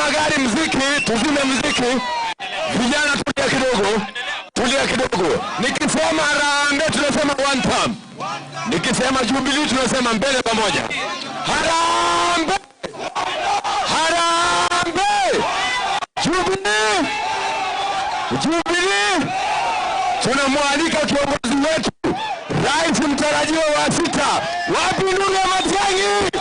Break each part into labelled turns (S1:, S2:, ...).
S1: Magari mziki, tuzime mziki. Vijana tulia kidogo. Tulia kidogo. Nikisema harambee tunasema one time. Nikisema Jubilee tunasema mbele pamoja. Harambee! Harambee! Jubilee! Jubilee! Tunamwalika kiongozi wetu, Rais mtarajiwa wa 6, wapi Ndugu Matiang'i?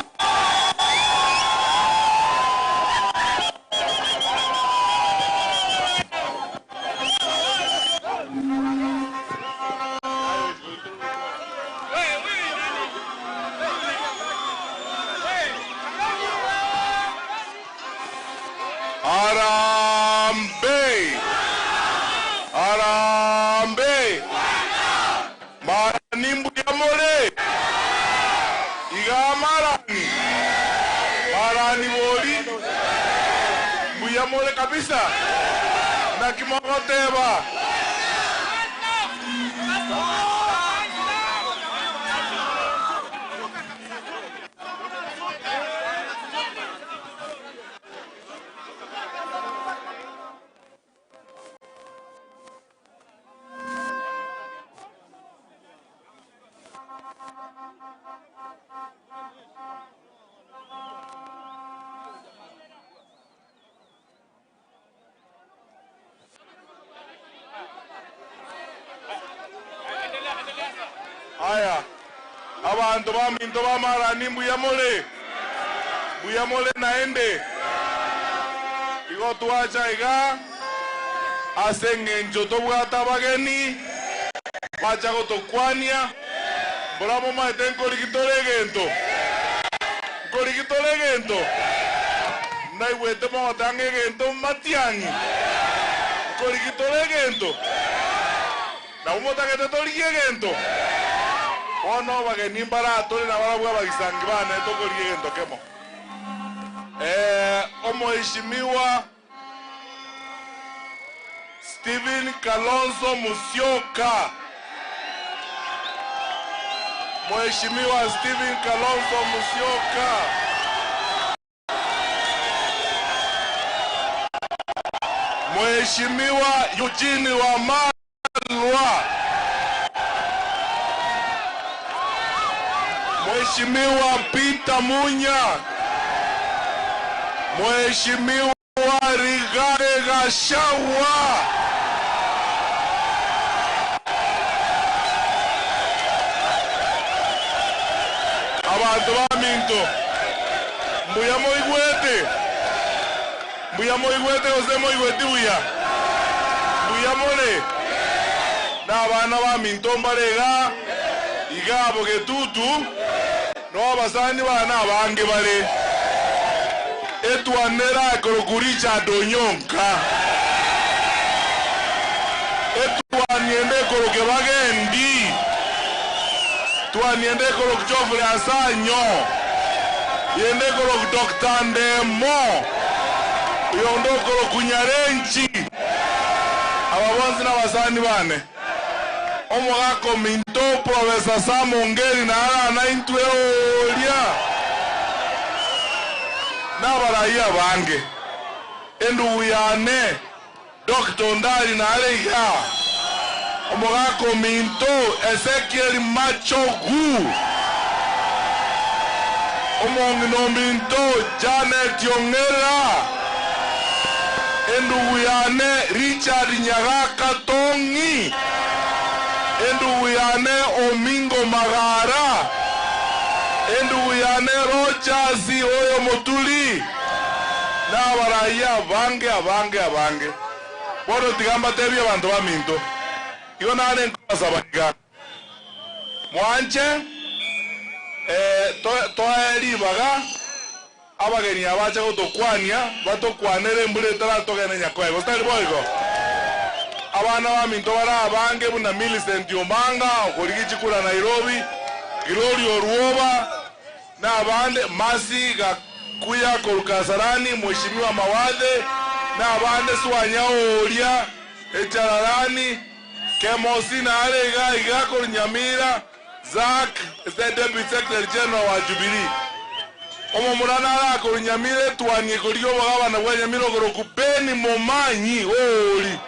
S2: Harambee! Harambee! Marani mbuyamole! Iga marani! Marani boli! Mbuyamole kabisa! Na kimogoteba! Aya, abantu baminto bamarani mbuyamole, mbuyamole naende igo tuacha iga aseng'encho tobwata abageni bacha gotokwania mboramo maete nkorigitore egento nkorigitore egento naigwete mogotanga egento Matiang'i nkorigitore egento nabo motagete torigie egento. Ono bageni mbara tore na barabwa bagisangi bana tokorie gento kemo. Omheshimiwa Stephen Kalonzo Musyoka. Mheshimiwa Stephen Kalonzo Musyoka. Mheshimiwa Eugene Wamalwa. Mheshimiwa Peter Munya. Mheshimiwa Rigathi Gachagua. Abantu baminto mbuya moigwete, mbuya moigwete gose moigweti buya, mbuya more na abana baminto mbarega igabo getutu no abasani bana abange bare etwanera korokuricha donyonka etwaniende koroke bagendi twaniende koroke Geoffrey Asanyo yende koroke Dr. Ndemo yondo koroke Nyarenchi ababonzi n'abasani bane omogako minto Professor Sam Ongeri na ara intwe olia n'abaraia bange enduyane Dr. Ndali na areiga omogako minto Ezekiel Machogu omongino minto Janet Yongera enduyane Richard Nyagaka Tongi enduyane Omingo Magara enduyane Rogers Oyo Motuli n'abaraia bange abange abange bono tigamba tebia bantu baminto igo nare nkobasabaga mwanche toeribaga abageni abacha gotokwania batokwanere embura etaratogene nyakoe gotari boigo abana baminto bara abange buna Millicent Omanga okorigichikura Nairobi Glory Oruoba na abande Masi Gakuya Korukasarani Mheshimiwa Mawathe na abande Swanya Oria Echararani Kemosi na Arega Igako Nyamira Zak is the Deputy Secretary General wa Jubilee. Omomurana arako Nyamira twanie korigo bagabana bwa Nyamira ogoroku Beni Momanyi ori.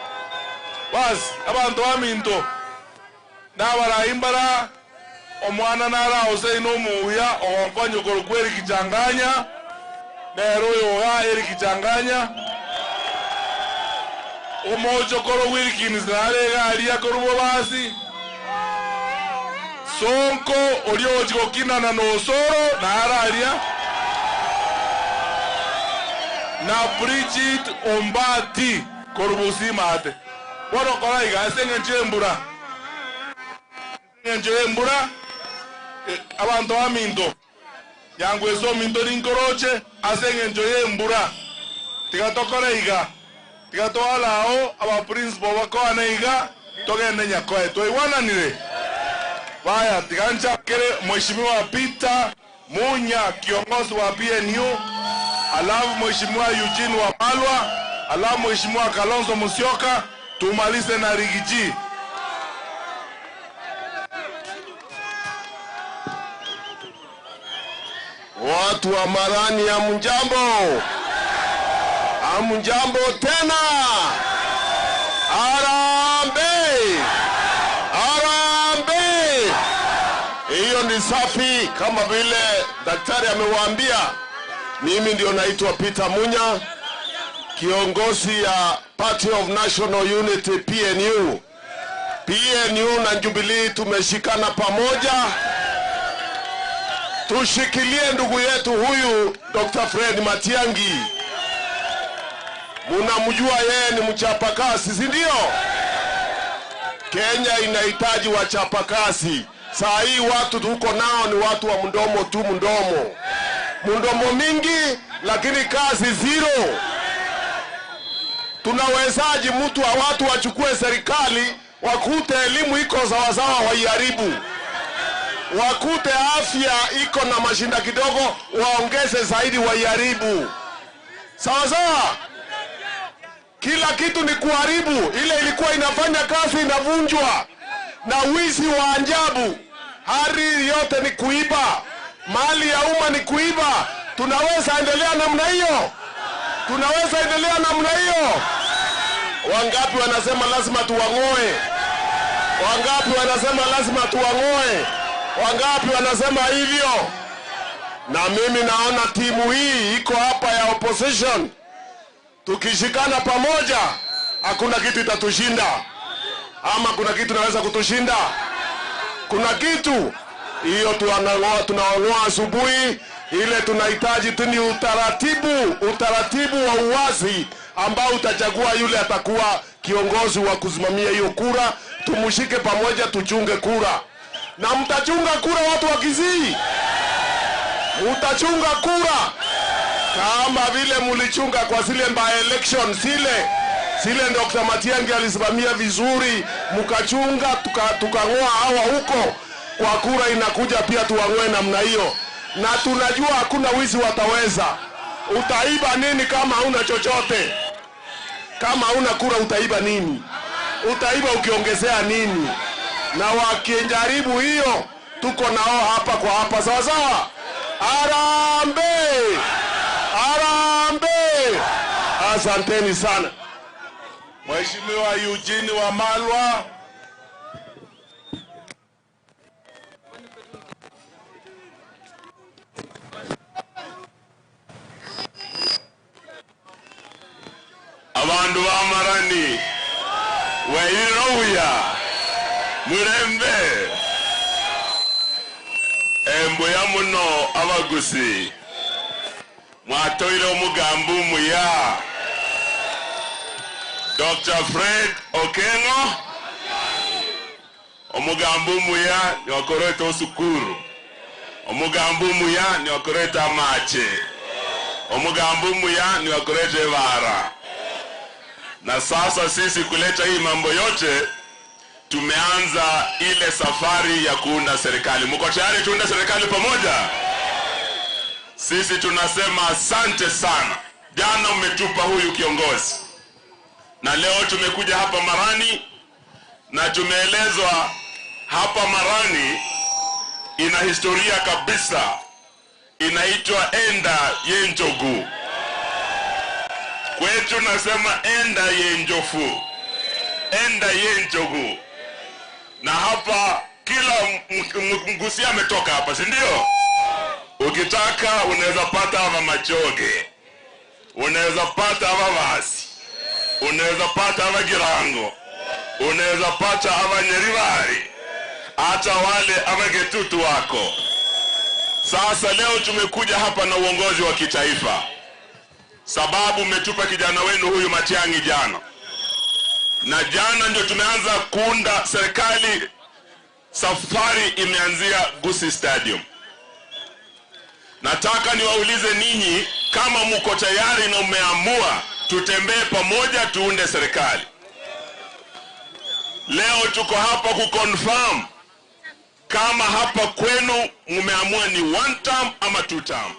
S2: Basi abantu baminto nabaraimbara omwana nara Hussein omuya ogonkonya okoroku Eric Changanya nero yoga Eric Changanya omocho koro Wilkins narega aria korubo basi Sonko olio ochigokinana no Osoro nararia na Bridget Ombati korubusima ate bono koraiga ase eng'encho embura eng'encho embura abantu baminto nyangweso minto ninkoroche ase eng'encho embura tigatokora iga tigatwalao aba principal bakoana iga togende Nyakoe toigwananire. Baya tigancha kere Mheshimiwa Peter Munya kiongozi wa PNU, alafu Mheshimiwa Eugene Wamalwa, alafu Mheshimiwa Kalonzo Musyoka, tumalize na Rigiji.
S1: Watu wa Marani, amjambo. Amjambo tena. Harambee. Harambee. Hiyo ni safi kama vile daktari amewaambia. Mimi ndio naitwa Peter Munya, kiongozi ya Party of National Unity PNU. PNU na Jubilee tumeshikana pamoja. Tushikilie ndugu yetu huyu Dr. Fred Matiang'i. Munamjua yeye ni mchapakazi, si ndio? Kenya inahitaji wachapakazi. Saa hii watu tuko nao ni watu wa mdomo tu, mdomo. Mdomo mingi lakini kazi zero. Tunawezaji mtu wa watu wachukue serikali wakute elimu iko sawasawa waiharibu, wakute afya iko na mashinda kidogo waongeze zaidi waiharibu. Sawa sawa? Kila kitu ni kuharibu. Ile ilikuwa inafanya kazi inavunjwa. Na wizi wa ajabu. Hali yote ni kuiba. Mali ya umma ni kuiba. Tunaweza endelea namna hiyo? Tunaweza endelea namna hiyo? Wangapi wanasema lazima tuwangoe? Wangapi wanasema lazima tuwangoe? Wangapi wanasema hivyo? Na mimi naona timu hii iko hapa ya opposition. Tukishikana pamoja, hakuna kitu itatushinda. Ama kuna kitu naweza kutushinda? Kuna kitu? Hiyo tunaongoa asubuhi. Ile tunahitaji tu ni utaratibu wa uwazi ambao utachagua yule atakuwa kiongozi wa kusimamia hiyo kura. Tumushike pamoja, tuchunge kura. Na mtachunga kura watu wa Kisii. Mtachunga kura kama vile mulichunga kwa zile by election zile Dr. Matiang'i alisimamia vizuri, mkachunga tukangoa hawa huko. Kwa kura inakuja pia tuwangoe namna hiyo. Na tunajua hakuna wizi wataweza. Utaiba nini kama huna chochote? Kama huna kura utaiba nini? Utaiba ukiongezea nini? Na wakijaribu hiyo, tuko nao hapa kwa hapa. Sawa sawa? Harambee! Harambee! Asanteni sana.
S2: Mheshimiwa Eugene Wamalwa.
S3: Abandu ba Marani weiroya murembe emboya muno abagusi mwatoire omugambo muya Dr. Fred Okengo omugambo muya ni wakoreta osukuru, omugambo muya ni wakoreta amache, omugambo muya ni wakoreta evara. Na sasa sisi kuleta hii mambo yote, tumeanza ile safari ya kuunda serikali. Mko tayari tuunda serikali pamoja? Sisi tunasema asante sana. Jana umetupa huyu kiongozi. Na leo tumekuja hapa Marani na tumeelezwa hapa Marani ina historia kabisa Inaitwa enda yenjogu. Kwetu nasema enda yenjofu. Enda yenjogu. Na hapa kila mgusia ametoka hapa, si ndio? Ukitaka unaweza pata hapa Machoge. Unaweza pata hapa Vasi. Unaweza pata hapa Girango. Unaweza pata hapa Nyerivari. Hata wale hapa Getutu wako. Sasa leo tumekuja hapa na uongozi wa kitaifa. Sababu mmetupa kijana wenu huyu Matiang'i jana. Na jana ndio tumeanza kuunda serikali. Safari imeanzia Gusii Stadium. Nataka niwaulize ninyi kama mko tayari na mmeamua tutembee pamoja tuunde serikali. Leo tuko hapa kuconfirm kama hapa kwenu mmeamua ni one term ama two term.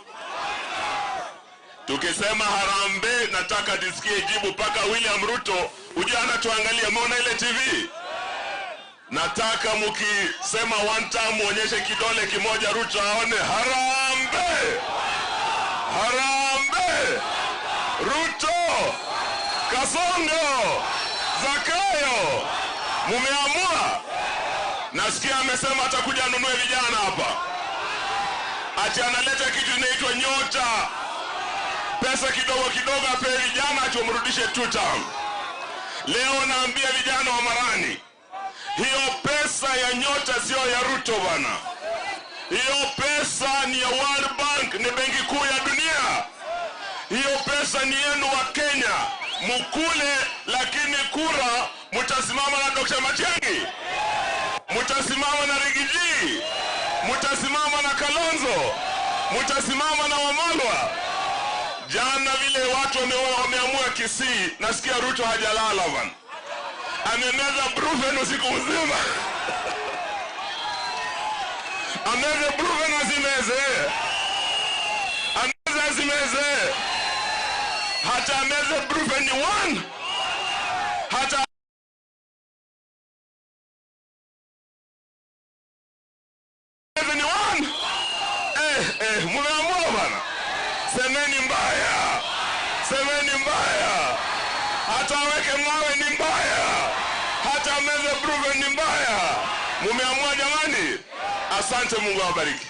S3: Tukisema harambee, nataka nisikie jibu paka William Ruto. Ujue anatuangalia, umeona ile TV? Nataka mkisema one term muonyeshe kidole kimoja Ruto aone harambee. Harambee. Ruto, Kasongo, Zakayo, mumeamua? Nasikia amesema atakuja anunue vijana hapa. Ati analeta kitu inaitwa nyota. Pesa kidogo kidogo apewe vijana atumrudishe two term. Leo naambia vijana wa Marani, hiyo pesa ya nyota sio ya Ruto bana. Hiyo pesa ni ya World Bank, ni benki kuu ya dunia. Hiyo pesa ni yenu wa Kenya. Mukule, lakini kura mtasimama na Dr. Matiang'i. Mtasimama na Rigiji. Mtasimama na Kalonzo. Mtasimama na Wamalwa. Jana vile watu wameamua Kisii, nasikia Ruto hajalala bana. Amemeza Brufen usiku mzima. Ameze Brufen asimeze. Ameze asimeze. Hata ameze Brufen ni one. Hata ameze ni one. Mumeamua bana. Semeni mbaya. Semeni mbaya. Hata weke mawe ni mbaya. Hata ameze Brufen ni mbaya. Mumeamua jamani. Asante, Mungu awabariki.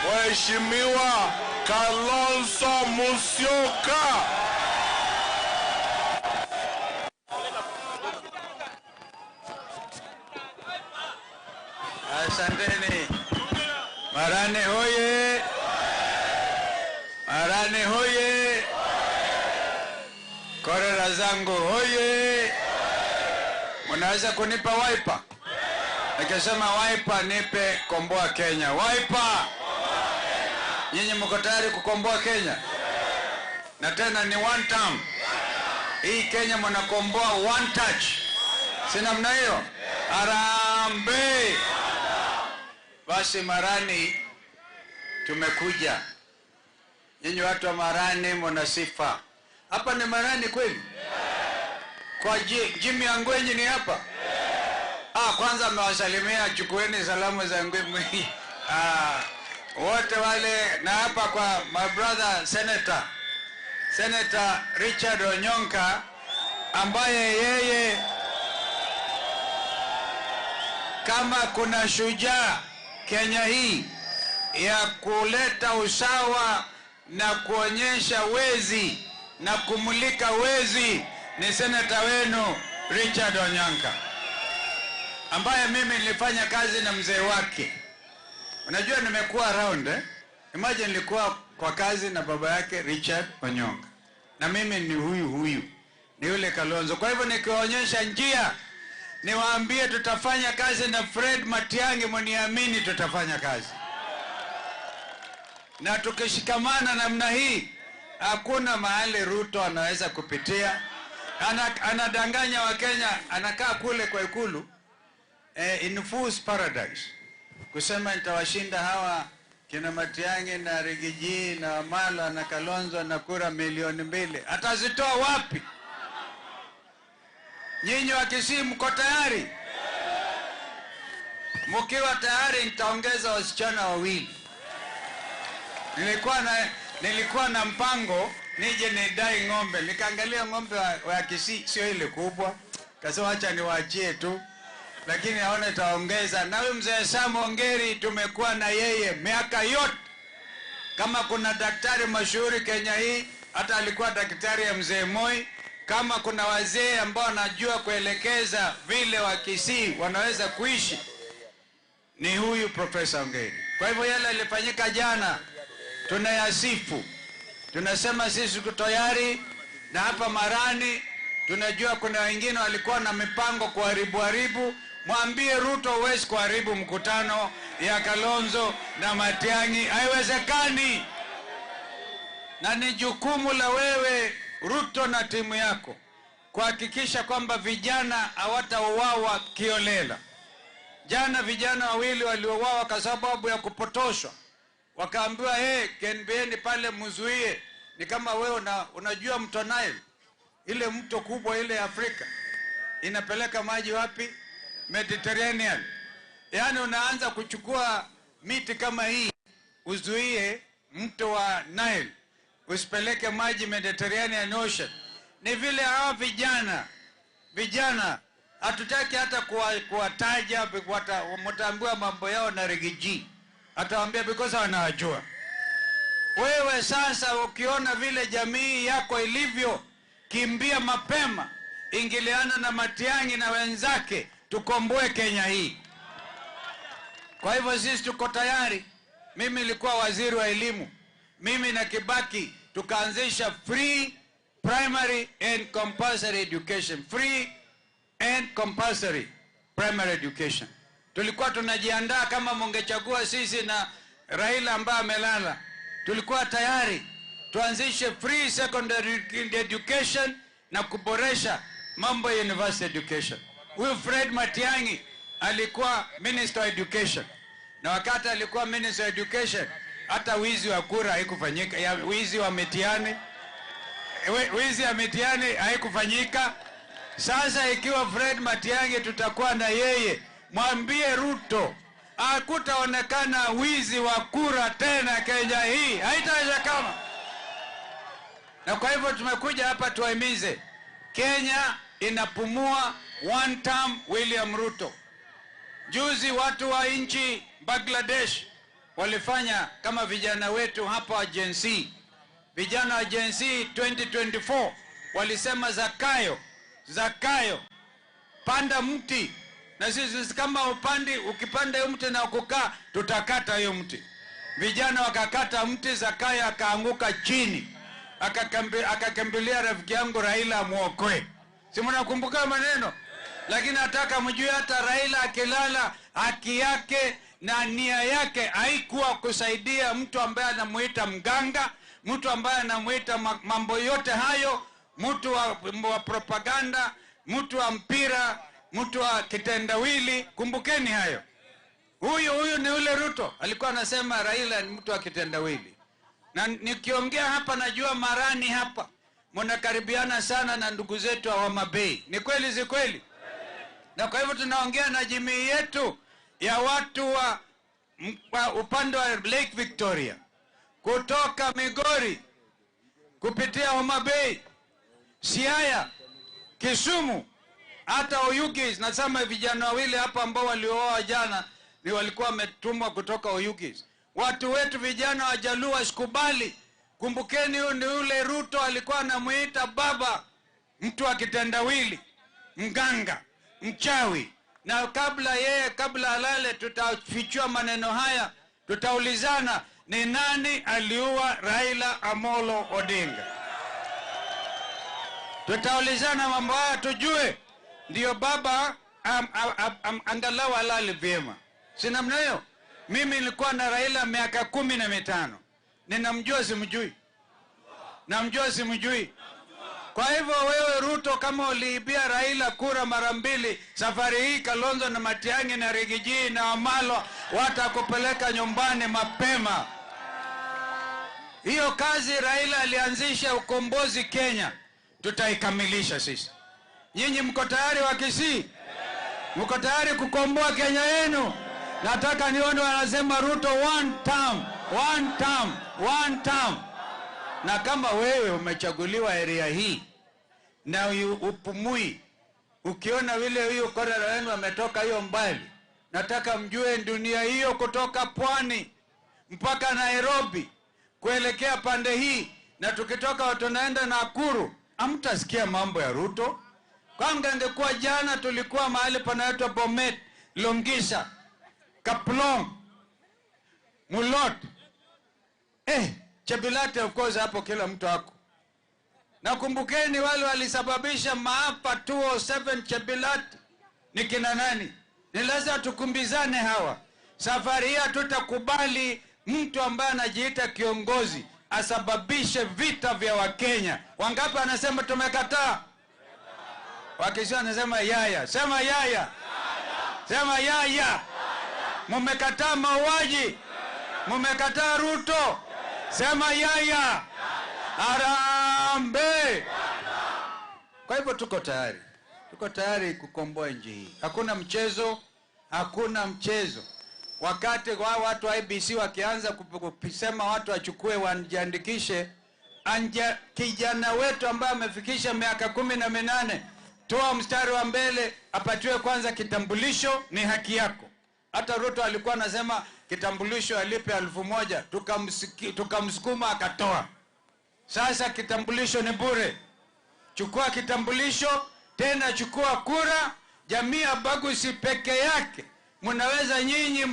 S2: Mheshimiwa Kalonzo Musyoka.
S4: Asanteni. Marani hoye. Marani hoye. Korera zangu hoye. Mnaweza kunipa Wiper? Nikisema Wiper nipe komboa Kenya. Wiper. Nyinyi mko tayari kukomboa Kenya? Na tena ni one term. Hii Kenya mnakomboa one touch. Si namna hiyo? Harambee. Basi Marani tumekuja. Nyinyi watu wa Marani mna sifa. Hapa ni Marani kweli? Kwa Jimmy Angwenyi ni hapa? Kwanza amewasalimia, chukueni salamu za Angwenyi. Wote wale, na hapa kwa my brother Senator, Senator Richard Onyonka, ambaye yeye kama kuna shujaa Kenya hii ya kuleta usawa na kuonyesha wezi na kumulika wezi ni senator wenu Richard Onyonka, ambaye mimi nilifanya kazi na mzee wake. Unajua nimekuwa around, eh? Imagine nilikuwa kwa kazi na baba yake Richard Onyonka. Na mimi ni huyu huyu, ni yule Kalonzo. Kwa hivyo nikiwaonyesha njia, niwaambie tutafanya kazi na Fred Matiang'i, mniamini tutafanya kazi. Na tukishikamana namna hii, hakuna mahali Ruto anaweza kupitia. Anadanganya wa Kenya, anakaa kule kwa ikulu, in fool's paradise. Kusema nitawashinda hawa kina Matiang'i na Rigiji na Wamalwa na Kalonzo na kura 2 milioni. Atazitoa wapi? Nyinyi wa Kisii mko tayari? Mkiwa tayari nitaongeza wasichana wawili. Nilikuwa na mpango nije nidai ng'ombe. Nikaangalia ng'ombe wa Kisii sio ile kubwa. Kasema acha niwaachie tu. Lakini naona itaongeza. Na huyu mzee Sam Ongeri tumekuwa na yeye miaka yote. Kama kuna daktari mashuhuri Kenya hii, hata alikuwa daktari ya mzee Moi. Kama kuna wazee ambao wanajua kuelekeza vile wa Kisii wanaweza kuishi, ni huyu Profesa Ongeri. Kwa hivyo yale yalifanyika jana tunayasifu. Tunasema sisi tuko tayari, na hapa Marani tunajua kuna wengine walikuwa na mipango kuharibu haribu. Mwambie Ruto huwezi kuharibu mkutano ya Kalonzo na Matiang'i, haiwezekani. Na ni jukumu la wewe Ruto na timu yako kuhakikisha kwamba vijana hawatauawa kiolela. Jana vijana wawili waliouawa kwa sababu ya kupotoshwa. Wakaambiwa hey, KNBN pale mzuie. Ni kama wewe unajua mto Nile, ile mto kubwa ile Afrika inapeleka maji wapi? Mediterranean. Yaani unaanza kuchukua miti kama hii uzuie mto wa Nile usipeleke maji Mediterranean Ocean. Ni vile hawa vijana hatutaki hata kuwataja, mtaambiwa mambo yao na Rigiji. Atawaambia because wanawajua. Wewe sasa ukiona vile jamii yako ilivyo, kimbia mapema, ingiliana na Matiang'i na wenzake, tukomboe Kenya hii. Kwa hivyo sisi tuko tayari. Mimi nilikuwa waziri wa elimu. Mimi na Kibaki tukaanzisha free primary and compulsory education. Free and compulsory primary education. Tulikuwa tunajiandaa kama mungechagua sisi na Raila ambaye amelala. Tulikuwa tayari tuanzishe free secondary education na kuboresha mambo ya university education. Huyu Fred Matiang'i alikuwa Minister of Education. Na wakati alikuwa Minister of Education, hata wizi wa kura haikufanyika, wizi wa mitihani, wizi ya mitihani haikufanyika. Sasa ikiwa Fred Matiang'i tutakuwa na yeye, mwambie Ruto hakutaonekana wizi wa kura tena Kenya hii, haitawezekana. Na kwa hivyo tumekuja hapa tuwahimize, Kenya inapumua one term William Ruto. Juzi watu wa nchi Bangladesh walifanya kama vijana wetu hapa wa Gen Z. Vijana wa Gen Z 2024 walisema Zakayo, Zakayo, panda mti. Na sisi kama upandi, ukipanda hiyo mti na kukaa, tutakata hiyo mti. Vijana wakakata mti, Zakayo akaanguka chini. Akakimbilia rafiki yangu Raila muokoe. Si mnakumbuka maneno? Lakini nataka mjue hata Raila akilala, haki yake na nia yake haikuwa kusaidia mtu ambaye anamuita mganga, mtu ambaye anamuita mambo yote hayo, mtu wa propaganda, mtu wa mpira, mtu wa kitendawili. Kumbukeni hayo. Huyu ni ule Ruto alikuwa anasema Raila ni mtu wa kitendawili. Na nikiongea hapa najua Marani hapa mnakaribiana sana na ndugu zetu wa Homa Bay. Ni kweli si kweli? Na kwa hivyo tunaongea na jamii yetu ya watu wa upande wa Lake Victoria, kutoka Migori kupitia Homa Bay, Siaya, Kisumu, hata Oyugis. Nasema vijana wawili hapa ambao walioa jana ni walikuwa wametumwa kutoka Oyugis. Watu wetu vijana wa Jaluo wasikubali. Kumbukeni huyu ni yule Ruto alikuwa anamuita baba, mtu wa kitendawili, mganga, mchawi. Na kabla alale tutafichua maneno haya, tutaulizana ni nani aliua Raila Amolo Odinga. Tutaulizana mambo haya tujue, ndio baba angalau alale vyema. Si namna hiyo? Mimi nilikuwa na Raila miaka 15. Ninamjua simjui? Namjua simjui? Kwa hivyo wewe Ruto, kama uliibia Raila kura mara mbili, safari hii Kalonzo na Matiang'i na Rigiji na Amalo watakupeleka nyumbani mapema. Hiyo kazi Raila alianzisha ukombozi Kenya, tutaikamilisha sisi. Nyinyi mko tayari wa Kisii? Mko tayari kukomboa Kenya yenu? Nataka nione wanasema Ruto one term, one term, one term. Na kama wewe umechaguliwa area hii na upumui, ukiona vile huyo korera wenu ametoka hiyo mbali, nataka mjue dunia hiyo kutoka pwani mpaka Nairobi kuelekea pande hii, na tukitoka tunaenda Nakuru, hamtasikia mambo ya Ruto. Kwanza ingekuwa jana tulikuwa mahali panaitwa Bomet, Longisa, Kaplong, Mulot, Chebilate, of course hapo kila mtu ako. Na kumbukeni wale walisababisha maafa 207 Chebilate ni kina nani? Ni lazima tukumbizane hawa. Safari hii hatutakubali mtu ambaye anajiita kiongozi asababishe vita vya Wakenya. Wangapi anasema tumekataa? Wakisha anasema yaya. Sema yaya. Sema yaya. Mumekataa mauaji. Mumekataa Ruto. Sema yaya. Harambee. Kwa hivyo tuko tayari. Tuko tayari kukomboa nchi hii. Hakuna mchezo, hakuna mchezo. Wakati wa watu wa IBC wakianza kusema watu wachukue wajiandikishe, kijana wetu ambaye amefikisha miaka 18, toa mstari wa mbele, apatiwe kwanza kitambulisho, ni haki yako. Hata Ruto alikuwa anasema kitambulisho alipe 1000, tukamsukuma akatoa. Sasa kitambulisho ni bure. Chukua kitambulisho, tena chukua kura. Jamii ya Bagusi peke yake mnaweza nyinyi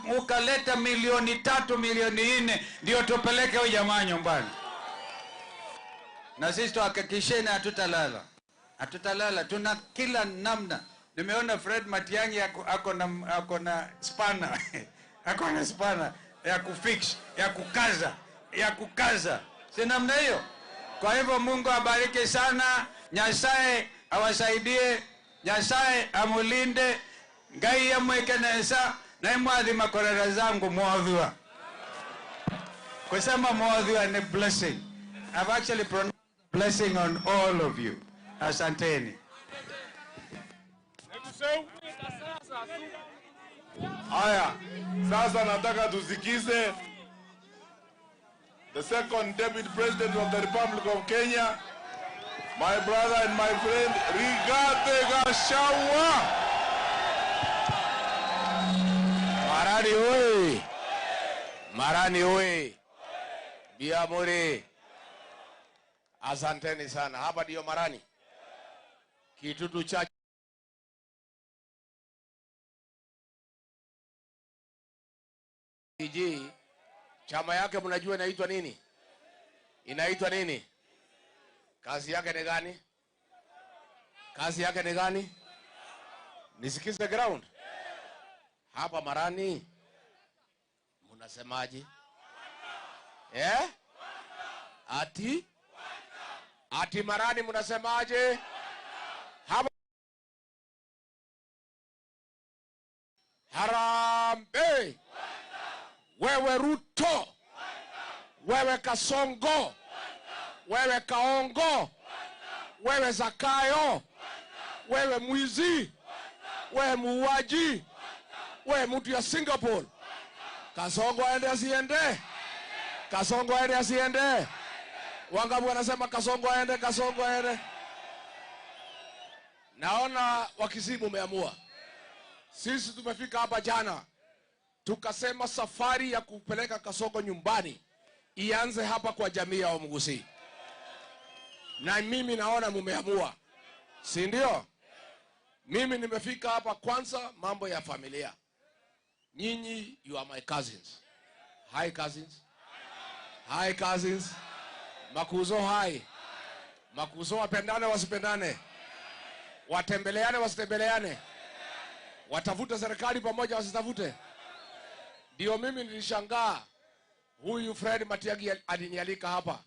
S4: mukaleta milioni 3, milioni 4, ndio tupeleke huyu jamaa nyumbani. Na sisi tuhakikisheni hatutalala. Hatutalala, tuna kila namna. Nimeona Fred Matiang'i ako na spana. Ako na spana ya kufix, ya kukaza, ya kukaza. Si namna hiyo? Kwa hivyo Mungu abariki sana, Nyasaye awasaidie, Nyasaye amulinde, Ngai amweke nesa, na imwadhi makorera zangu mwadhiwa. Kusema mwadhiwa ni blessing. I've actually pronounced blessing on all of you. Asanteni.
S2: Haya, sasa nataka tusikize the second Deputy President of the Republic of Kenya, my brother and my friend Rigathi Gachagua.
S1: Marani oi. Marani oi. Biamuri. Asanteni sana. Hapa ndio Marani. Kitutu cha GG, chama yake mnajua inaitwa nini? Inaitwa nini? Kazi yake ni gani? Kazi yake ni gani? Nisikize ground. Hapa Marani mnasemaje? Eh? Ati? Ati Marani mnasemaje? Hapa Harambee. Wewe Ruto, wewe Kasongo, wewe Kaongo, wewe Zakayo, wewe mwizi, wewe muuaji, wewe mtu ya Singapore. Kasongo aende asiende? Kasongo aende asiende? Wangapi wanasema Kasongo aende, Kasongo aende? Naona Wakisii mumeamua. Sisi tumefika hapa jana tukasema safari ya kupeleka Kasongo nyumbani ianze hapa kwa jamii ya Wamgusii. Na mimi naona mumeamua, si ndio? Mimi nimefika hapa kwanza mambo ya familia. Nyinyi, you are my cousins. Hi cousins. Hi cousins. Makuzo hi. Makuzo wapendane wasipendane? Watembeleane wasitembeleane? Watafute serikali pamoja wasitafute? Ndio mimi nilishangaa huyu Fred Matiang'i alinialika hapa.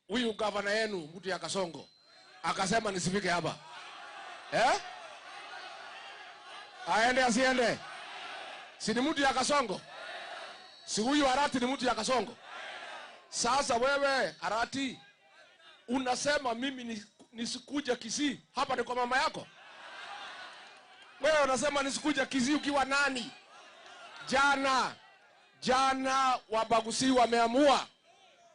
S1: Huyu gavana yenu mtu ya Kasongo akasema nisifike hapa. Eh? Aende asiende? Si ni mtu ya Kasongo? Si huyu Arati ni mtu ya Kasongo? Sasa wewe Arati unasema mimi nisikuja Kisii? Hapa ni kwa mama yako? Wewe unasema nisikuja Kisii ukiwa nani? Jana Wabagusi wameamua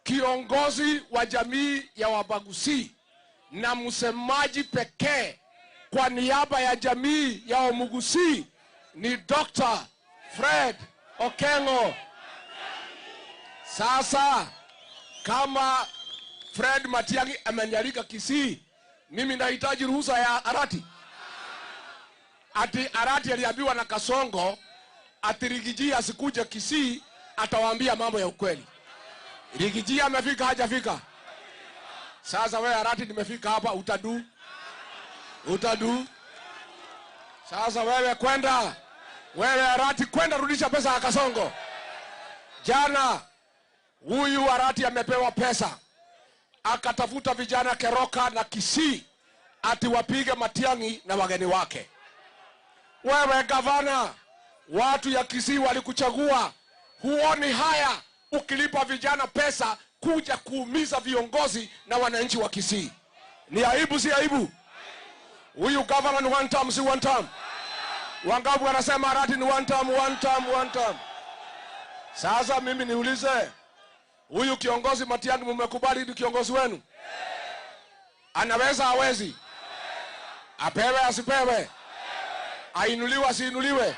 S1: kiongozi wa jamii ya Wabagusi na msemaji pekee kwa niaba ya jamii ya Omugusi ni Dr. Fred Okengo. Sasa kama Fred Matiang'i amenialika Kisii, mimi nahitaji ruhusa ya Arati? Ati Arati aliambiwa na Kasongo ati Rigiji asikuje Kisii, atawaambia mambo ya ukweli. Rigiji amefika hajafika? Sasa wewe Arati, nimefika hapa, utadu? Utadu? Sasa wewe kwenda, wewe Arati kwenda rudisha pesa ya Kasongo. Jana huyu Arati amepewa pesa, akatafuta vijana Keroka na Kisii ati wapige Matiang'i na wageni wake. Wewe gavana, watu ya Kisii walikuchagua, huoni haya ukilipa vijana pesa kuja kuumiza viongozi na wananchi wa Kisii? Ni aibu, si aibu? Huyu governor ni one term, si one term? Wangapi wanasema Arati ni one term, one term, one term? Sasa mimi niulize, huyu kiongozi Matiang'i mmekubali ni kiongozi wenu? Anaweza hawezi? Apewe asipewe? Ainuliwe asiinuliwe?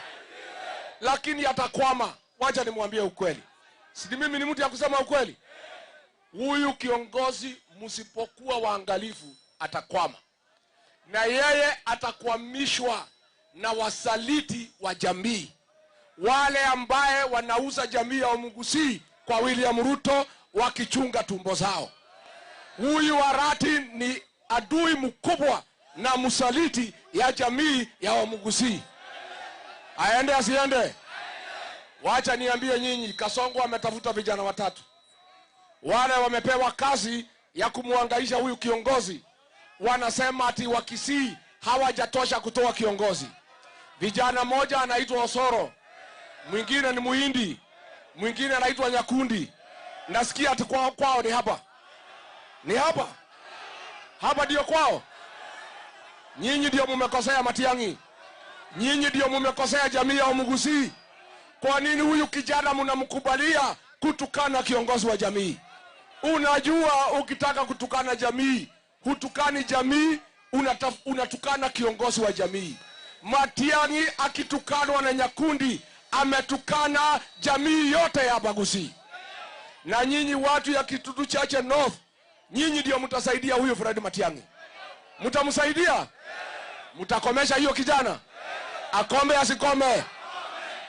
S1: Lakini atakwama. Wacha nimwambie ukweli. Si mimi ni mtu ya kusema ukweli? Huyu kiongozi msipokuwa waangalifu atakwama. Na yeye atakwamishwa na wasaliti wa jamii. Wale ambaye wanauza jamii ya Omugusi kwa William Ruto wakichunga tumbo zao. Huyu Arati ni adui mkubwa na msaliti ya jamii ya Omugusi. Aende asiende? Wacha niambie nyinyi, Kasongo ametafuta vijana watatu. Wale wamepewa kazi ya kumuangaisha huyu kiongozi. Wanasema ati wa Kisii hawajatosha kutoa kiongozi. Vijana moja anaitwa Osoro, mwingine ni Muhindi, mwingine anaitwa Nyakundi. Nasikia ati kwao ni hapa. Ni hapa. Hapa ndio kwao. Nyinyi ndio mmekosea Matiang'i. Nyinyi ndio mmekosea jamii ya Omugusi. Kwa nini huyu kijana mnamkubalia kutukana kiongozi wa jamii? Unajua ukitaka kutukana jamii, hutukani jamii, unatukana kiongozi wa jamii. Matiang'i akitukanwa na Nyakundi, ametukana jamii yote ya Bagusi. Na nyinyi watu ya Kitutu Chache North, nyinyi ndio mtasaidia huyu Fred Matiang'i. Mtamsaidia? Mtakomesha hiyo kijana? Akome asikome?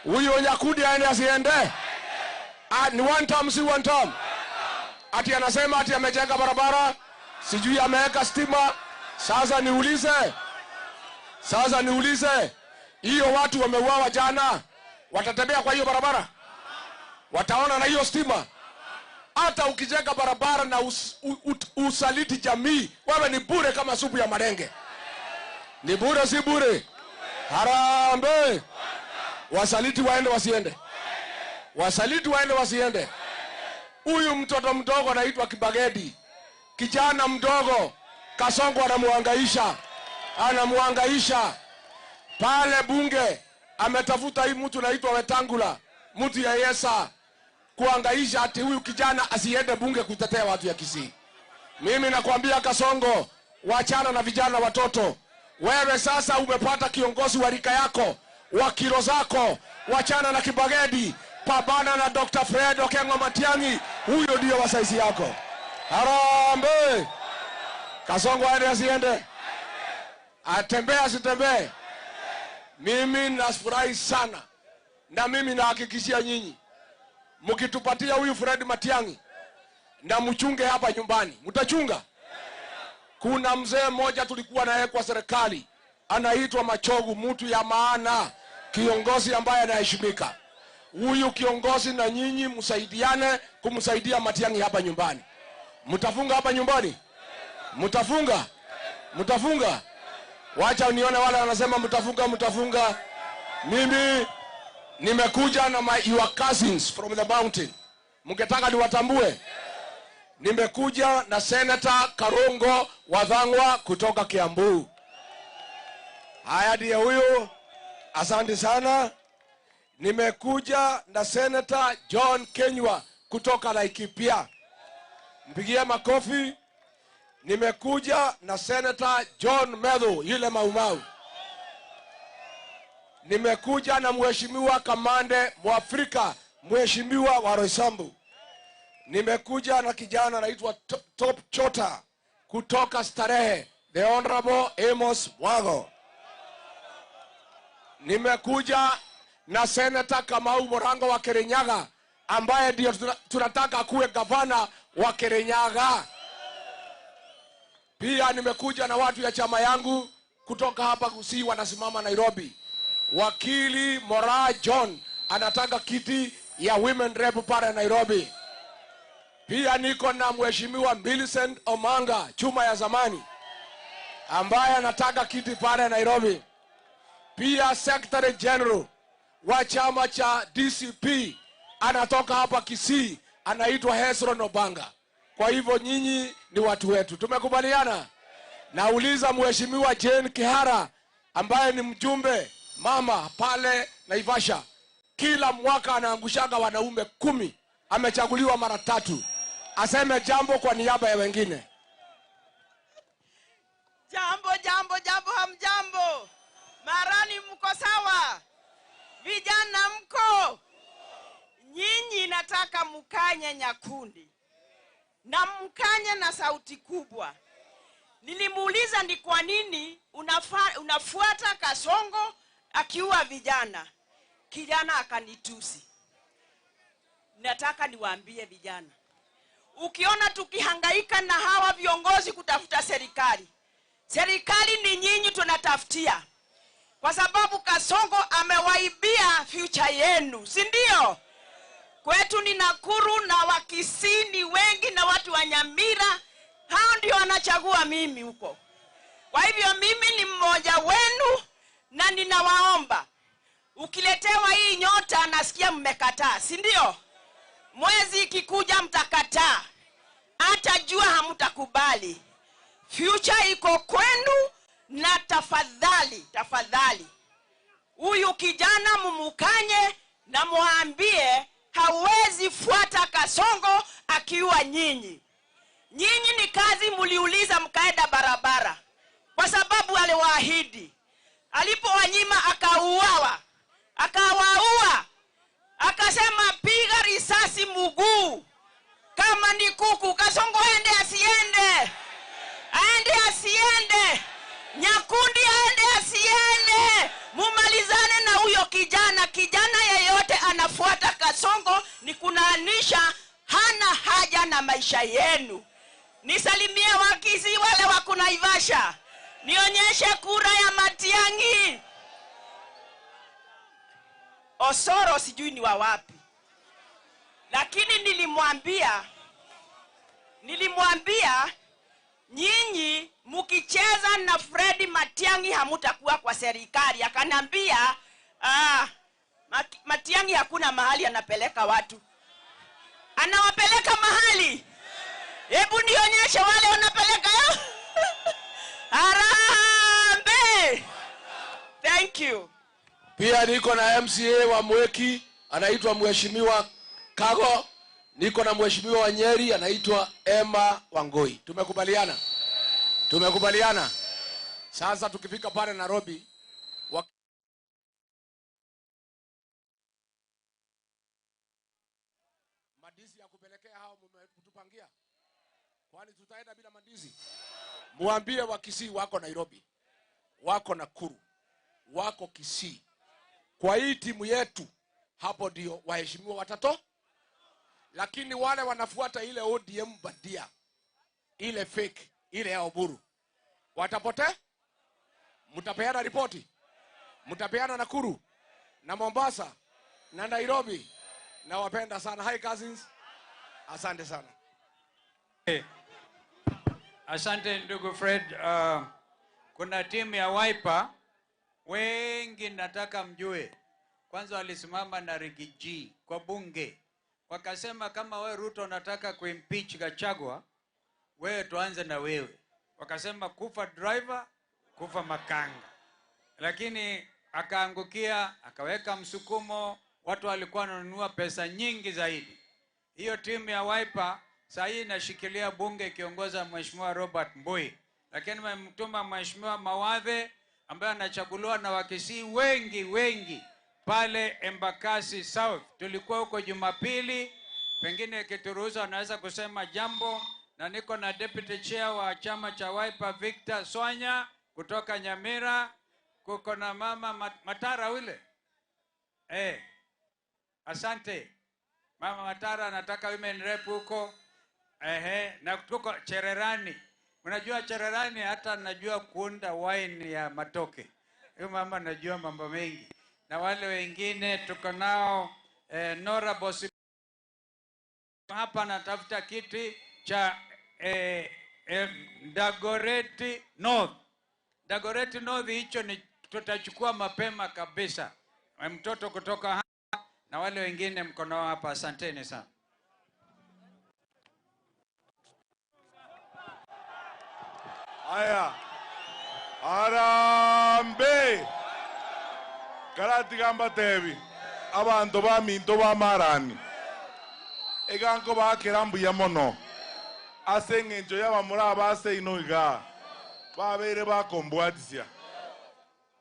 S1: Huyo Nyakundi aende asiende? Ni one term, si one term? Ati anasema ati amejenga barabara, sijui ameweka stima. Sasa niulize, hiyo watu wameuawa jana, watatembea kwa hiyo barabara? Wataona na hiyo stima? Hata ukijenga barabara na usaliti jamii, wewe ni bure kama supu ya marenge. Ni bure, si bure? Harambee! Wasaliti waende wasiende? Wasaliti waende wasiende? Huyu mtoto mdogo anaitwa Kibagedi, kijana mdogo, Kasongo anamuhangaisha. Anamuhangaisha pale bunge. Ametafuta hii mtu anaitwa Wetangula, mtu ya Yesa, kuhangaisha ati huyu kijana asiende bunge kutetea watu ya Kisii. Mimi nakwambia Kasongo, wachana na vijana watoto. Wewe sasa umepata kiongozi wa rika yako, wa kilo zako. Wachana na Kibagedi, pambana na Dr. Fred Okengo Matiang'i, huyo ndio wa saizi yako. Harambee! Kasongo aende asiende? Atembee asitembee? Mimi nafurahi sana, na mimi nahakikishia nyinyi, mkitupatia huyu Fred Matiang'i na mchunge hapa nyumbani, mtachunga? Kuna mzee mmoja tulikuwa naye kwa serikali, anaitwa Machogu, mtu ya maana, kiongozi ambaye anaheshimika. Huyu kiongozi na nyinyi msaidiane kumsaidia Matiang'i hapa nyumbani. Mtafunga hapa nyumbani? Mtafunga? Mtafunga? Wacha nione wale wanasema mtafunga, mtafunga. Mimi nimekuja na your cousins from the mountain. Mngetaka niwatambue? Nimekuja na Senator Karungo Wathangwa kutoka Kiambu. Haya, ndiye huyu. Asante sana. Nimekuja na Senator John Kenywa kutoka Laikipia. Mpigie makofi. Nimekuja na Senator John Methu yule Maumau. Nimekuja na Mheshimiwa Kamande Mwafrika, Mheshimiwa wa Roysambu. Nimekuja na kijana anaitwa Top Chota kutoka Starehe, the Honorable Amos Mwago. Nimekuja na Senator Kamau Morango wa Kirinyaga ambaye ndio tunataka kuwe gavana wa Kirinyaga. Pia nimekuja na watu ya chama yangu kutoka hapa Kisii wanasimama Nairobi. Wakili Mora John anataka kiti ya Women Rep pale Nairobi. Pia niko na Mheshimiwa Millicent Omanga, chuma ya zamani, ambaye anataka kiti pale Nairobi. Pia Secretary General wa chama cha DCP anatoka hapa Kisii, anaitwa Hezron Obanga. Kwa hivyo nyinyi ni watu wetu. Tumekubaliana. Nauliza Mheshimiwa Jane Kihara ambaye ni mjumbe mama pale Naivasha. Kila mwaka anaangushaga wanaume 10. Amechaguliwa mara 3. Aseme jambo kwa niaba ya wengine.
S5: Jambo, jambo, jambo, hamjambo. Marani mko sawa? Vijana mko? Nyinyi nataka mukanye Nyakundi. Na mkanye na sauti kubwa. Nilimuuliza ni kwa nini unafuata Kasongo akiua vijana. Kijana akanitusi. Nataka niwaambie vijana, ukiona tukihangaika na hawa viongozi kutafuta serikali, serikali ni nyinyi tunatafutia. Kwa sababu Kasongo amewaibia future yenu, si ndio? Kwetu ni Nakuru na Wakisii ni wengi na watu wa Nyamira, hao ndio wanachagua mimi huko. Kwa hivyo mimi ni mmoja wenu na ninawaomba, ukiletewa hii nyota nasikia mmekataa, si ndio? Mwezi ikikuja mtakataa, hata jua hamtakubali. Future iko kwenu na tafadhali, tafadhali, huyu kijana mumukanye na muambie hawezi fuata Kasongo akiwa nyinyi. Nyinyi ni kazi mliuliza mkaenda barabara, kwa sababu aliwaahidi. Alipowanyima akauawa, akawaua, akasema piga risasi mguu kama ni kuku. Kasongo aende asiende, aende asiende, Nyakundi aende asiende, mumalizane na huyo kijana. Kijana yeyote anafuata Kasongo ni kunaanisha hana haja na maisha yenu. Nisalimie Wakisii wale wako Naivasha, nionyeshe kura ya Matiang'i. Osoro sijui ni wa wapi, lakini nilimwambia nyinyi mkicheza na Fred Matiang'i hamutakuwa kwa serikali. Akanambia Matiang'i hakuna mahali anapeleka watu. Anawapeleka mahali? Hebu nionyeshe wale wanapeleka. Harambee. Thank you.
S1: Pia niko na MCA wa Mweki anaitwa Mheshimiwa Kago. Niko na Mheshimiwa wa Nyeri anaitwa Emma Wangoi. Tumekubaliana? Tumekubaliana. Sasa tukifika pale Nairobi, mandizi ya kupelekea hao mmetupangia. Kwani tutaenda bila mandizi? Muambie wa Kisii wako Nairobi, wako Nakuru, wako Kisii. Kwa hii timu yetu hapo ndio waheshimiwa watato. Lakini wale wanafuata ile ODM badia, ile fake, ile ya Oburu, watapotea. Mtapeana ripoti, mtapeana Nakuru na Mombasa na Nairobi. Nawapenda sana. Hi cousins, asante sana.
S4: Hey. Asante ndugu Fred. Kuna timu ya Wiper wengi nataka mjue. Kwanza walisimama na Rigiji kwa bunge, Wakasema kama we Ruto unataka kuimpeach Gachagua, wewe tuanze na wewe. Wakasema kufa driver, kufa makanga. Lakini akaangukia, akaweka msukumo, watu walikuwa wananunua pesa nyingi zaidi. Hiyo timu ya Wiper saa hii inashikilia bunge ikiongoza Mheshimiwa Robert Mbui. Lakini nimemtuma Mheshimiwa Mawathe ambaye anachaguliwa na Wakisii wengi wengi pale Embakasi South. Tulikuwa huko Jumapili, pengine ikituruhusu anaweza kusema jambo, na niko na deputy chair wa chama cha Wiper Victor Swanya kutoka Nyamira. Kuko na mama Matara ule. Asante. Mama Matara anataka women rep huko. Na tuko Chererani. Unajua Chererani hata najua kuunda wine ya matoke. Huyu mama anajua mambo mengi. Na wale wengine tuko nao, Nora Bosi hapa anatafuta kiti cha Dagoretti North. Dagoretti North hicho ni tutachukua mapema kabisa. Mtoto kutoka hapa na wale wengine mkono hapa, asanteni sana.
S2: Aya. Arambe. Karatigamba tebi. Abantu ba minto ba marani. Eganko ba kerambu ya mono. Ase ngencho ya bamura base ino iga. Babere bakombwatisia.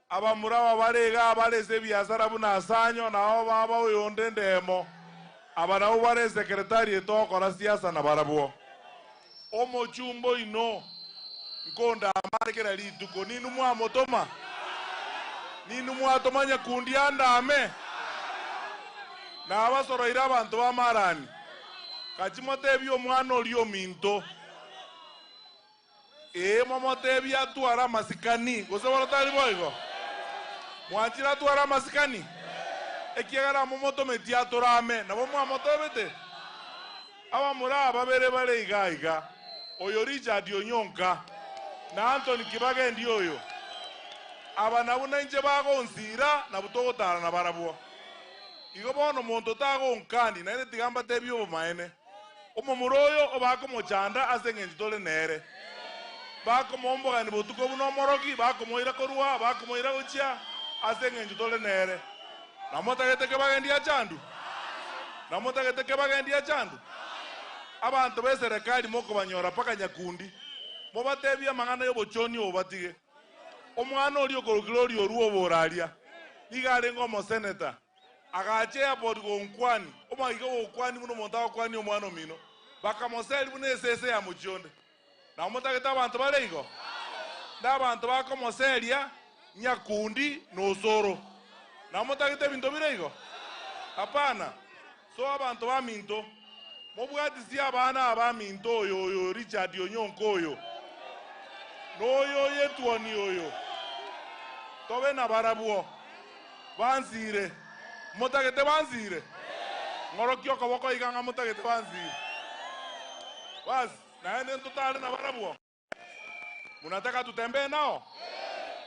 S2: Abamura barega barese biasara buna asanyo nao baba uyonde ndemo. Abanao bare secretary tokora siasa na barabwo. Omochumbo ino nkonda amarekera lituko ninu mwamotoma. Ninu mwatomanya kundi andame. Na abasoroira abantu bamarani. Kachimotebi omwana oli ominto. Momotebi atwara masikani. Gose borotari boigo. Mwachira atwara masikani. Ekiagara momotometi atorame. Nabo mwamotobete. Abamura babere bare iga iga. Oyo Richard Onyonka na Anthony Kibagendi oyo. Aba nabo nainche bagonsira na butogotara na barabwo. Igo bono monto tagonkani naende tigamba tebi obomaene. Omomura oyo obakomochanda ase eng'encho tore nere. Bakomombogani botuko buno omoroki, bakomoira korwa, bakomoira gochia ase eng'encho tore nere. Namotagete Kibagendi achandu. Namotagete Kibagendi achandu. Abantu be serikali mokobanyora paka nyakundi. Mobatebia mang'ana yobochoni obatige. Omwana ori okorokire ori oruo boraria. Niga arenge omoseneta. Agache airport gonkwani. Omaiga gokwani muno omonto agokwani omwana omino. Bakamoseri buna esese ya mochionde. Na motagete abantu bare igo. Na abantu bakomoseria nyakundi nosoro. Na motagete ebinto bire igo. Hapana. So abantu baminto mobwatisi abana abaminto oyo oyo Richard Onyonka oyo. Noyo yetuoni oyo. Tobe na barabwo. Banzire. Motagete banzire. Ngorokio koboko iganga motagete banzire. Basi, naende ntutale na barabwo. Munataka tutembee nao?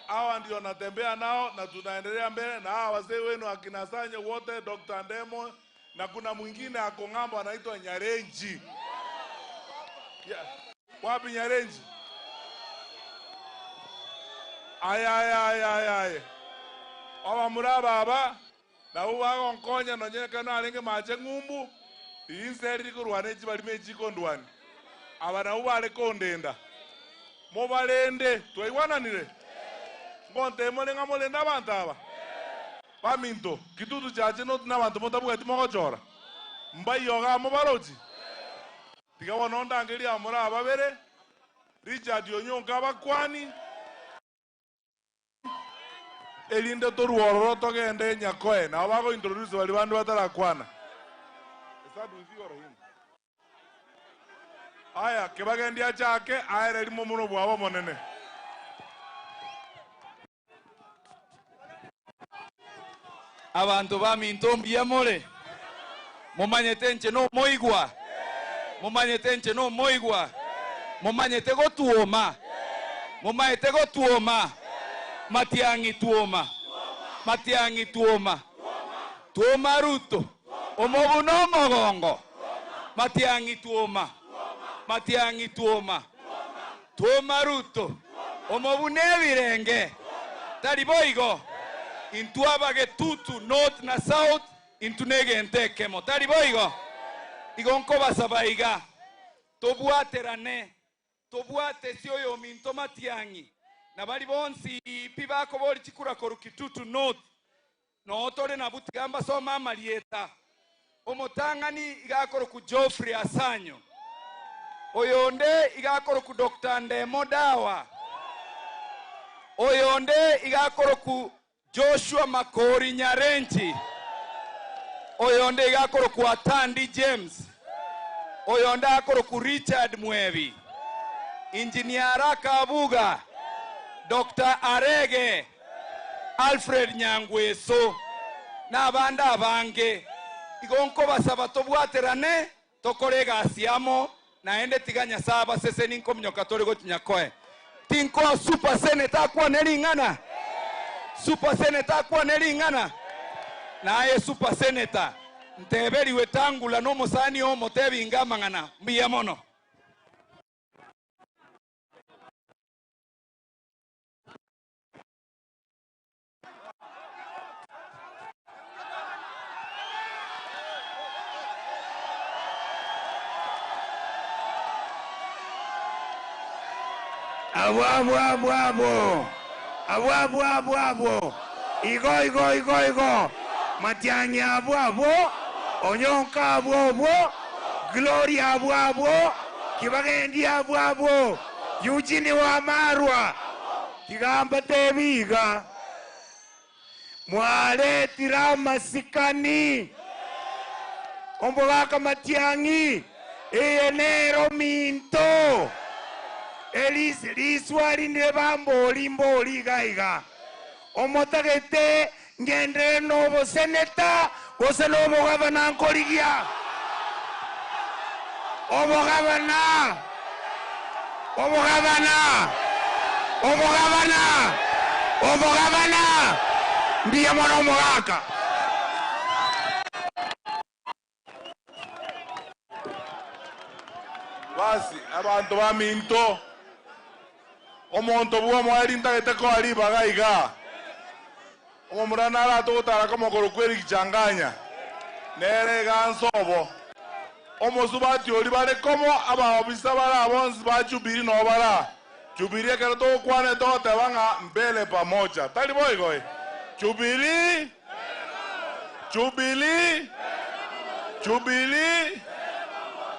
S2: Hawa ndio natembea nao na tunaendelea mbele na hawa wazee wenu akina Sanye wote, Dr. Ndemo na kuna mwingine ako ng'ambo anaitwa Nyarenji. Yeah. Wapi Nyarenji? Ay ay ay ay ay. Abamura baba nabo bagonkonya nonyeka narenge mache ng'umbu inseri korwane chibarime chikondwani. Aba nabo bare kondenda. Mobarende twaiwananire. Ngonte morenga morenda abantu aba. Baminto kitutu chache no nabantu motabwati mogochora. Mbayoga mobarochi. Tiga bono ndangeria amora ababere. Richard Onyonka abakwani. Elinde toruororo togende nyakoe na bago introduce bali bandu batarakwana. Aya Kibagendi achake aere limo muno bwabo monene.
S6: Abantu baminto mbiamore. Mumanyete nche no moigwa. Mumanyete nche no moigwa. Mumanyete gotuoma. Mumanyete gotuoma. Matiang'i tuoma. Matiang'i tuoma. Tuoma Ruto. Omobu no mogongo. Matiang'i tuoma. Matiang'i tuoma. Tuoma Ruto. Omobu nebirenge. Tari boigo. Intu Abagetutu north na south intu negente kemo. Tari boigo. Igonko basabaiga. Tobwaterane. Tobwate sioyo minto Matiang'i. Na bari bonsi pi bakobori chikura koru Kitutu north. No tore na butigamba soma marieta. Omotangani igakoro ku Geoffrey Asanyo. Oyonde igakoro ku Dr. Ndemo Dawa. Oyonde igakoro ku Joshua Makori Nyarenchi. Oyonde igakoro ku Atandi James. Oyonde akoro ku Richard Mwevi. Engineer Kabuga. Dr. Arege. Alfred Nyangweso. N'abanda abange. Igonko basaba tobwaterane tokorega asiamo naende tiganya saba sese ninko mnyoka tinyakoe. Tinko super senator kwa nelingana. Super senator kwa nelingana. Naye super senator nteberi wetangula no musani o motebi ngamangana mbiya mono.
S4: Abo, abo, abo, abo. Abo, abo, abo, abo. Igo, igo, igo, igo. Matiang'i abo, abo. Onyonka abo, abo. Gloria abo, abo. Kibagendi abo, abo. Eugene wa Marwa. Kigamba tebiga. Mwale tirama sikani. Ombogaka Matiang'i. Enero minto. Elise liswali ne bamboli mboli gaiga. Omotagete ngendre nobo seneta gose nobo gavana nkorigia. Obo gavana. Obo gavana. Obo gavana. Obo gavana. Ndiye mwana omogaka.
S2: Basi abantu ba minto. Omonto bwa mwari ntagete ko ari bagaiga. Omomurana aratogotara komokoro kweri kichanganya. Nere gansobo. Omosubati ori bare komo abaobisa bara bonsi ba Jubilee no bara. Jubilee kero tokwane totebanga mbele pamoja. Tari boigo. Jubilee. Jubilee. Jubilee.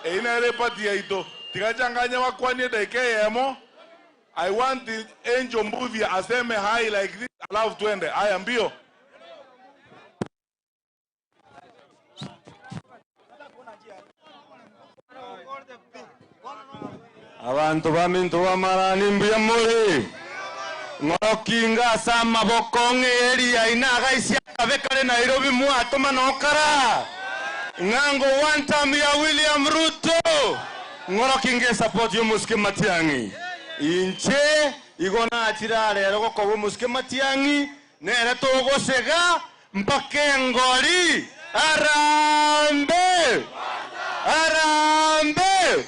S2: Einere pati aito. Tikachanganya wakwani dakika. I want the Angel Mbuvi aseme high like this. Alafu tuende. Aya mbio.
S1: Abantu bamintu bamarani mbuya muri. Ngorokinga sama bokonge eri aina gaisia kabekare Nairobi mwatoma nokara. Ngango one time ya William Ruto. Ngorokinga support yo Musike Matiang'i. Inche igona achirare roko Musike Matiang'i nere togosega mpaka ngori. Arambe. Arambe.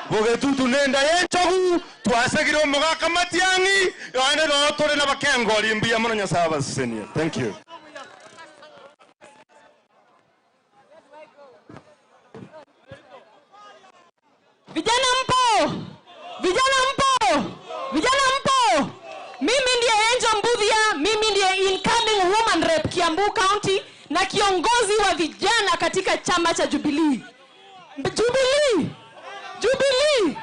S1: Bogetutu nenda yenchogu twasegire omogaka Matiang'i yone no tore na bakengori mbiya mono Nyasaye basesenie. Thank you.
S7: Vijana mpo! Vijana mpo! Vijana mpo! Mimi ndiye Angel Mbuthia, mimi ndiye incoming woman rep Kiambu County na kiongozi wa vijana katika chama cha Jubilee. Jubilee! Jubilee!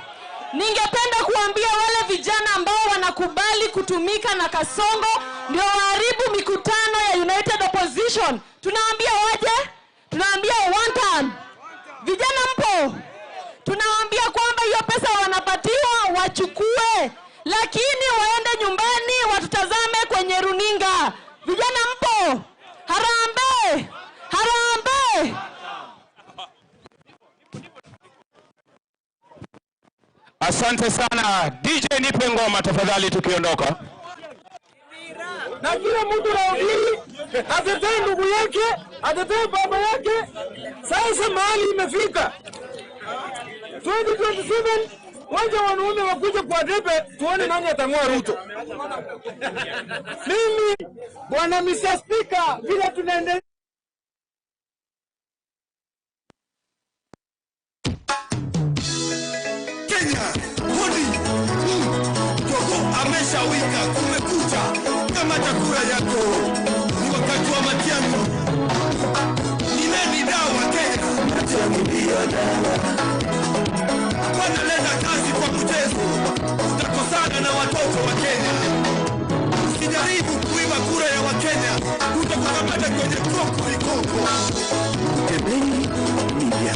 S7: Ningependa kuambia wale vijana ambao wanakubali kutumika na Kasongo ndio waharibu mikutano ya United Opposition. Tunaambia waje? Tunaambia one time. Vijana mpo? Tunawaambia kwamba hiyo pesa wanapatiwa wachukue, lakini waende nyumbani watutazame kwenye runinga. Vijana mpo? Harambee! Harambee!
S1: Asante sana. DJ nipe ngoma tafadhali tukiondoka.
S8: Na kila mtu naubiri atetee ndugu yake, atetee baba yake. Sasa mahali imefika 2027, wacha wanaume wakuje kwa debe, tuone nani atang'oa Ruto. Mimi bwana Mr. Speaker, vile tunaendelea
S9: Kenya, hodi Jogo ameshawika, kumekucha. Kama chakula yako ni wakati wa Matiang'i. Ni nani dawa Kenya? Matiang'i ndiyo dawa. Hapana, leta kazi kwa mchezo, utakosana na watoto wa Kenya. Usijaribu kuiba kura ya Wakenya, utakukamata kwenye koko ikoko. Tembeni media.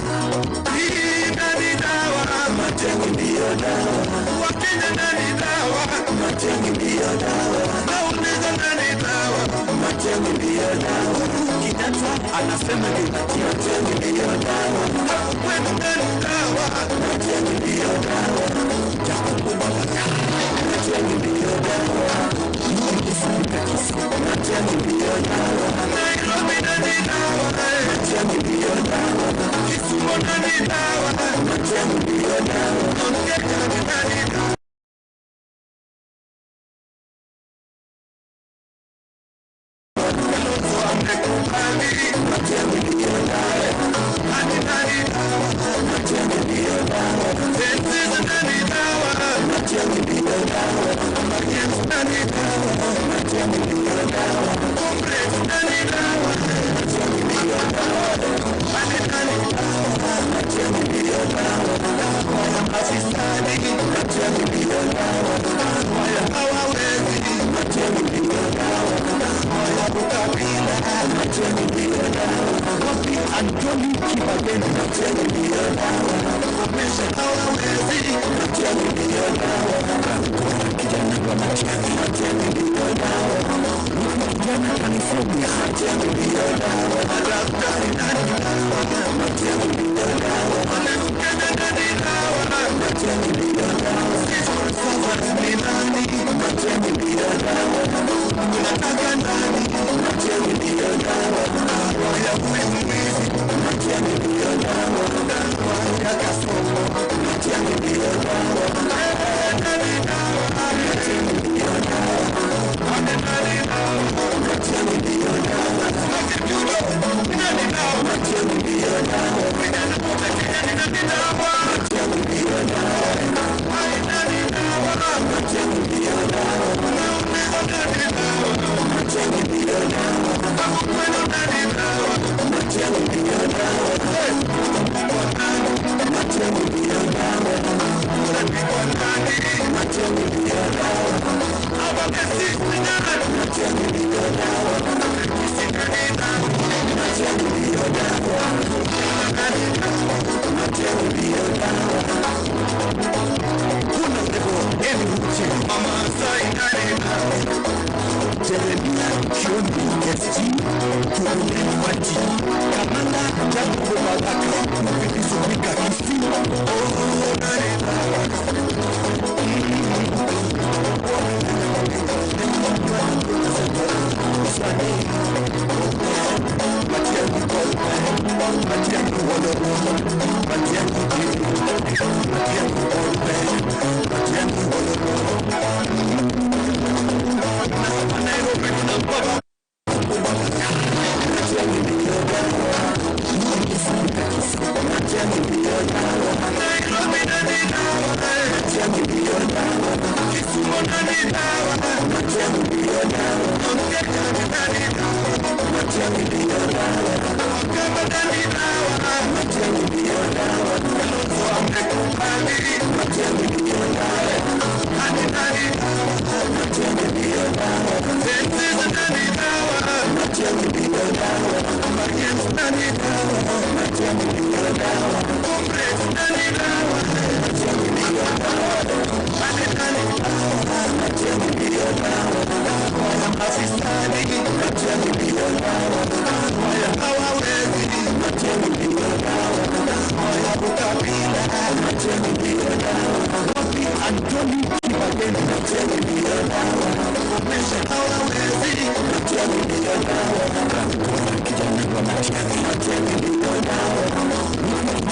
S9: Hii nani dawa? Matiang'i ndiyo dawa. Wakenya nani dawa? Matiang'i ndiyo dawa. Nauliza nani dawa? Matiang'i ndiyo dawa. Uhuru Kenyatta anasema ni Matiang'i ndiyo dawa. Hapo kwenu nani dawa? Matiang'i ndiyo dawa. Jacob Mabaka. Matiang'i ndiyo dawa. Matiang'i ndiyo dawa. Nairobi nani dawa? Matiang'i ndiyo dawa. Kisumu nani dawa? Matiang'i ndiyo dawa. Kenya nani dawa?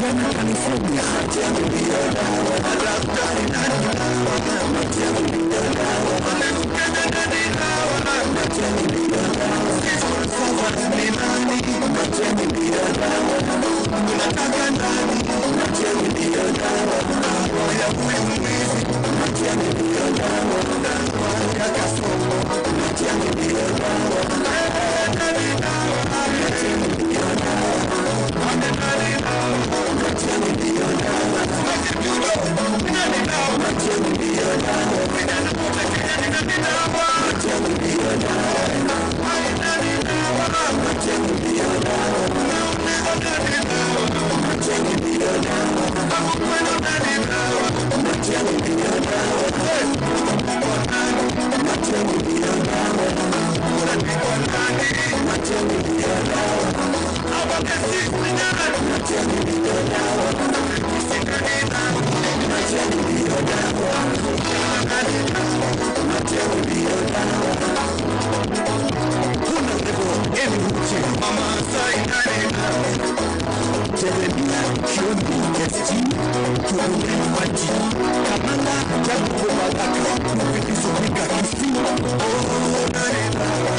S9: Kijana California. Matiang'i ndio dawa. Daktari nani dawa? Matiang'i ndio dawa. Kenya nani dawa? Matiang'i ndio dawa. Sisi ni nani? Matiang'i ndio dawa. Tunataka nani? Matiang'i ndio dawa. Ya huyu mwizi. Matiang'i ndio dawa. Dawa ya Kasongo. Matiang'i ndio dawa. Nani dawa? Matiang'i ndio dawa. Nani dawa? Matiang'i ndio dawa. Nani dawa? Matiang'i ndio dawa. Vijana wote Kenya ni nani dawa? Matiang'i ndio dawa. Nani dawa? Matiang'i ndio dawa. Nani dawa? Matiang'i ndio dawa. Hapo nani dawa? Matiang'i ndio dawa. Matiang'i ndio dawa. Matiang'i ndio dawa. Matiang'i ndio dawa. Matiang'i ndio dawa. Matiang'i ndio dawa. Kuna lebo Eli Mama Saidani Jeremia Kioni SG Tuone Maji Kamala Jacob Baraka Mupikisupika Kisi Oh nani dawa.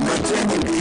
S10: Matiang'i.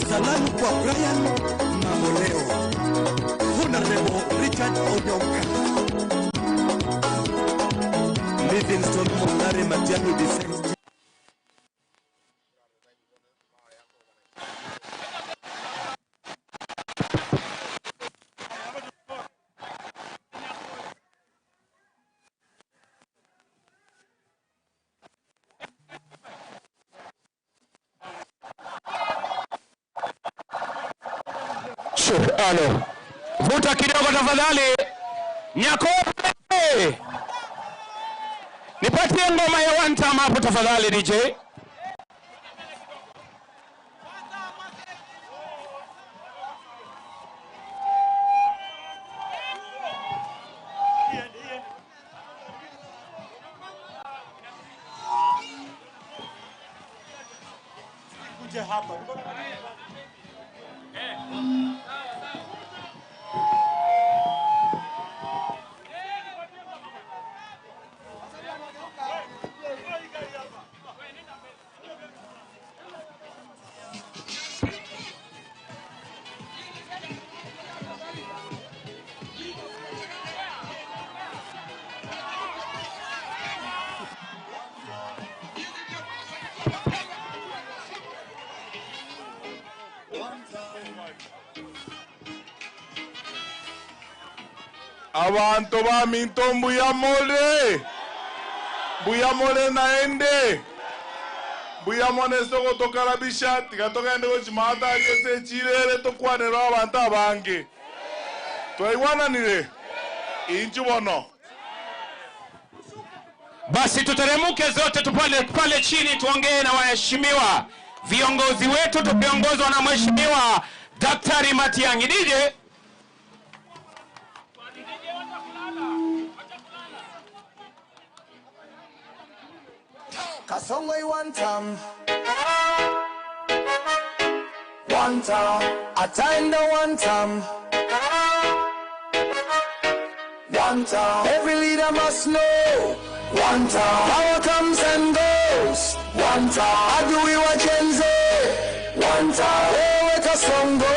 S9: Salamu kwa Brian Mamoleo, Honorable Richard Onyonka, Livingstone Mongare Matiang'i Defense.
S1: Alo. Vuta kidogo tafadhali. Nyakobe. Nipatie ngoma ya one time hapo tafadhali DJ.
S8: Kuja hapa.
S2: Abantu ba minto mbuyamole. Mbuyamole naende. Mbuyamone soko tokarabisha tikatoka ende gochimata ariese chirere tokwanero abantu abange. Twaigwananire. Inchu bono.
S10: Basi tuteremuke zote tupale pale chini tuongee na waheshimiwa viongozi wetu tukiongozwa na Mheshimiwa Daktari Matiang'i. DJ
S11: Kasongo one time. One time. Ataenda one time. One time. Every leader must know. One time. Power comes and goes. One time. Adui wa Gen Z. One time. Wewe Kasongo.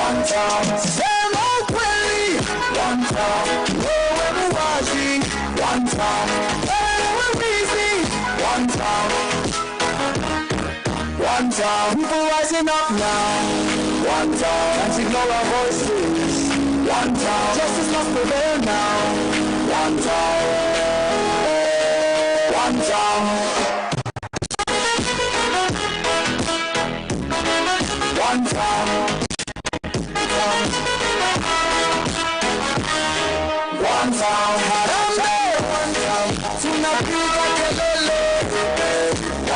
S11: One time. Sema ukweli. One time. Wewe muwazi. One time. Wewe mwizi. One time. One time. People rising up now. One time. Can't ignore our voices. One time. Justice must prevail now. One time. One time. One time. One time. Harambee. One time. Tunapiga kelele.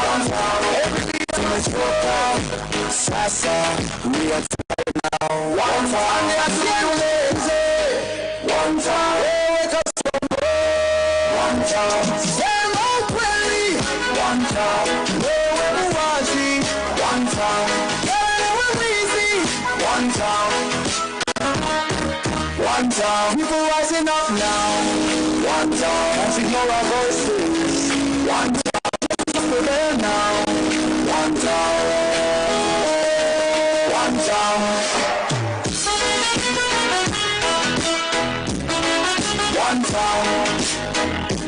S11: One time. Every tumechoka. Sasa we are tired now. One time. Atueleze. One time. Wewe Kasongo. One time. Sema ukweli. One time. Wewe muwazi. One time. Wewe mwizi. One time. One time. People rising up now. One time. Can't ignore our voices. One time. Prevail now. One time. One time. One time.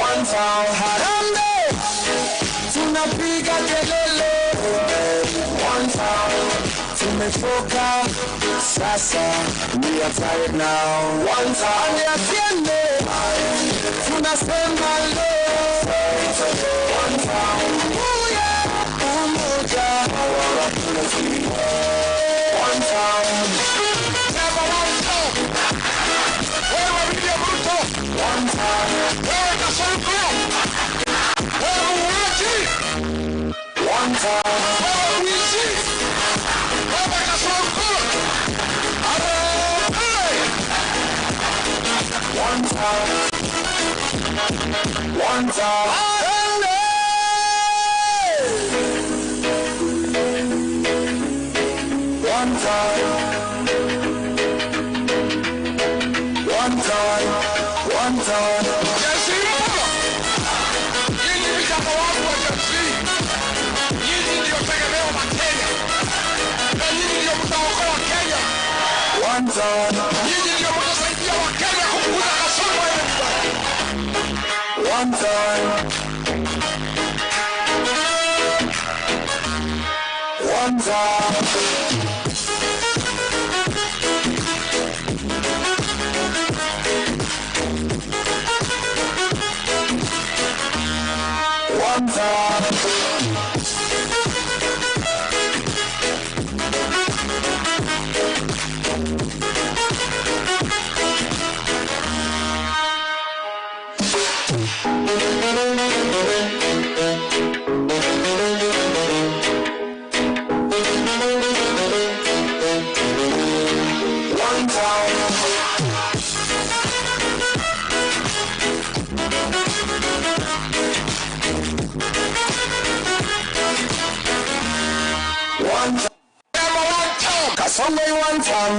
S11: One time. Harambee. Tunapiga kelele. One time. Tumechoka. Sasa we are tired now. One time. Atiende. Tunasema leo. One time. Uya umoja. One time.
S1: Never one time. Wewe William Ruto.
S11: One time.
S1: Wewe Kasongo. Wewe muuaji.
S11: One time.
S1: Wewe mwizi. Wewe Kasongo. Harambee.
S11: One time. One time. Harambee. One time. One time. One time.
S1: Jeshi mpo. Nyinyi vijana wangu wa jeshi. Nyinyi ndio tegemeo la Kenya. Na nyinyi ndio mtaokoa Kenya.
S11: One time.
S1: Nyinyi ndio mtasaidia Wakenya kufukuza Kasongo aende nyumbani.
S11: One time. One time. One time. One time. One time.
S1: Never one time.
S11: Kasongo one time.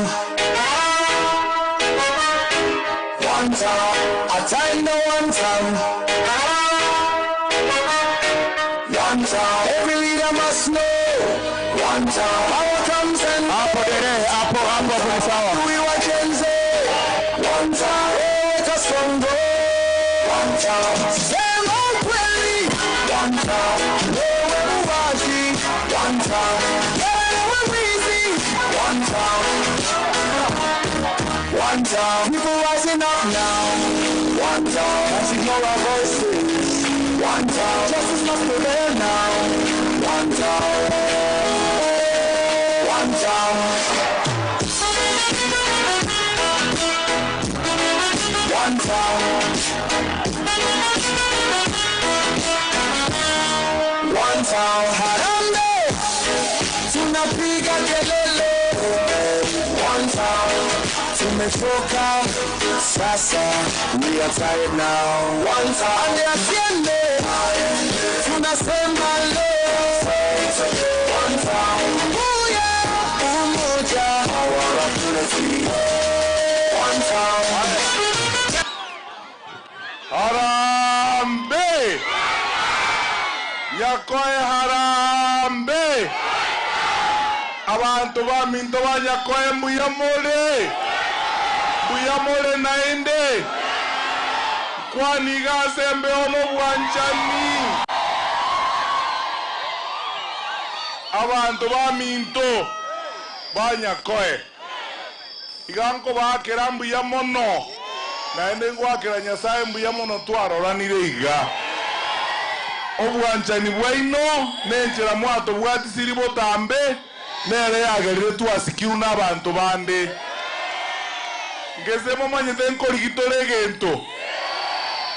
S11: One time. Ataenda one time. One time. Every leader must know. One time. Power comes and
S1: Hapo dere, hapo hapo hapo ni sawa.
S11: we wa Gen Z. One time. Wewe Kasongo. One time. Sema ukweli. One time. Wewe muwazi. One time. Wewe mwizi. One town. One town. People rising up now. One town. Let's ignore our voices. One town. Justice must prevail now. One town. One town. One town. One town. Harambee, tunapiga kelele. One town. Tumechoka sasa, we are tired now. One town. Ande tunasema leo. One town. Uya umoja, our unity. One town.
S2: Harambee! Nyakoe harambee! Abantu ba minto ba Nyakoe mbuyamole! Mbuyamole naende! Kwani gasembe ono bwanchani! Abantu ba minto ba Nyakoe! Iganko bakera mbuyamono! Naende ngwakera Nyasaye mbuyamono twaroranire iga. Obwanchani bwaino nenchera mwato bwatisiri botambe nere yagerire twasikiru n'abantu bande. Ngeze momanyete nkorigitore egento.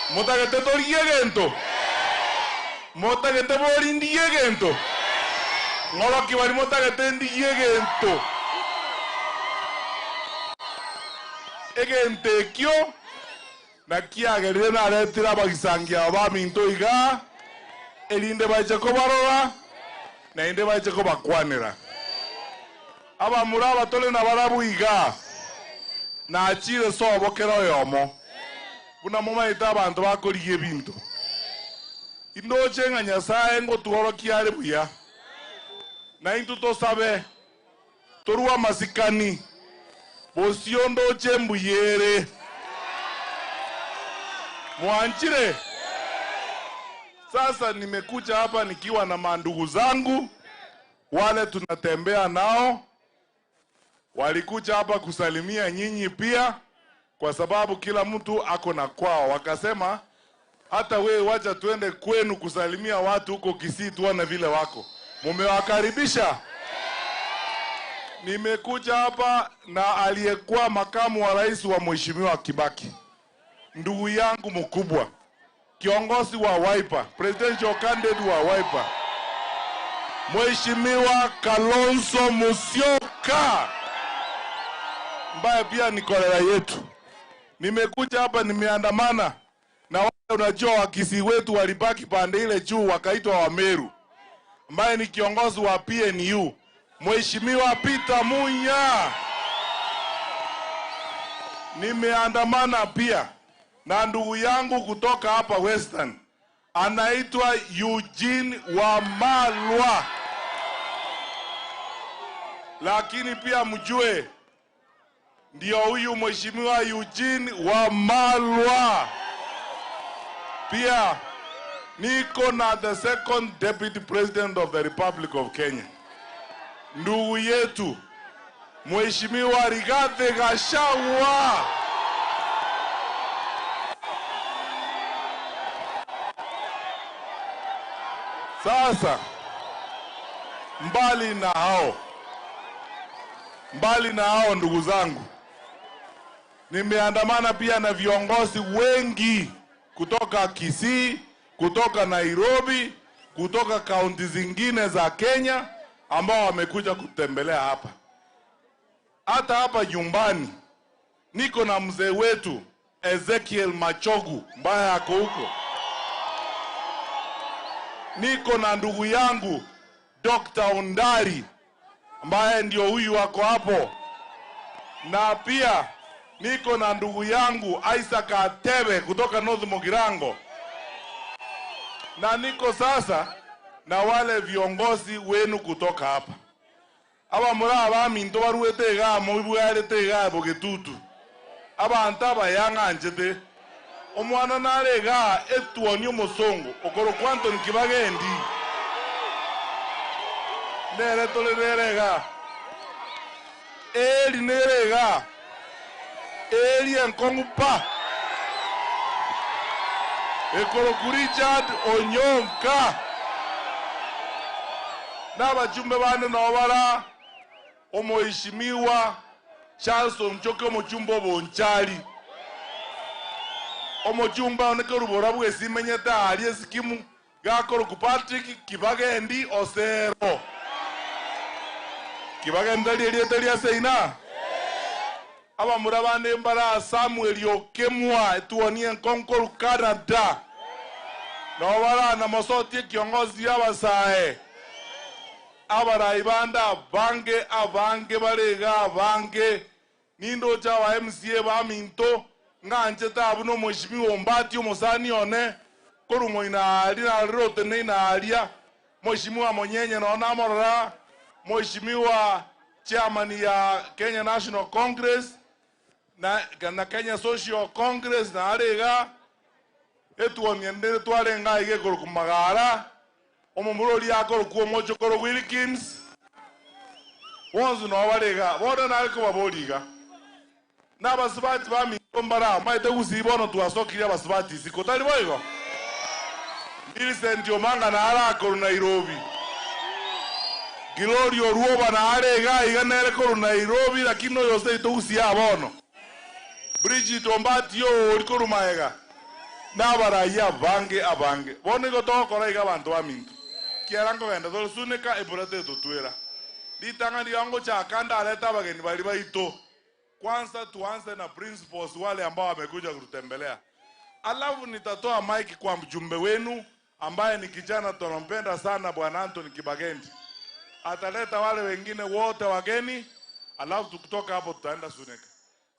S2: Motagete torigie egento. Motagete borindigie egento. Ng'oroki bari motagete ndigie egento. Egento ekio nakiagerire naretire abagisangia ba minto iga erinde bache kobarora naende bache kobakwanera. Abamura abatole na barabu iga nachire sobokera oyomo buna momaete abanto bakorigie ebinto. Indoche ng'a Nyasaye ngotworokia are buya naintu tosabe torwa masikani bosio ndoche mbuyere. Mwanchire. Sasa nimekuja hapa nikiwa na mandugu zangu wale tunatembea nao, walikuja hapa kusalimia nyinyi pia, kwa sababu kila mtu ako na kwao. Wakasema hata wewe wacha tuende kwenu kusalimia watu huko Kisii tuone vile wako. Mumewakaribisha. Nimekuja hapa na aliyekuwa makamu wa rais wa Mheshimiwa Kibaki, ndugu yangu mkubwa, kiongozi wa Wiper, presidential candidate wa Wiper, Mheshimiwa Kalonzo Musyoka, ambaye pia ni kolera yetu. Nimekuja hapa nimeandamana na wale unajua wa Kisii wetu walibaki pande ile juu wakaitwa wa Meru, ambaye ni kiongozi wa PNU, Mheshimiwa Peter Munya. Nimeandamana pia na ndugu yangu kutoka hapa Western, anaitwa Eugene Wamalwa. Lakini pia mjue ndio huyu Mheshimiwa Eugene Wamalwa. Pia niko na the second deputy president of the Republic of Kenya, ndugu yetu Mheshimiwa Rigathi Gachagua. Sasa mbali na hao ndugu zangu, nimeandamana pia na viongozi wengi kutoka Kisii, kutoka Nairobi, kutoka kaunti zingine za Kenya ambao wamekuja kutembelea hapa. Hata hapa nyumbani niko na mzee wetu Ezekiel Machogu ambaye ako huko. Niko na ndugu yangu Dr. Ondari ambaye ndio huyu wako hapo. Na pia niko na ndugu yangu Isaac Atebe kutoka North Mogirango. Na niko sasa na wale viongozi wenu kutoka hapa. Aba muri abaminto baruete iga moibwarete iga bogetutu. Abantu abayang'anchete omwana nare iga etuoni omosongo okoro kwanto Eli nerega. Eli enkongu pa. Ekoroku Richard Onyonka. N'abajumbe bane nobara omoheshimiwa Charles Onchoke omuchumba obonchali. Omuchumba oneke orubora bwesimenyete ahari esikimu gakoroku Patrick Kibagendi Osero. Kibagendi eriete ria seina. Abamura bane mbara Samuel Okemwa etuonie enkonkoru Canada. Nobara na mosoti kiongozi abasae. Abarai banda abange abange barega abange nindocha wa MCA baminto nganje tabu no mheshimiwa Ombati omusani one korumo ina ali na rote ne ina alia mheshimiwa Monyenye naona morora mheshimiwa chairman ya Kenya National Congress na Kenya Social Congress na arega etuoniende twarenga ige korukumagara omomurori akoro kuo koro Wilkins wonzu no barega bona nariko baboriga n'abasubati bamimbara maite gusibono twasokiria abasubati siko tari boigo Millicent Omanga na arakoro Nairobi Glorio Ruoba na arega iga nere koro Nairobi lakini no yose itogusia bono Bridget Ombati yo orikoro maega n'abaraya bange abange bono igo togokora iga abantu baminto kiarango genda tosuneka eburate totwera litanga liango cha kanda aleta abageni bali baito. Kwanza tuanze na principals wale ambao wamekuja kututembelea. Alafu nitatoa mic kwa mjumbe wenu ambaye ni kijana tunampenda sana Bwana Anthony Kibagendi. Ataleta wale wengine wote wageni, alafu tukitoka hapo tutaenda Suneka.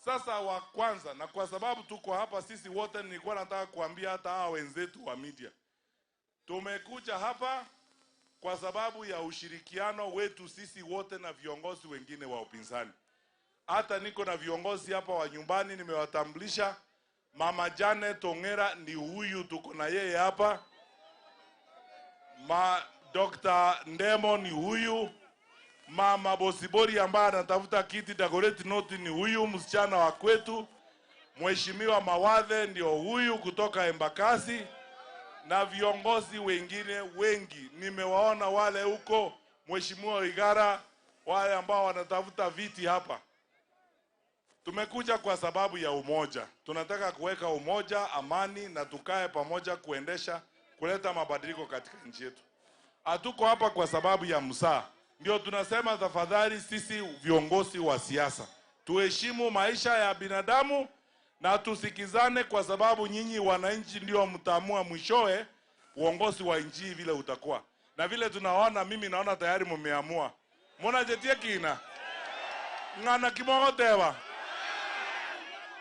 S2: Sasa wa kwanza, na kwa sababu tuko hapa sisi wote, nilikuwa nataka kuambia hata hawa wenzetu wa media. Tumekuja hapa kwa sababu ya ushirikiano wetu sisi wote na viongozi wengine wa upinzani. Hata niko na viongozi hapa wa nyumbani nimewatambulisha. Mama Janet Ongera ni huyu tuko na yeye hapa. Ma Dr. Ndemo ni huyu. Mama Bosibori ambaye anatafuta kiti Dagoretti North ni huyu msichana wa kwetu. Mheshimiwa Mawathe ndio huyu kutoka Embakasi na viongozi wengine wengi. Nimewaona wale huko, Mheshimiwa Igara, wale ambao wanatafuta viti hapa. Tumekuja kwa sababu ya umoja. Tunataka kuweka umoja, amani na tukae pamoja kuendesha, kuleta mabadiliko katika nchi yetu. Hatuko hapa kwa sababu ya msaa. Ndio tunasema tafadhali sisi viongozi wa siasa tuheshimu maisha ya binadamu na tusikizane, kwa sababu nyinyi wananchi ndio mtaamua mwishowe uongozi wa nchi vile utakuwa. Na vile tunaona, mimi naona tayari mmeamua. Mbona jetie kina? Ngana kimogotewa.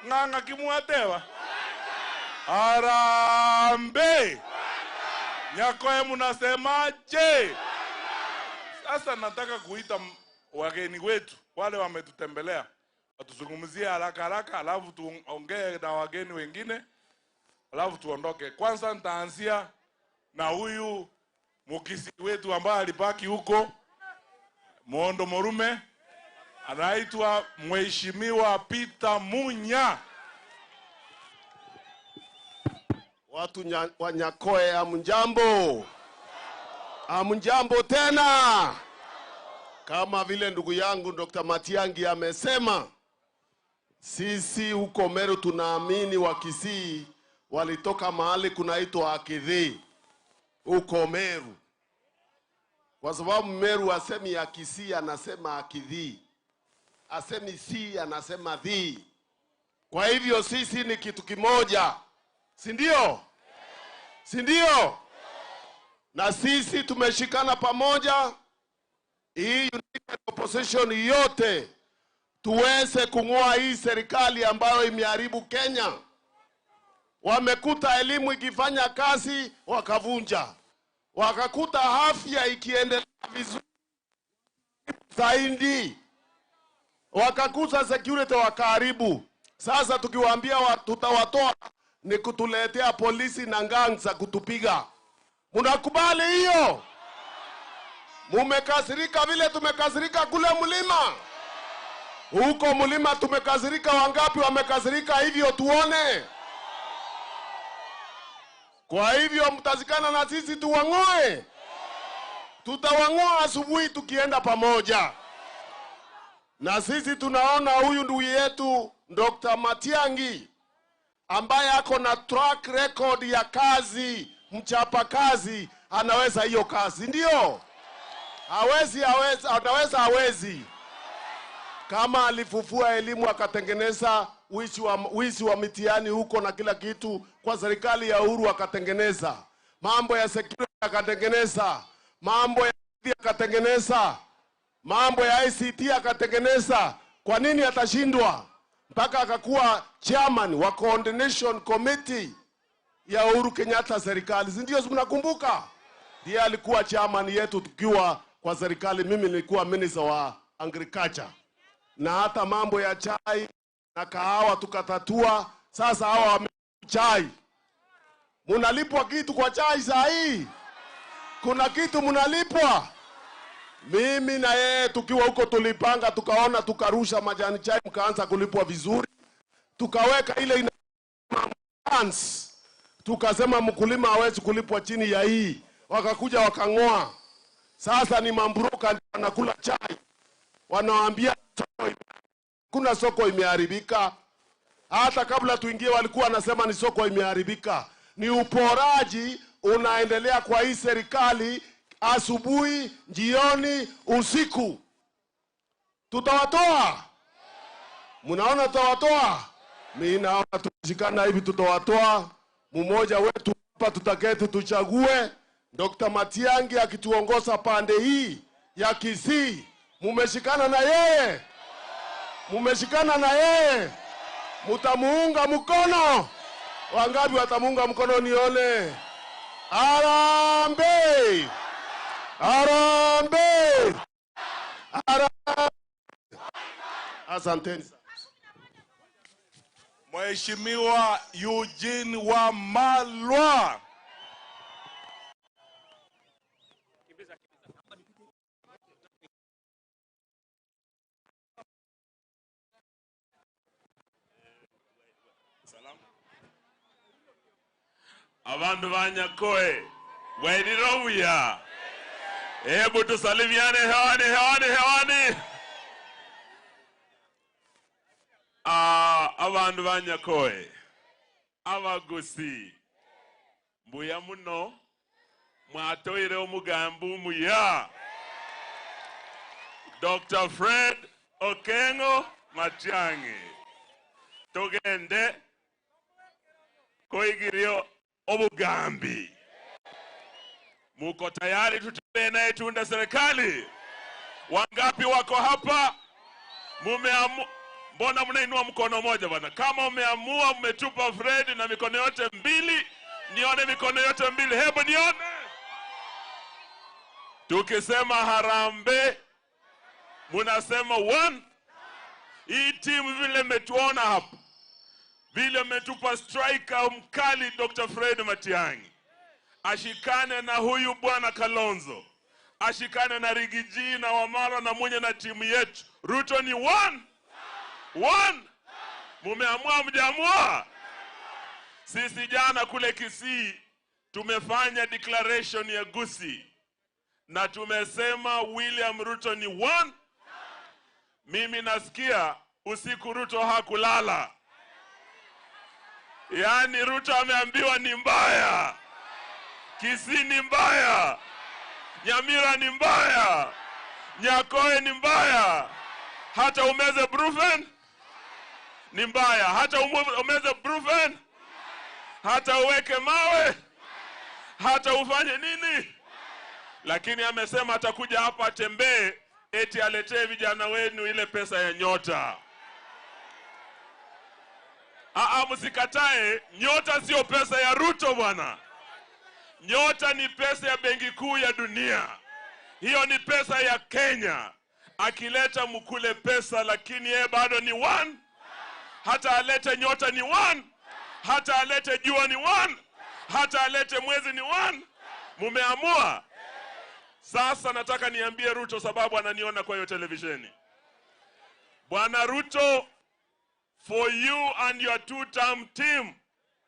S2: Nganga kimuatewa. Harambee. Nyakoe mnasemaje? Sasa nataka kuita wageni wetu wale wametutembelea watuzungumzie haraka haraka, alafu tuongee na wageni wengine, alafu tuondoke. Kwanza nitaanzia na huyu mukisi wetu ambaye alibaki huko Mondo Morume, anaitwa Mheshimiwa Peter Munya.
S12: Watu wa Nyakoe, amjambo. Amjambo tena. Kama vile ndugu yangu Dr. Matiang'i amesema, sisi huko Meru tunaamini Wakisii walitoka mahali kunaitwa Akidhi huko Meru. Kwa sababu Meru asemi Akisii, anasema Akidhi. Asemi si, anasema dhi. Kwa hivyo sisi ni kitu kimoja. Si ndio? Si ndio? Na sisi tumeshikana pamoja, hii United Opposition yote tuweze kung'oa hii serikali ambayo imeharibu Kenya. Wamekuta elimu ikifanya kazi wakavunja. Wakakuta afya ikiendelea vizuri zaidi. Wakakuta security wakaharibu. Sasa tukiwaambia tutawatoa ni kutuletea polisi na gangs za kutupiga. Mnakubali hiyo? Mumekasirika vile tumekasirika kule mlima. Huko mlima tumekasirika, wangapi wamekasirika hivyo tuone? Kwa hivyo mtazikana na sisi tuwang'oe. Tutawang'oa asubuhi tukienda pamoja. Na sisi tunaona huyu ndugu yetu Dr. Matiang'i ambaye ako na track record ya kazi, mchapa kazi, anaweza hiyo kazi, ndio? Hawezi, hawezi, anaweza hawezi. Kama alifufua elimu akatengeneza wizi wa mitihani huko na kila kitu kwa serikali ya Uhuru akatengeneza. Mambo ya security akatengeneza, mambo ya akatengeneza, mambo ya ICT akatengeneza. Kwa nini atashindwa? Mpaka akakuwa chairman wa coordination committee ya Uhuru Kenyatta serikali. Si ndio mnakumbuka? Ndiye alikuwa chairman yetu tukiwa kwa serikali. Mimi nilikuwa minister wa agriculture. Na hata mambo ya chai na kahawa tukatatua. Sasa hawa wame chai. Munalipwa kitu kwa chai saa hii? Kuna kitu munalipwa? Mimi na yeye tukiwa huko tulipanga, tukaona, tukarusha majani chai, mkaanza kulipwa vizuri. Tukaweka ile ina balance. Tukasema mkulima hawezi kulipwa chini ya hii. Wakakuja wakang'oa. Sasa ni mamburuka wanakula chai. Wanawaambia kuna soko imeharibika. Hata kabla tuingie walikuwa wanasema ni soko imeharibika. Ni uporaji unaendelea kwa hii serikali, asubuhi, jioni, usiku. Tutawatoa. Mnaona tutawatoa? Mimi naona tukishikana hivi tutawatoa. Mmoja wetu hapa tutaketi tuchague Dr. Matiang'i akituongoza pande hii ya Kisii. Mumeshikana na yeye. Mumeshikana na yeye. Mutamuunga mkono. Wangapi watamuunga mkono nione? Harambee! Harambee! Harambee! Asanteni.
S2: Mheshimiwa Eugene Wamalwa.
S3: Abandu banyakoe wairirobuya, hebu tusalimiane hewani hewani hewani. Abandu banyakoe abagusi mbuya muno mwatoire omugambo muya Dr. Fred Okengo Matiang'i tugende koigirio obugambi. Muko tayari tutembee naye tuunda serikali? Wangapi wako hapa? Mumeamua? Mbona mnainua mkono moja bwana? Kama umeamua mmetupa Fred na mikono yote mbili, nione mikono yote mbili. Hebu nione. Tukisema harambee, munasema one. Hii timu vile mmetuona hapa, vile mmetupa striker mkali Dr. Fred Matiang'i, ashikane na huyu bwana Kalonzo, ashikane na Rigiji na Wamara na mwenye na timu yetu. Ruto ni one. One. Mumeamua mjaamua? Sisi jana kule Kisii tumefanya declaration ya Gusii na tumesema William Ruto ni one. Mimi nasikia usiku Ruto hakulala. Yaani Ruto ameambiwa ni mbaya, Kisii ni mbaya, Nyamira ni mbaya, Nyakoe ni mbaya, hata umeze Brufen ni mbaya, hata umeze Brufen, hata uweke mawe, hata ufanye nini. Lakini amesema atakuja hapa atembee eti aletee vijana wenu ile pesa ya nyota. Msikatae, nyota sio pesa ya Ruto bwana. Nyota ni pesa ya Benki Kuu ya Dunia. Hiyo ni pesa ya Kenya. Akileta mkule pesa, lakini yeye bado ni one. Hata alete nyota ni one. Hata alete jua ni one. Hata alete mwezi ni one. Mumeamua. Sasa nataka niambie Ruto, sababu ananiona kwa hiyo televisheni. Bwana Ruto, for you and your two-term team,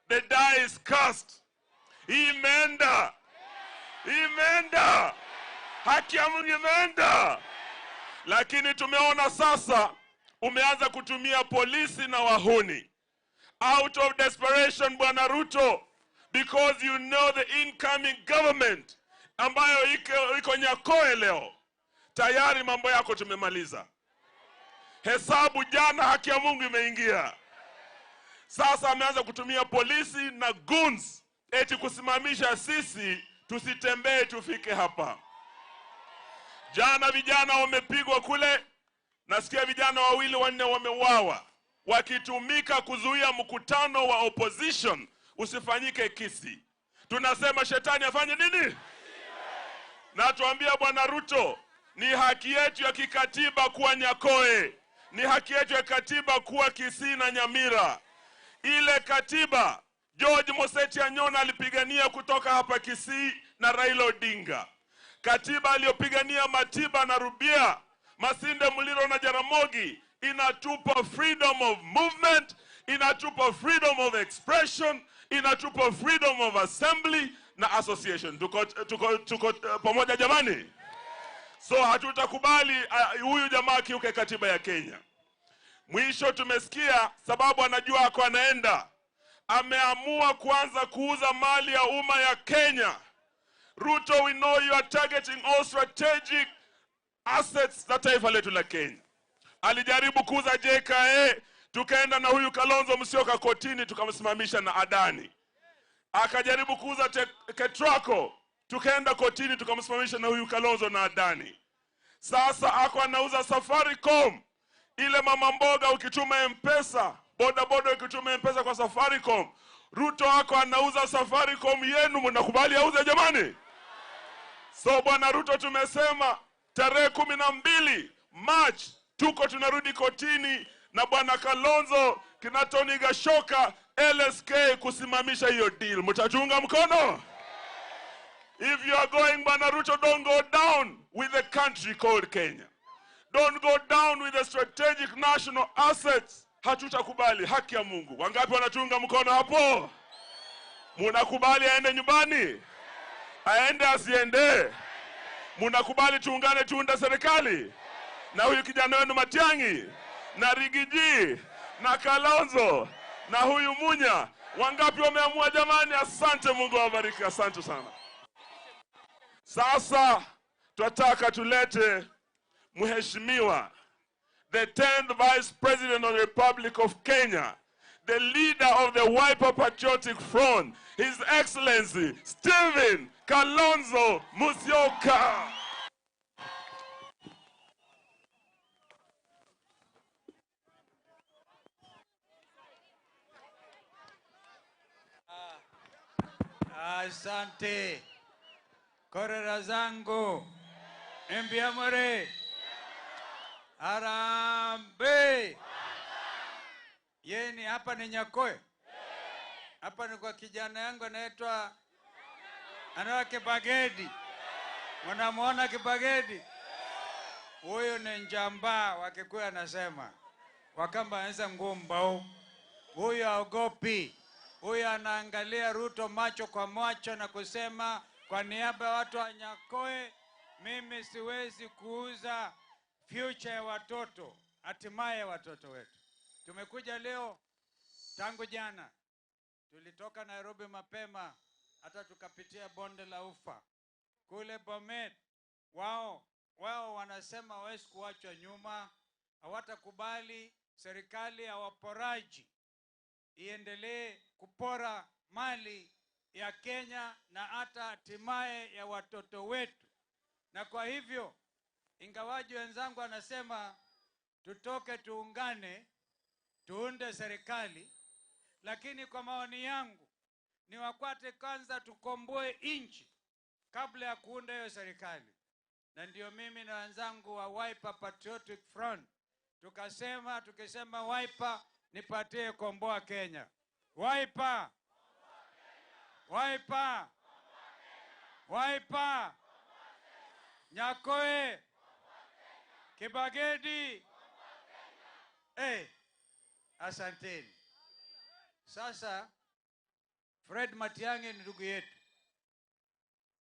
S3: the die is cast. Imeenda. Imeenda. Haki ya Mungu imeenda. Lakini tumeona sasa umeanza kutumia polisi na wahuni. Out of desperation, Bwana Ruto, because you know the incoming government ambayo iko Nyakoe leo, tayari mambo yako tumemaliza. Hesabu jana, haki ya Mungu imeingia. Sasa ameanza kutumia polisi na goons eti kusimamisha sisi tusitembee tufike hapa. Jana vijana wamepigwa kule, nasikia vijana 2 4 wameuawa wakitumika kuzuia mkutano wa opposition usifanyike Kisii. Tunasema shetani afanye nini? Na tuambia Bwana Ruto, ni haki yetu ya kikatiba kuwa Nyakoe, ni haki yetu ya katiba kuwa Kisii na Nyamira. Ile katiba George Moseti Anyona alipigania kutoka hapa Kisii na Raila Odinga. Katiba aliyopigania Matiba na Rubia, Masinde Muliro na Jaramogi, inatupa freedom of movement, inatupa freedom of expression, inatupa freedom of assembly na association. Tuko pamoja jamani? So hatutakubali huyu jamaa kiuke katiba ya Kenya. Mwisho tumesikia sababu anajua ako anaenda, ameamua kuanza kuuza mali ya umma ya Kenya. Ruto, we know you are targeting all strategic assets za taifa letu la Kenya. Alijaribu kuuza JKA, tukaenda na huyu Kalonzo Musyoka kotini tukamsimamisha na Adani. Akajaribu kuuza Ketraco, tukaenda kotini tukamsimamisha na huyu Kalonzo na Adani. Sasa ako anauza Safaricom, ile mama mboga ukichuma M-Pesa, boda boda ukichuma M-Pesa kwa Safaricom. Ruto ako anauza Safaricom yenu, mnakubali auze jamani? So Bwana Ruto, tumesema tarehe 12 March tuko tunarudi kotini na Bwana Kalonzo kina Tony Gashoka LSK kusimamisha hiyo deal. Mtachunga mkono? If you are going, Bwana Ruto, don't go down with the country called Kenya. Don't go down with the strategic national assets. Hatutakubali, haki ya Mungu. Wangapi wanachunga mkono hapo? Munakubali aende nyumbani? Aende asiende? Munakubali tuungane tuunda serikali? Na huyu kijana wenu Matiang'i, na Rigiji, na Kalonzo, na huyu Munya. Wangapi wameamua jamani? Asante, Mungu awabariki, asante sana. Sasa tunataka tulete Mheshimiwa the 10th Vice President of the Republic of Kenya, the leader of the Wiper Patriotic Front, His Excellency Stephen Kalonzo Musyoka.
S4: Asante. Korera zangu. Mbiamore. Harambee. Yeni hapa ni Nyakoe. Hapa ni kwa kijana yangu anaitwa Kibagedi. Mnamuona Kibagedi? Huyo ni njamba wa Kikuyu anasema. Wakamba anaweza ngumbao. Huyo haogopi. Huyo anaangalia Ruto macho kwa macho na kusema kwa niaba ya watu wa Nyakoe, mimi siwezi kuuza future ya watoto, hatimaye watoto wetu. Tumekuja leo tangu jana. Tulitoka Nairobi mapema, hata tukapitia bonde la Ufa. Kule Bomet, wao wanasema hawezi kuachwa nyuma, hawatakubali serikali ya waporaji iendelee kupora mali ya Kenya na hata hatimaye ya watoto wetu. Na kwa hivyo, ingawaji wenzangu anasema tutoke tuungane, tuunde serikali, lakini kwa maoni yangu ni wakwate kwanza tukomboe nchi kabla ya kuunda hiyo serikali. Na ndio mimi na wenzangu wa Wiper Patriotic Front tukasema, tukisema Wiper nipatie komboa Kenya. Wiper! Wiper! Wiper! Nyakoe! Kibagedi! Hey, asanteni. Sasa Fred Matiang'i ni ndugu yetu,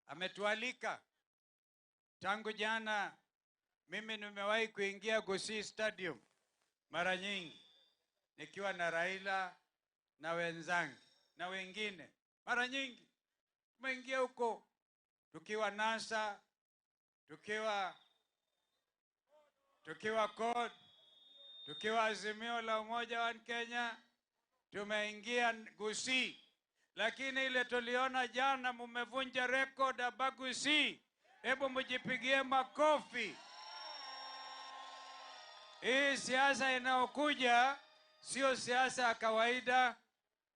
S4: ametualika tangu jana. Mimi nimewahi kuingia Gusii Stadium mara nyingi nikiwa na Raila na wenzangu na wengine, mara nyingi tumeingia huko tukiwa NASA, tukiwa CORD, tukiwa Azimio la Umoja wa Kenya, tumeingia Gusii. Lakini ile tuliona jana, mumevunja record ya Gusii. Hebu mjipigie makofi. Hii siasa inayokuja sio siasa ya kawaida.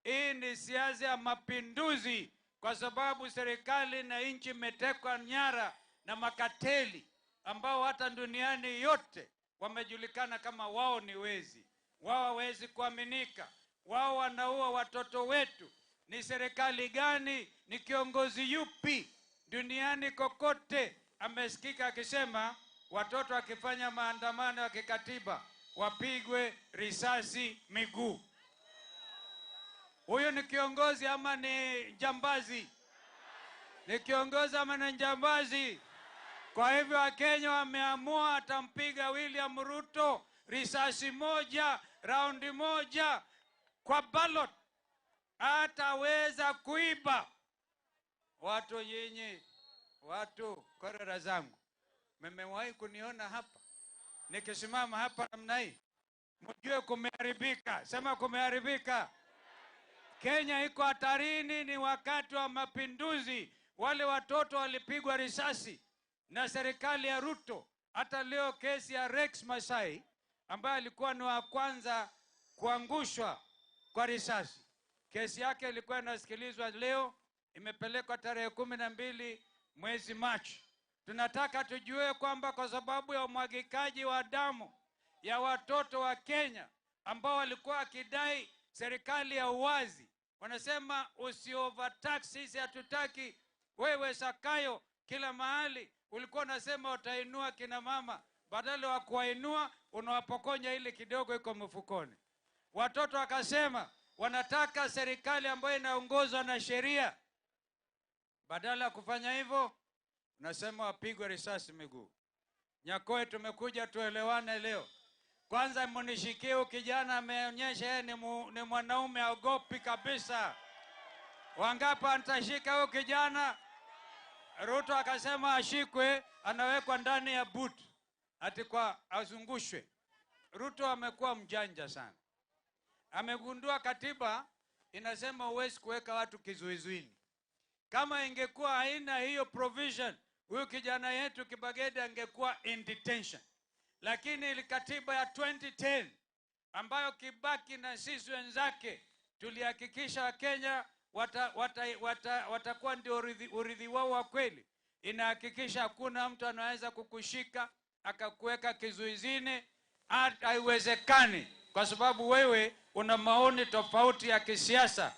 S4: Hii ni siasa ya mapinduzi, kwa sababu serikali na nchi imetekwa nyara na makateli ambao hata duniani yote wamejulikana kama wao ni wezi. Wao hawezi kuaminika. Wao wanaua watoto wetu. Ni serikali gani? Ni kiongozi yupi duniani kokote amesikika akisema watoto wakifanya maandamano ya kikatiba wapigwe risasi miguu? Huyo ni kiongozi ama ni jambazi? Ni kiongozi ama ni jambazi? Kwa hivyo Wakenya wameamua atampiga William Ruto risasi moja, raundi moja kwa ballot. Hataweza kuiba. Watu nyinyi, watu korera zangu, mmewahi kuniona hapa nikisimama hapa namna hii? Mjue kumeharibika. Sema kumeharibika. Kenya iko hatarini, ni wakati wa mapinduzi. Wale watoto walipigwa risasi na serikali ya Ruto. Hata leo kesi ya Rex Masai ambaye alikuwa ni wa kwanza kuangushwa kwa risasi, kesi yake ilikuwa inasikilizwa leo, imepelekwa tarehe 12 mwezi Machi. Tunataka tujue kwamba kwa sababu ya umwagikaji wa damu ya watoto wa Kenya ambao walikuwa wakidai serikali ya uwazi, wanasema usi overtax, sisi hatutaki wewe Sakayo. Kila mahali ulikuwa unasema utainua kina mama, badala wa kuwainua unawapokonya ile kidogo iko mfukoni. Watoto wakasema wanataka serikali ambayo inaongozwa na sheria. Badala ya kufanya hivyo, unasema wapigwe risasi miguu. Nyakoe, tumekuja tuelewane leo. Kwanza mnishikie, kijana ameonyesha yeye ni mwanaume, aogopi kabisa. Wangapi antashika huyo kijana? Ruto akasema ashikwe, anawekwa ndani ya boot, ati kwa azungushwe. Ruto amekuwa mjanja sana. Amegundua katiba inasema huwezi kuweka watu kizuizini. Kama ingekuwa haina hiyo provision, huyu kijana yetu Kibagedi angekuwa in detention. Lakini ile katiba ya 2010 ambayo Kibaki na sisi wenzake tulihakikisha Wakenya watakuwa ndio urithi wao wa kweli, inahakikisha hakuna mtu anaweza kukushika akakuweka kizuizini. Haiwezekani, kwa sababu wewe una maoni tofauti ya kisiasa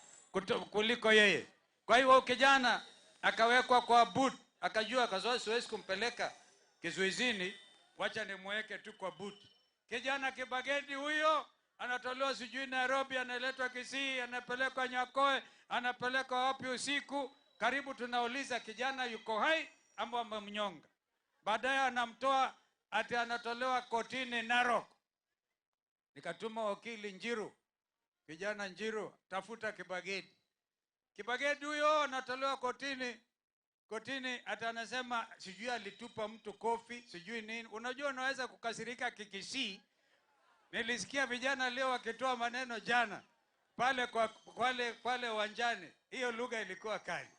S4: kuliko yeye. Kwa hiyo kijana akawekwa kwa boot, akajua kwa sababu siwezi kumpeleka kizuizini, wacha nimweke tu kwa boot. Kijana Kibagedi huyo anatolewa sijui Nairobi, analetwa Kisii, anapelekwa Nyakoe, anapelekwa wapi usiku. Karibu tunauliza kijana yuko hai ama wamemnyonga. Baadaye anamtoa ati anatolewa kotini Narok. Nikatuma wakili Njiru, kijana Njiru, tafuta Kibagedi. Kibagedi huyo anatolewa kotini ata anasema sijui alitupa mtu kofi, sijui nini. Unajua unaweza kukasirika Kikisii. Nilisikia vijana leo wakitoa maneno jana pale kwa pale uwanjani. Hiyo lugha ilikuwa kali.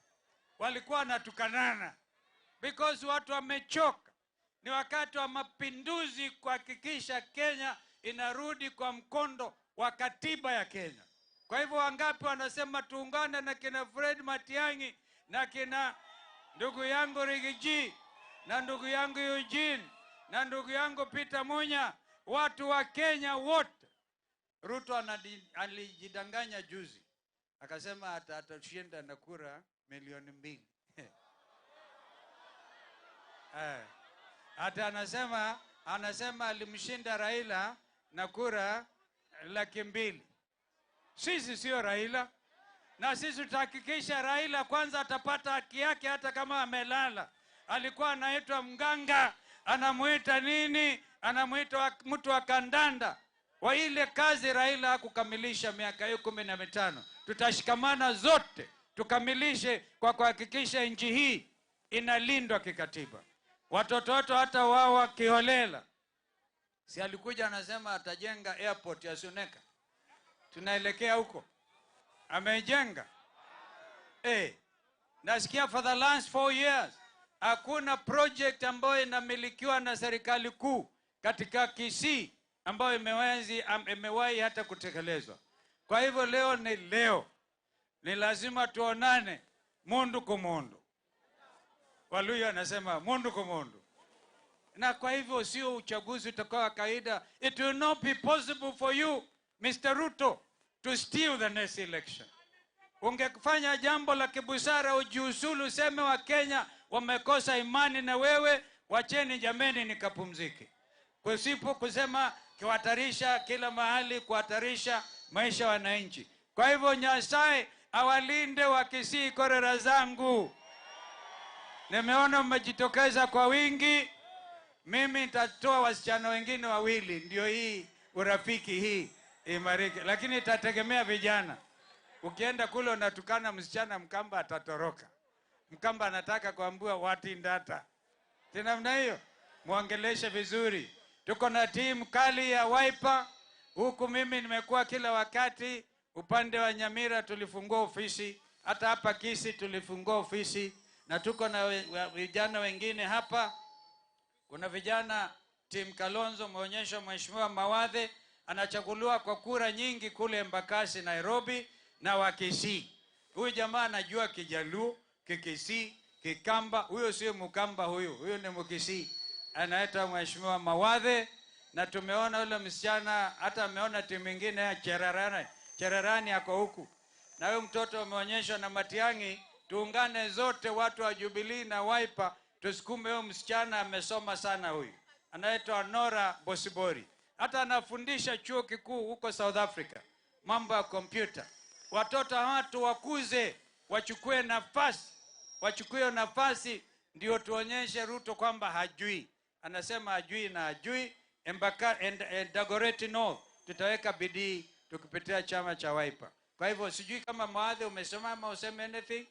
S4: Walikuwa wanatukanana because watu wamechoka. Ni wakati wa mapinduzi kuhakikisha Kenya inarudi kwa mkondo wa katiba ya Kenya. Kwa hivyo wangapi wanasema tuungane na kina Fred Matiang'i na kina ndugu yangu Rigiji na ndugu yangu Eugene na ndugu yangu Peter Munya, watu wa Kenya wote. Ruto alijidanganya juzi, akasema atashinda na kura 2 milioni. Hata anasema alimshinda Raila na kura 200,000. Sisi sio Raila, na sisi tutahakikisha Raila kwanza atapata haki yake hata kama amelala. Alikuwa anaitwa mganga, anamuita nini, anamuita mtu wa kandanda. Wa ile kazi Raila hakukamilisha miaka hiyo 15. Tutashikamana zote tukamilishe kwa kuhakikisha nchi hii inalindwa kikatiba. Watoto wetu hata wao wakiholela. Si alikuja anasema atajenga airport ya Suneka. Tunaelekea huko. Amejenga. Nasikia for the last 4 years hakuna project ambayo inamilikiwa na serikali kuu katika Kisii ambayo imewahi hata kutekelezwa. Kwa hivyo leo ni leo. Ni lazima tuonane mundu kwa mundu. Waluya anasema mundu kwa mundu. Na kwa hivyo sio uchaguzi utakao wa kawaida. It will not be possible for you, Mr. Ruto, to steal the next election. Ungefanya jambo la kibusara, ujiuzulu, useme wa Kenya wamekosa imani na wewe, wacheni jameni nikapumzike. Kusipo kusema kuhatarisha kila mahali, kuhatarisha maisha ya wananchi. Kwa hivyo Nyasaye awalinde wa Kisii korera zangu. Nimeona mmejitokeza kwa wingi. Mimi nitatoa wasichana wengine wawili, ndio hii urafiki hii imarike. Lakini itategemea vijana. Ukienda kule unatukana msichana Mkamba atatoroka. Mkamba anataka kuambiwa watindata. Tena namna hiyo muongeleshe vizuri. Tuko na timu kali ya Wiper. Huku mimi nimekuwa kila wakati upande wa Nyamira tulifungua ofisi, hata hapa Kisii tulifungua ofisi, na tuko na vijana wengine hapa. Kuna vijana timu Kalonzo, muonyesho Mheshimiwa Mawadhe anachaguliwa kwa kura nyingi kule Embakasi Nairobi na wa Kisii. Huyu jamaa anajua Kijaluo, Kikisii, Kikamba. Huyo sio Mkamba huyu, huyu ni Mkisii. Anaitwa Mheshimiwa Mawadhe, na tumeona yule msichana, hata ameona timu nyingine ya Cherarani. Cherarani ako huku. Na huyu mtoto ameonyeshwa na Matiang'i. Tuungane zote watu wa Jubilee na Wiper tusukume huyu msichana, amesoma sana huyu. Anaitwa Nora Bosibori. Hata anafundisha chuo kikuu huko South Africa, mambo ya kompyuta. Watoto watu wakuze, wachukue nafasi, wachukue nafasi ndio tuonyeshe Ruto kwamba hajui. Anasema hajui na hajui. Dagoretti North tutaweka bidii tukipitia chama cha Wiper. Kwa hivyo sijui kama Mawadhe umesimama useme anything?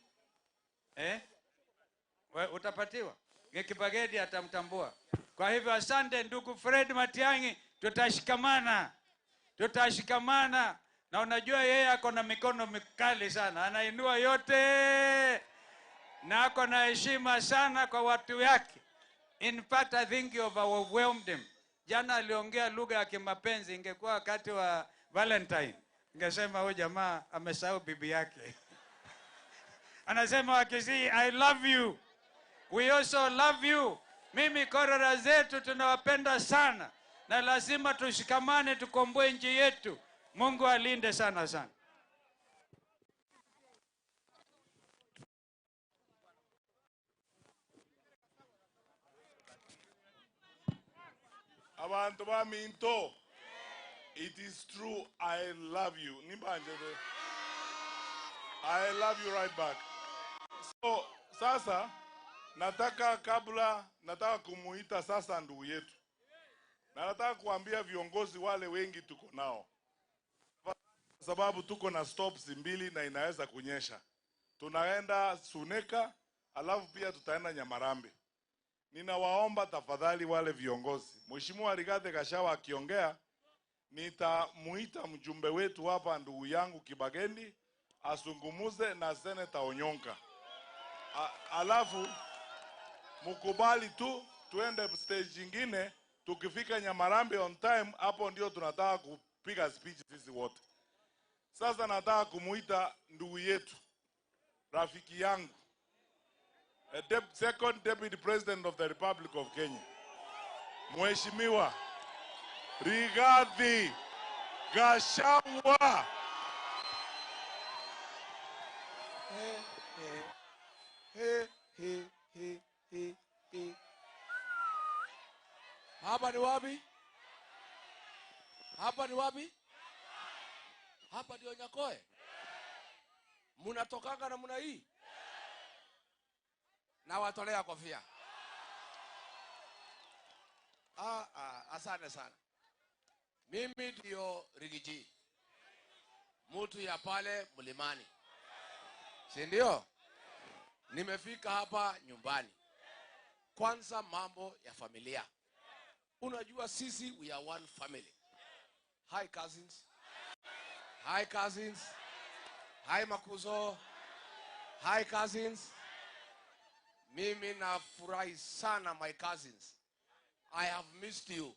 S4: Utapatiwa. Kibagedi atamtambua. Kwa hivyo asante ndugu Fred Matiang'i, tutashikamana. Tutashikamana. Na unajua yeye ako na mikono mikali sana, anainua yote. Na ako na heshima sana kwa watu yake. In fact, I think you overwhelmed him. Jana aliongea lugha ya kimapenzi, ingekuwa wakati wa Valentine ningesema huyu jamaa amesahau bibi yake. Anasema Wakisii, I love you. We also love you. Mimi korera zetu tunawapenda sana. Na lazima tushikamane tukomboe nchi yetu. Mungu alinde sana sana.
S2: Abantu ba minto. It is true, I love you. Nimbanjebe. I love you right back. So, sasa nataka kabla nataka kumuita sasa ndugu yetu. Na nataka kuambia viongozi wale wengi tuko nao. Sababu tuko na stops mbili na inaweza kunyesha. Tunaenda Suneka, alafu pia tutaenda Nyamarambe. Ninawaomba tafadhali wale viongozi. Mheshimiwa Rigathi Gachagua akiongea, nitamuita mjumbe wetu hapa ndugu yangu Kibagendi asungumuze na Senator Onyonka. Alafu mukubali tu tuende stage nyingine. Tukifika Nyamarambe on time, hapo ndio tunataka kupiga speech sisi wote. Sasa nataka kumuita ndugu yetu, rafiki yangu, second Deputy President of the Republic of Kenya, Mheshimiwa Rigathi Gachagua.
S13: He, he, he, he, he, he. Hapa ni wapi?
S14: Hapa ni wapi? Hapa ndio Nyakoe. Munatokanga na muna hii? Na watolea kofia. Asante sana. Mimi ndio Rigiji, mtu ya pale mlimani, si ndio? Nimefika hapa nyumbani. Kwanza mambo ya familia. Unajua sisi we are one family. Hi cousins. Hi cousins. Hi makuzo. Hi cousins. Mimi nafurahi sana my cousins. I have missed you.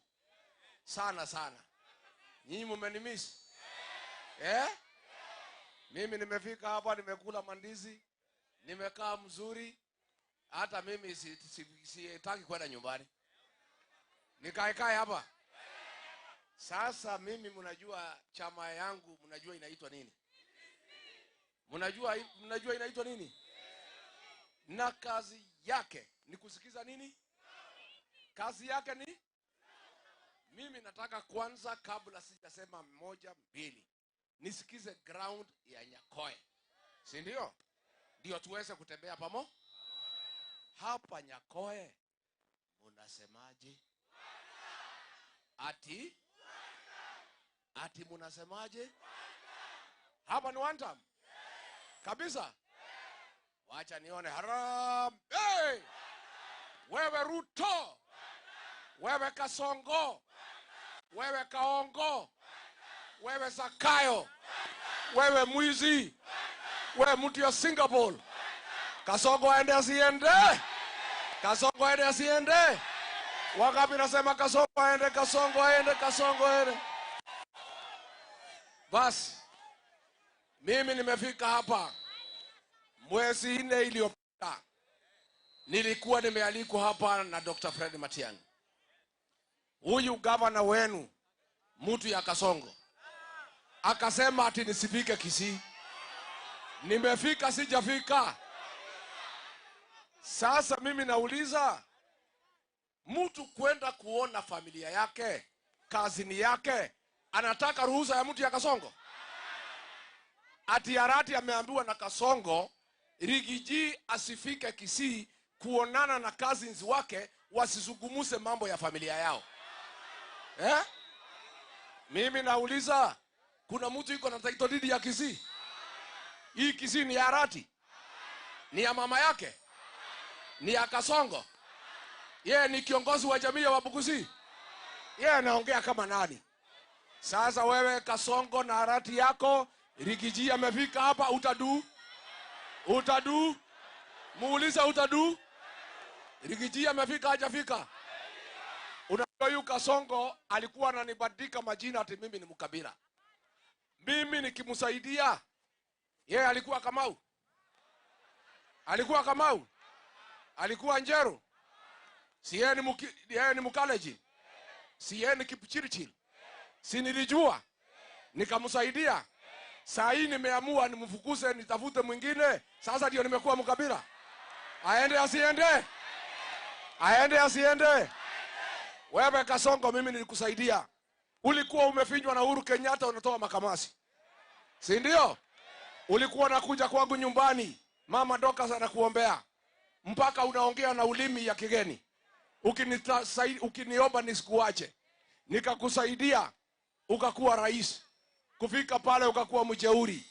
S14: Sana sana. Nyinyi mmenimiss? Eh? Mimi nimefika hapa, nimekula mandizi, nimekaa mzuri. Hata mimi sitaki kwenda nyumbani. Nikae kae hapa. Sasa mimi mnajua chama yangu, mnajua inaitwa nini? Mnajua inaitwa nini? Na kazi yake ni kusikiza nini? Kazi yake ni? Mimi nataka kwanza, kabla sijasema moja mbili, nisikize ground ya Nyakoe. Si ndio? Ndio tuweze kutembea pamo. Hapa Nyakoe munasemaje? Ati? Ati munasemaje? Hapa ni one time. Kabisa? Wacha nione harambee. Wewe Ruto. Wewe Kasongo. Wewe Kaongo. Wewe Zakayo. Wewe mwizi. Wewe mtu ya Singapore. Kasongo aende asiende? Kasongo aende asiende? Wangapi nasema Kasongo aende, Kasongo aende, Kasongo aende? Basi mimi nimefika hapa mwezi 4 iliyopita. Nilikuwa nimealikwa hapa na Dr. Fred Matiang'i, huyu gavana wenu, mtu ya Kasongo. Akasema ati nisifike Kisii. Nimefika sijafika? Sasa mimi nauliza, mtu kwenda kuona familia yake, kazini yake, anataka ruhusa ya mtu ya Kasongo? Ati Arati ameambiwa na Kasongo, Rigiji asifike Kisii kuonana na cousins wake, wasizungumuse mambo ya familia yao. Eh? Mimi nauliza, kuna mtu yuko na title deed ya Kisii? Hii Kisii ni ya Arati? Ni ya mama yake? Ni ya Kasongo? Yeye ni kiongozi wa jamii ya Wabukusi? Yeye anaongea kama nani? Sasa wewe Kasongo na Arati yako, Rigiji amefika hapa, utadu? Utadu? Muuliza utadu? Rigiji amefika hajafika? Unajua huyu Kasongo alikuwa ananibadilika majina ati mimi ni mkabila. Mimi nikimsaidia, yeye alikuwa Kamau. Alikuwa Kamau. Alikuwa Njeru. Si yeye ni Mkaleji. Si yeye ni Kipchirchir. Si nilijua. Nikamsaidia. Saa hii nimeamua nimfukuze, nitafute mwingine. Sasa ndio nimekuwa mkabila. Aende asiende? Aende asiende? Wewe Kasongo, mimi nilikusaidia. Ulikuwa umefinywa na Uhuru Kenyatta, unatoa makamasi. Si ndio? Ulikuwa unakuja kwangu nyumbani, mama Dorcas anakuombea, mpaka unaongea na ulimi ya kigeni. Ukiniomba nisikuache. Nikakusaidia, ukakuwa rais. Kufika pale ukakuwa mjeuri.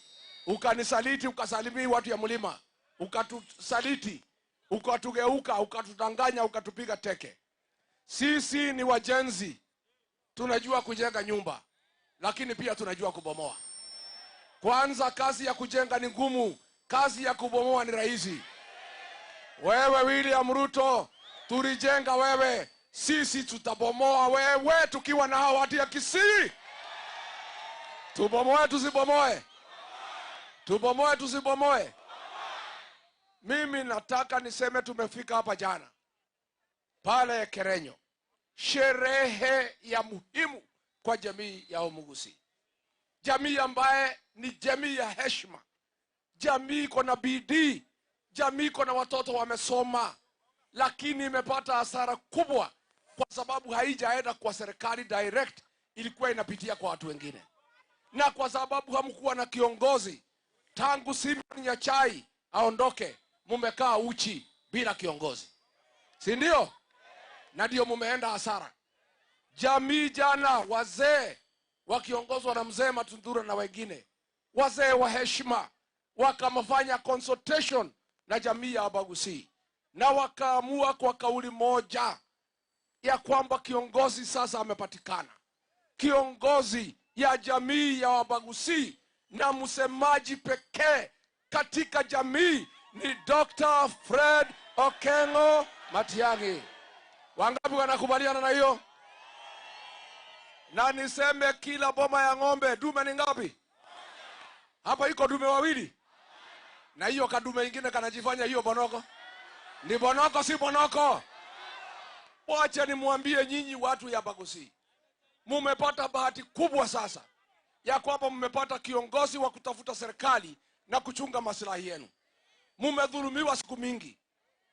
S14: Ukanisaliti, ukasalimia watu ya mlima. Ukatusaliti, ukatugeuka, ukatudanganya, ukatupiga teke. Sisi ni wajenzi. Tunajua kujenga nyumba, lakini pia tunajua kubomoa. Kwanza kazi ya kujenga ni ngumu, kazi ya kubomoa ni rahisi. Wewe William Ruto, tulijenga wewe, sisi tutabomoa wewe tukiwa na hao watu ya Kisii. Tubomoe tusibomoe? Tubomoe tusibomoe? Mimi nataka niseme tumefika hapa jana pale Kerenyo, sherehe ya muhimu kwa jamii ya Omugusi. Jamii ambaye ni jamii ya heshima, jamii iko na bidii, jamii iko na watoto wamesoma, lakini imepata hasara kubwa kwa sababu haijaenda kwa serikali direct, ilikuwa inapitia kwa watu wengine. Na kwa sababu hamkuwa na kiongozi tangu Simon Nyachae aondoke, mumekaa uchi bila kiongozi, si ndio? Na ndio mumeenda hasara. Jamii jana, wazee wakiongozwa na mzee Matundura na wengine, wazee wa heshima, wakamfanya consultation na jamii ya Abagusi, na wakaamua kwa kauli moja ya kwamba kiongozi sasa amepatikana, kiongozi ya jamii ya Wabagusi na msemaji pekee katika jamii ni Dr. Fred Okengo Matiang'i. Wangapi wanakubaliana na hiyo? Na niseme kila boma ya ng'ombe dume ni ngapi? Hapa iko dume wawili. Na hiyo kadume ingine kanajifanya hiyo bonoko. Ni bonoko si bonoko? Wacha nimwambie nyinyi watu ya Bagusi, mumepata bahati kubwa sasa ya kwamba mmepata kiongozi wa kutafuta serikali na kuchunga maslahi yenu. Mumedhulumiwa siku mingi.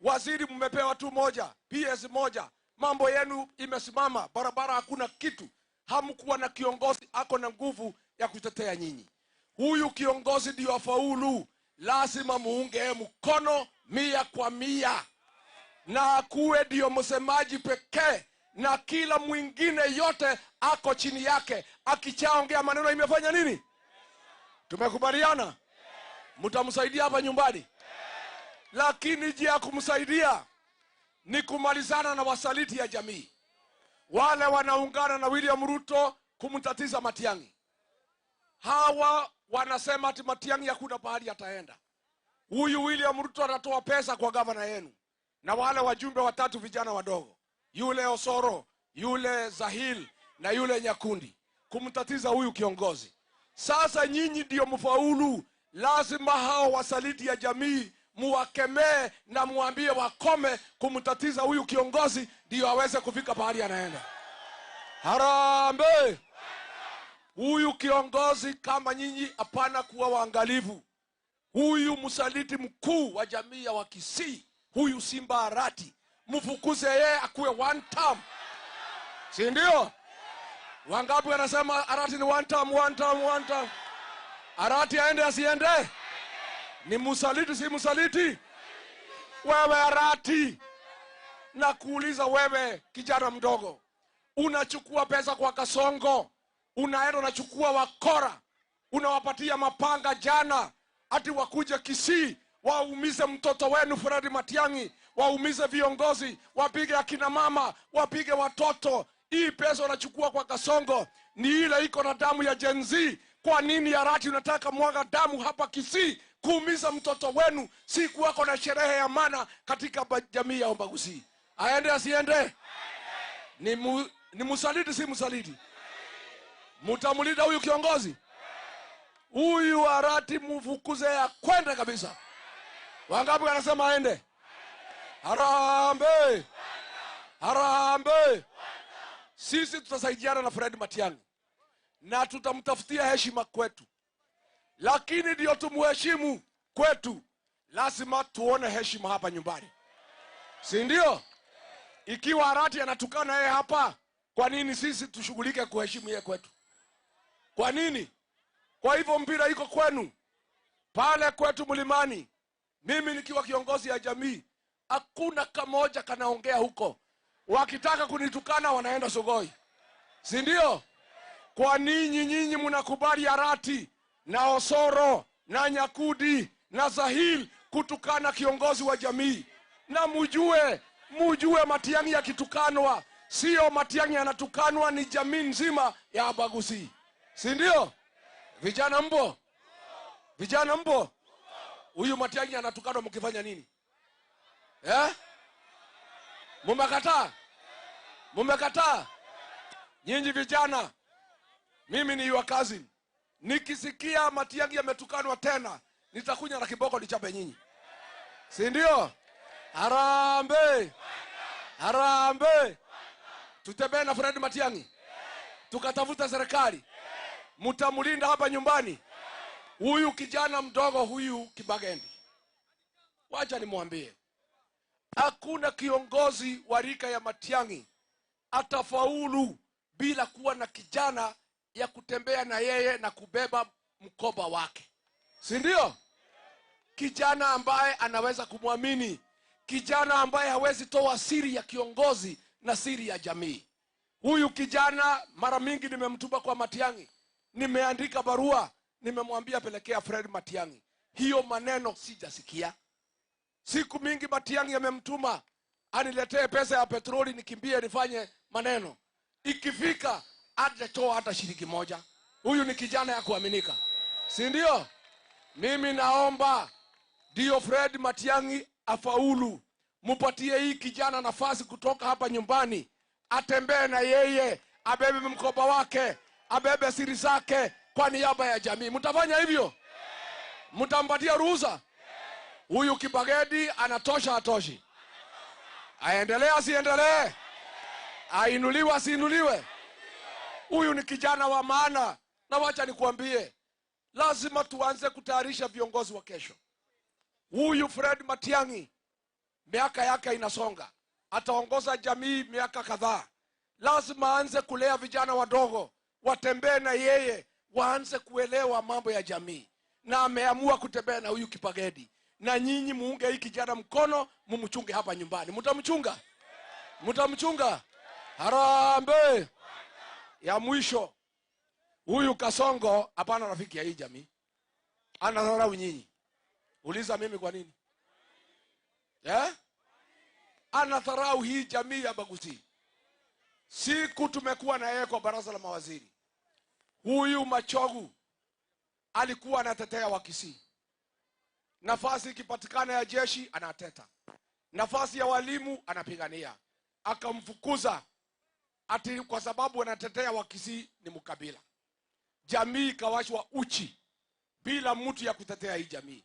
S14: Waziri mmepewa tu moja, PS moja, mambo yenu imesimama, barabara hakuna kitu. Hamkuwa na kiongozi ako na nguvu ya kutetea nyinyi. Huyu kiongozi ndio afaulu, lazima muunge mkono 100%, na akuwe ndio msemaji pekee, na kila mwingine yote ako chini yake. Akichaongea maneno imefanya nini? Tumekubaliana? Mtamsaidia hapa nyumbani? Lakini njia ya kumsaidia ni kumalizana na wasaliti ya jamii, wale wanaungana na William Ruto kumtatiza Matiang'i. Hawa wanasema ati Matiang'i hakuna pahali ataenda. Huyu William Ruto atatoa pesa kwa gavana yenu na wale wajumbe watatu vijana wadogo, yule Osoro, yule Zahil na yule Nyakundi, kumtatiza huyu kiongozi. Sasa nyinyi ndio mfaulu, lazima hao wasaliti ya jamii muwakemee na muambie wakome kumtatiza huyu kiongozi, ndio aweze kufika pahali anaenda. Harambee! Huyu kiongozi kama nyinyi, hapana kuwa waangalifu. Huyu msaliti mkuu wa jamii ya Wakisii, huyu Simba Arati, mfukuze yeye akuwe one term. Si ndio? Wangapi wanasema Arati ni one term, one term, one term? Arati aende asiende? Ni msaliti si msaliti? Wewe Arati, na kuuliza wewe kijana mdogo, unachukua pesa kwa Kasongo, unaenda unachukua wakora, unawapatia mapanga jana ati wakuje Kisii waumize mtoto wenu Fred Matiang'i, waumize viongozi, wapige akina mama, wapige watoto. Hii pesa unachukua kwa Kasongo ni ile iko na damu ya Gen Z. Kwa nini Arati unataka mwaga damu hapa Kisii kuumiza mtoto wenu? Si kuwako na sherehe ya maana katika jamii ya Ombagusi. Aende asiende? Ni msaliti si msaliti? Mtamlinda huyu kiongozi? Huyu Arati mfukuze ya kwenda kabisa. Wangapi wanasema aende? Harambee! Harambee! Sisi tutasaidiana na Fred Matiang'i na tutamtafutia heshima kwetu. Lakini ndio tumuheshimu kwetu, lazima tuone heshima hapa nyumbani, si ndio? Ikiwa Arati anatukana yeye hapa, kwa nini sisi tushughulike kuheshimu yeye kwetu? Kwa nini? Kwa hivyo mpira iko kwenu. Pale kwetu mlimani, mimi nikiwa kiongozi ya jamii, hakuna kamoja kanaongea huko. Wakitaka kunitukana wanaenda Sogoi, si ndio? Kwa nini nyinyi mnakubali Arati na Osoro na Nyakudi na Zahil kutukana kiongozi wa jamii? Na mujue Matiang'i yakitukanwa, sio Matiang'i anatukanwa, ni jamii nzima ya Abagusi, si ndio? Vijana mbo? Vijana mbo? Huyu Matiang'i anatukanwa mkifanya nini? Eh? Mumekataa? Mumekataa? Nyinyi vijana, mimi ni your cousin. Nikisikia Matiang'i ametukanwa tena, nitakunya na kiboko nichape nyinyi, si ndio? Harambee! Harambee! Tutembee na Fred Matiang'i tukatafuta serikali. Mtamlinda hapa nyumbani huyu kijana mdogo huyu Kibagendi. Wacha nimwambie, hakuna kiongozi wa rika ya Matiang'i atafaulu bila kuwa na kijana ya kutembea na yeye na kubeba mkoba wake, si ndio? Kijana ambaye anaweza kumwamini, kijana ambaye hawezi toa siri ya kiongozi na siri ya jamii. Huyu kijana mara mingi nimemtuma kwa Matiang'i, nimeandika barua, nimemwambia pelekea Fred Matiang'i. Hiyo maneno sijasikia. Siku mingi Matiang'i amemtuma aniletee pesa ya petroli nikimbie nifanye maneno. Ikifika hajatoa hata shilingi moja. Huyu ni kijana ya kuaminika, si ndio? Mimi naomba ndio Fred Matiang'i afaulu. Mupatie hii kijana nafasi kutoka hapa nyumbani, atembee na yeye, abebe mkoba wake, abebe siri zake kwa niaba ya jamii. Mtafanya hivyo? Mtampatia ruhusa? Huyu Kibagedi anatosha hatoshi? Aendelee asiendelee? Ainuliwe asiinuliwe? Huyu ni kijana wa maana. Na wacha nikuambie, lazima tuanze kutayarisha viongozi wa kesho. Huyu Fred Matiang'i miaka yake inasonga, ataongoza jamii miaka kadhaa. Lazima aanze kulea vijana wadogo, watembee na yeye, waanze kuelewa mambo ya jamii. Na ameamua kutembea na huyu Kipagedi. Na nyinyi muunge hii kijana mkono, mumchunge hapa nyumbani. Mtamchunga? Mtamchunga? Harambee! Ya mwisho, huyu Kasongo hapana rafiki ya hii jamii. Anadharau nyinyi. Uliza mimi kwa nini? Anadharau hii jamii ya Bagusi. Siku tumekuwa na yeye kwa baraza la mawaziri, huyu Machogu alikuwa anatetea Wakisii. Nafasi ikipatikana ya jeshi anateta, nafasi ya walimu anapigania. Akamfukuza ati kwa sababu anatetea Wakisii ni mkabila. Jamii ikawashwa uchi bila mtu ya kutetea hii jamii.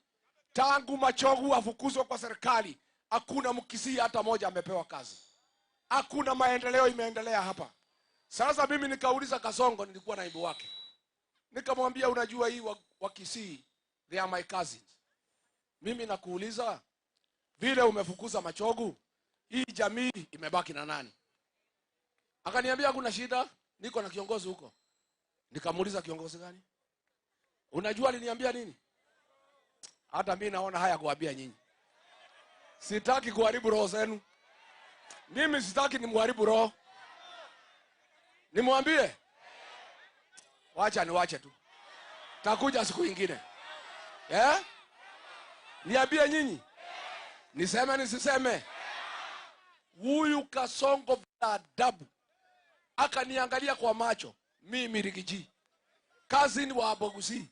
S14: Tangu Machogu afukuzwe kwa serikali, hakuna Mkisii hata moja amepewa kazi. Hakuna maendeleo imeendelea hapa. Sasa mimi nikauliza Kasongo, nilikuwa naibu wake. Nikamwambia unajua hii Wakisii, they are my cousins. Mimi nakuuliza, vile umefukuza Machogu, hii jamii imebaki na nani? Akaniambia hakuna shida, niko na kiongozi huko. Nikamuuliza kiongozi gani? Unajua aliniambia nini? Hata mimi naona haya kuambia nyinyi. Sitaki kuharibu roho zenu. Mimi sitaki nimharibu roho. Nimwambie? Wacha niwache tu. Takuja siku nyingine. Niambie nyinyi? Niseme nisiseme? Huyu Kasongo bila adabu akaniangalia kwa macho, mimi Rigiji, cousin wa Abagusi.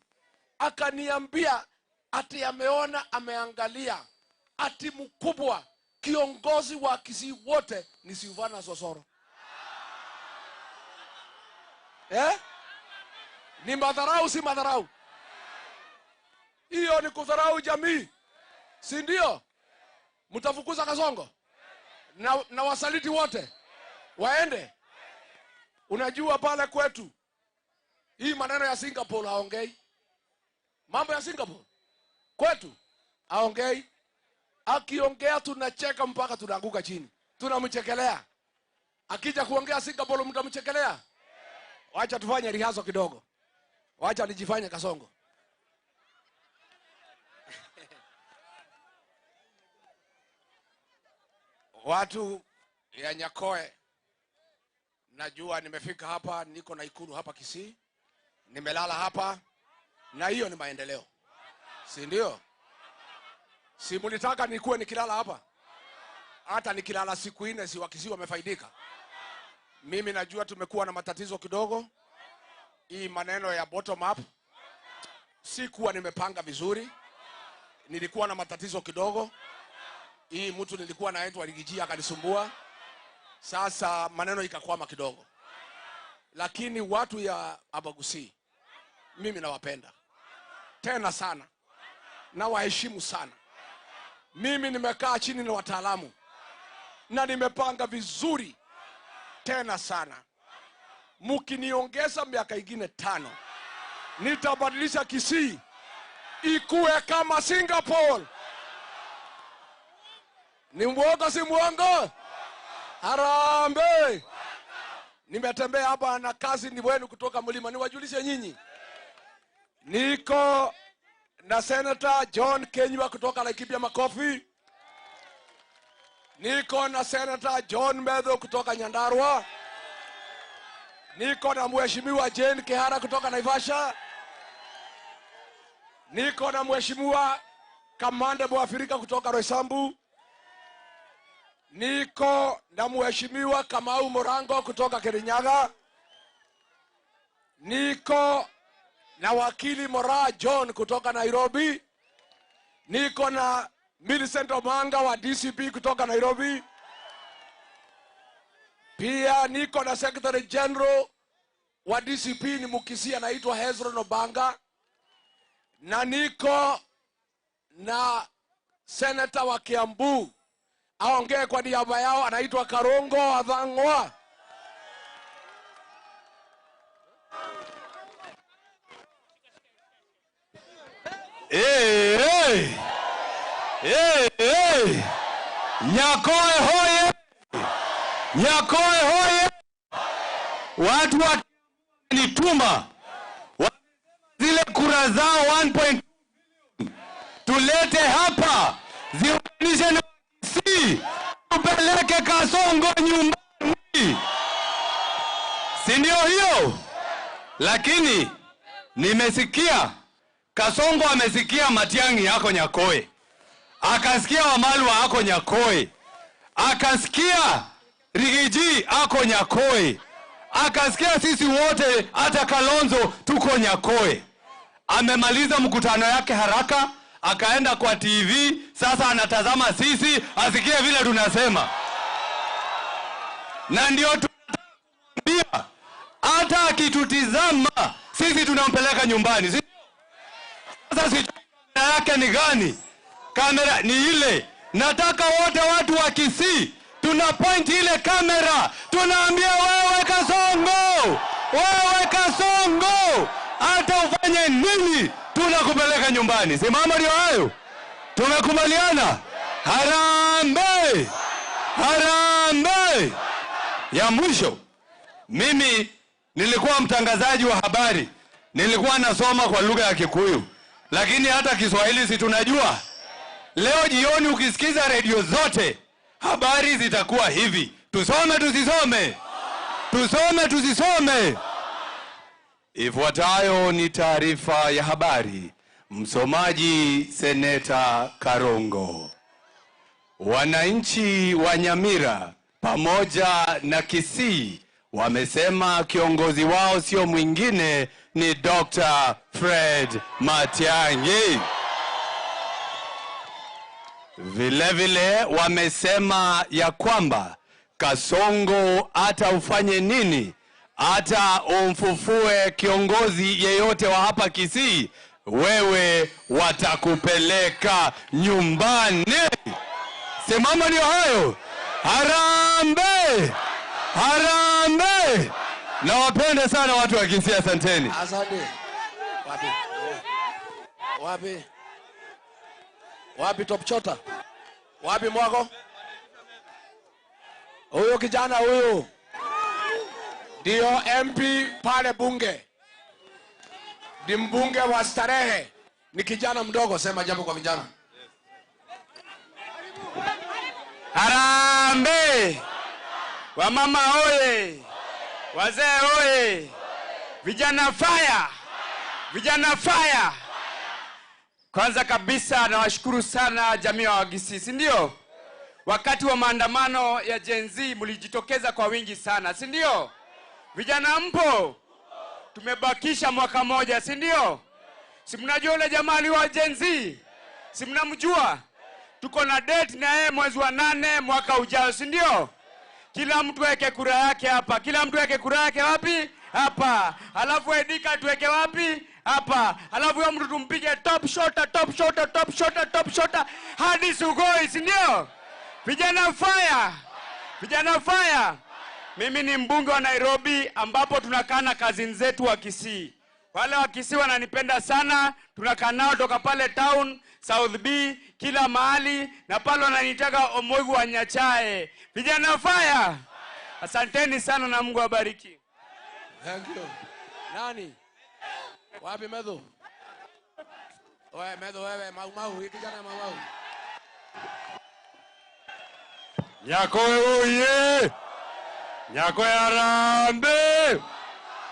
S14: Akaniambia ati ameona, ameangalia ati mkubwa kiongozi wa Kisii wote ni Silvana Sosoro. Ni madharau si madharau? Hiyo ni kudharau jamii, si ndio? Mtafukuza Kasongo na wasaliti wote waende. Unajua pale kwetu hii maneno ya Singapore haongei. Mambo ya Singapore kwetu haongei. Akiongea tunacheka mpaka tunaanguka chini, tunamchekelea. Akija kuongea Singapore mtamchekelea? Wacha tufanye rihazo kidogo. Wacha nijifanye Kasongo. Watu ya Nyakoe, najua nimefika hapa, niko na ikulu hapa Kisii, nimelala hapa, na hiyo ni maendeleo, si ndio? Si mlitaka nikuwe nikilala hapa? Hata nikilala siku 4 si Wakisii wamefaidika? Mimi najua tumekuwa na matatizo kidogo. Hii maneno ya bottom up sikuwa nimepanga vizuri, nilikuwa na matatizo kidogo. Hii mtu nilikuwa naitwa Rigiji akanisumbua. Sasa maneno ikakwama kidogo. Lakini watu ya Abagusi mimi nawapenda tena sana, na waheshimu sana. Mimi nimekaa chini na wataalamu na nimepanga vizuri tena sana. Mkiniongeza miaka ingine 5, nitabadilisha Kisii ikuwe kama Singapore. Ni mwongo si mwongo? Harambee! Nimetembea hapa na kazi ni wenu kutoka mlima, niwajulishe nyinyi. Niko na Senator John Kenywa kutoka Laikipia, makofi. Niko na Senator John Methu kutoka Nyandarua. Niko na Mheshimiwa Jane Kihara kutoka Naivasha. Niko na Mheshimiwa Kamande Mwafrika kutoka Roysambu. Niko na Mheshimiwa Kamau Morango kutoka Kirinyaga. Niko na Wakili Moraa John kutoka Nairobi. Niko na Millicent Omanga wa DCP kutoka Nairobi. Pia niko na Secretary General wa DCP ni Mukisi, anaitwa Hezron Obanga. Na niko na Senator wa Kiambu, aongee kwa niaba yao, anaitwa Karongo Athang'wa.
S1: Hey, hey. Hey, hey. Nyakoe hoye! Nyakoe hoye! Watu wa nituma zile kura zao 1.2 tulete hapa, ziunganishe na si tupeleke Kasongo nyumbani, si ndio hiyo? Lakini nimesikia Kasongo amesikia Matiang'i yako Nyakoe, akasikia Wamalwa ako Nyakoe, akasikia Rigiji ako Nyakoe, akasikia sisi wote hata Kalonzo tuko Nyakoe. Amemaliza mkutano yake haraka, akaenda kwa TV, sasa anatazama sisi asikie vile tunasema. Na ndio tunaambia hata akitutizama sisi tunampeleka nyumbani. Sasa sijui kamera yake ni gani? Kamera ni ile. Nataka wote watu wa Kisii tuna point ile kamera, tunaambia wewe Kasongo, wewe Kasongo, hata ufanye nini tunakupeleka nyumbani. Simama ndio hayo. Tumekubaliana. Harambee! Harambee! Ya mwisho, mimi nilikuwa mtangazaji wa habari, nilikuwa nasoma kwa lugha ya Kikuyu, lakini hata Kiswahili si tunajua. Leo jioni ukisikiza redio zote habari zitakuwa hivi. Tusome tusisome? Tusome tusisome? Ifuatayo ni taarifa ya habari. Msomaji Seneta Karongo. Wananchi wa Nyamira pamoja na Kisii wamesema kiongozi wao sio mwingine ni Dr. Fred Matiang'i. Vile vile wamesema ya kwamba Kasongo hata ufanye nini, hata umfufue kiongozi yeyote wa hapa Kisii, wewe watakupeleka nyumbani. Simama ndio hayo. Harambee! Harambee! Nawapenda sana watu wa Kisii, asanteni.
S14: Asante. Wapi? Wapi? Wapi top chota? Wapi mwako? Huyo kijana huyo ndio MP pale bunge, ni mbunge wa Starehe, ni kijana mdogo. Sema jambo kwa vijana.
S6: Harambee! Wamama oye! Wazee oye! Vijana fire! Vijana fire! Kwanza kabisa nawashukuru sana jamii ya Wagisii, si ndio? Wakati wa maandamano ya Gen Z mlijitokeza kwa wingi sana, si ndio? Vijana mpo? Tumebakisha mwaka moja, si ndio? Si mnajua yule jamaa aliwa Gen Z? Si mnamjua? Tuko na date na yeye mwezi wa 8 mwaka ujao, si ndio? Kila mtu aweke kura yake hapa. Kila mtu aweke kura yake wapi? Hapa. Alafu Edika tuweke wapi? Hapa. Alafu huyo mtu tumpige top shota, top shota, top shota, top shota hadi Sugoi, si ndio? Vijana fire! Vijana fire! Mimi ni mbunge wa Nairobi ambapo tunakaa na cousin zetu wa Kisii. Wale wa Kisii wananipenda sana, tunakaa nao toka pale town, South B, kila mahali, na pale wananitaka Omoigu wa Nyachae. Vijana fire! Asanteni sana na Mungu awabariki.
S14: Thank you. Nani? Wapi Medho? Oe Medho wewe, Mau Mau, hii kijana Mau Mau.
S15: Nyakoe oye! Nyakoe harambee!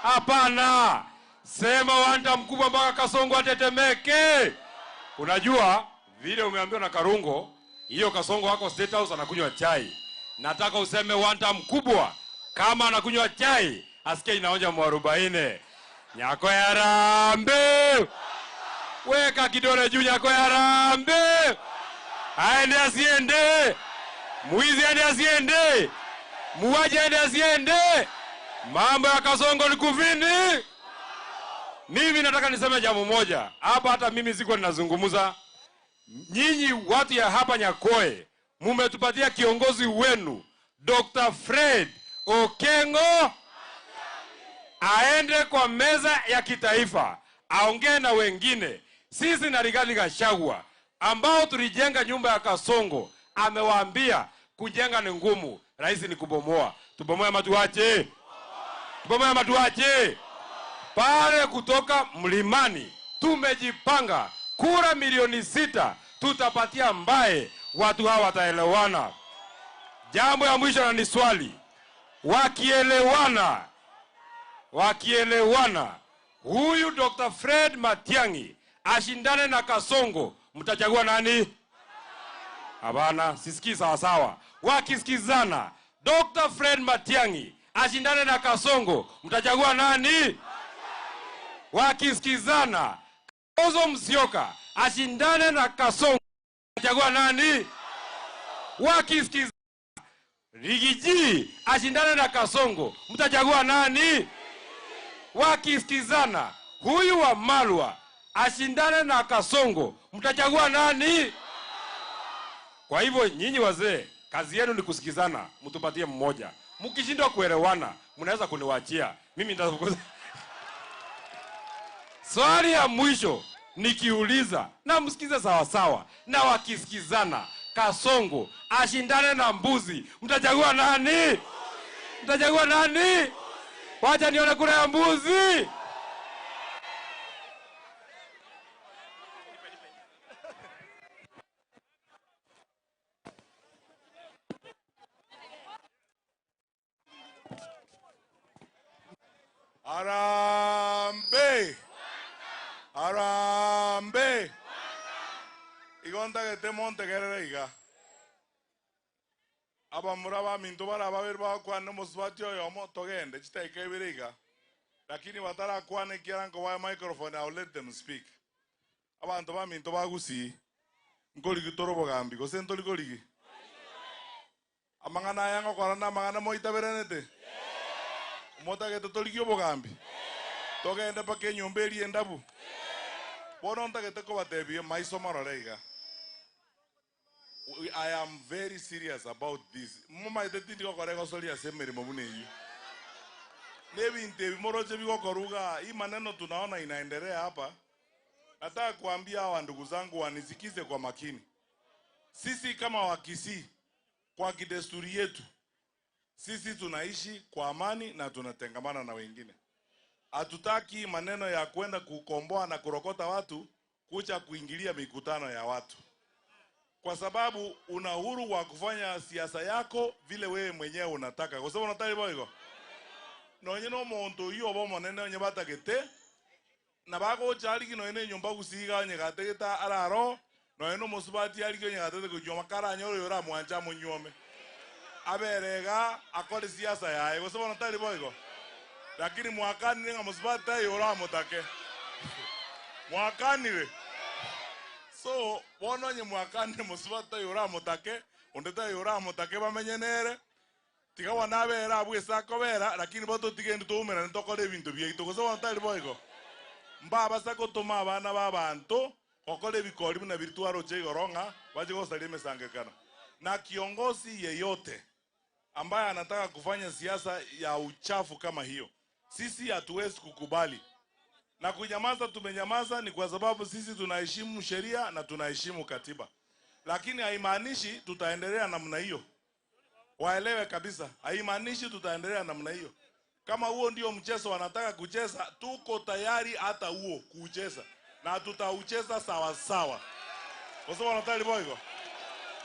S15: Hapana! Sema wanta mkubwa mpaka Kasongo atetemeke. Unajua vile umeambiwa na Karungo, hiyo Kasongo wako State House anakunywa chai. Nataka useme wanta mkubwa kama anakunywa chai, asikie inaonja 40. Nyakoe harambee! Weka kidole juu, Nyakoe harambee! Aende asiende? Mwizi aende asiende? Muuaji aende asiende? Mambo ya Kasongo ni kuvini. Mimi nataka niseme jambo moja hapa, hata mimi siko ninazungumza. Nyinyi watu ya hapa Nyakoe mumetupatia kiongozi wenu Dr. Fred Okengo aende kwa meza ya kitaifa aongee na wengine. Sisi na Rigathi Gachagua ambao tulijenga nyumba ya Kasongo, amewaambia kujenga ni ngumu, rahisi ni kubomoa. Tubomoe ama tuache? Tubomoe ama tuache? Pale kutoka mlimani tumejipanga, kura milioni 6 tutapatia mbaye, watu hawa wataelewana. Jambo ya mwisho na ni swali, wakielewana huyu Dr. Fred Matiang'i ashindane na Kasongo, mtachagua nani? Hapana, sisikii sawa sawa. Wakisikizana Dr. Fred Matiang'i ashindane na Kasongo, mtachagua nani? Wakisikizana Kalonzo Musyoka ashindane na Kasongo, mtachagua nani? Wakisikizana Rigiji ashindane na Kasongo, mtachagua nani? Wakisikizana huyu wa Malwa ashindane na Kasongo, mtachagua nani? Kwa hivyo nyinyi wazee, kazi yenu ni kusikizana, mtupatie mmoja. Mkishindwa kuelewana, mnaweza kuniwaachia. Mimi nitafukuza. Swali ya mwisho nikiuliza, na msikize sawa sawa, na wakisikizana Kasongo ashindane na mbuzi, mtachagua nani? Mtachagua nani? Wacha nione kura ya mbuzi.
S2: Harambee! Harambee! Igonta que te monte kerere iga. Abamura ba minto bara babere ba kwana muswati oyomo togende chitaika ibere iga. Lakini batara kwane kiarango wa microphone, I'll let them speak. Abantu ba minto bagusi ngoli gitoro bogambi gose ntoli goligi. Amangana yango korana amangana moitaberenete. Motagete toligio bogambi. Togende pake nyomba eri endabu. Bono ntagete kobatebie maiso marore iga. I am very serious about this. Mama ite tindi kokore gosoria ase emirimo buna eyio. Nebinto ebi moroche bigokoruga, hii maneno tunaona inaendelea hapa. Nataka kuambia hawa ndugu zangu wanisikize kwa makini. Sisi kama Wakisii, kwa kidesturi yetu, sisi tunaishi kwa amani na tunatengamana na wengine. Hatutaki maneno ya kwenda kukomboa na kurokota watu kuja kuingilia mikutano ya watu. Kwa sababu una uhuru wa kufanya siasa yako vile wewe mwenyewe unataka. Kwa sababu unataka hivyo hivyo. Nonye no muntu iyo bomo nene onye batagete na bago chali no ene nyumba gusiga nyegategeta araro no eno musubati ali nyegatete kujoma kara nyoro yora mwanja munyome. Aberega akore siasa yae. Kwa sababu unataka hivyo hivyo. Lakini mwakani nga musubati yora mutake. Mwakani we. So bono nye mwakani musubati yora mutake, ondeta yora mutake bamenyenere. Tiga wanabera abwesa kobera lakini boto tigende tuumera ntokore ebintu byaitu. Kwa sababu unataka hivyo hivyo. Mbaba sako toma abana babantu okore bikori buna birtwaro che goronga waje gosalia mesangekana. Na kiongozi yeyote ambaye anataka kufanya siasa ya uchafu kama hiyo, sisi hatuwezi kukubali. Na kunyamaza tumenyamaza ni kwa sababu sisi tunaheshimu sheria na tunaheshimu katiba. Lakini haimaanishi tutaendelea namna hiyo. Waelewe kabisa, haimaanishi tutaendelea namna hiyo. Kama huo ndio mchezo wanataka kucheza, tuko tayari hata huo kucheza na tutaucheza sawa sawa. Kwa sababu wanataka hivyo.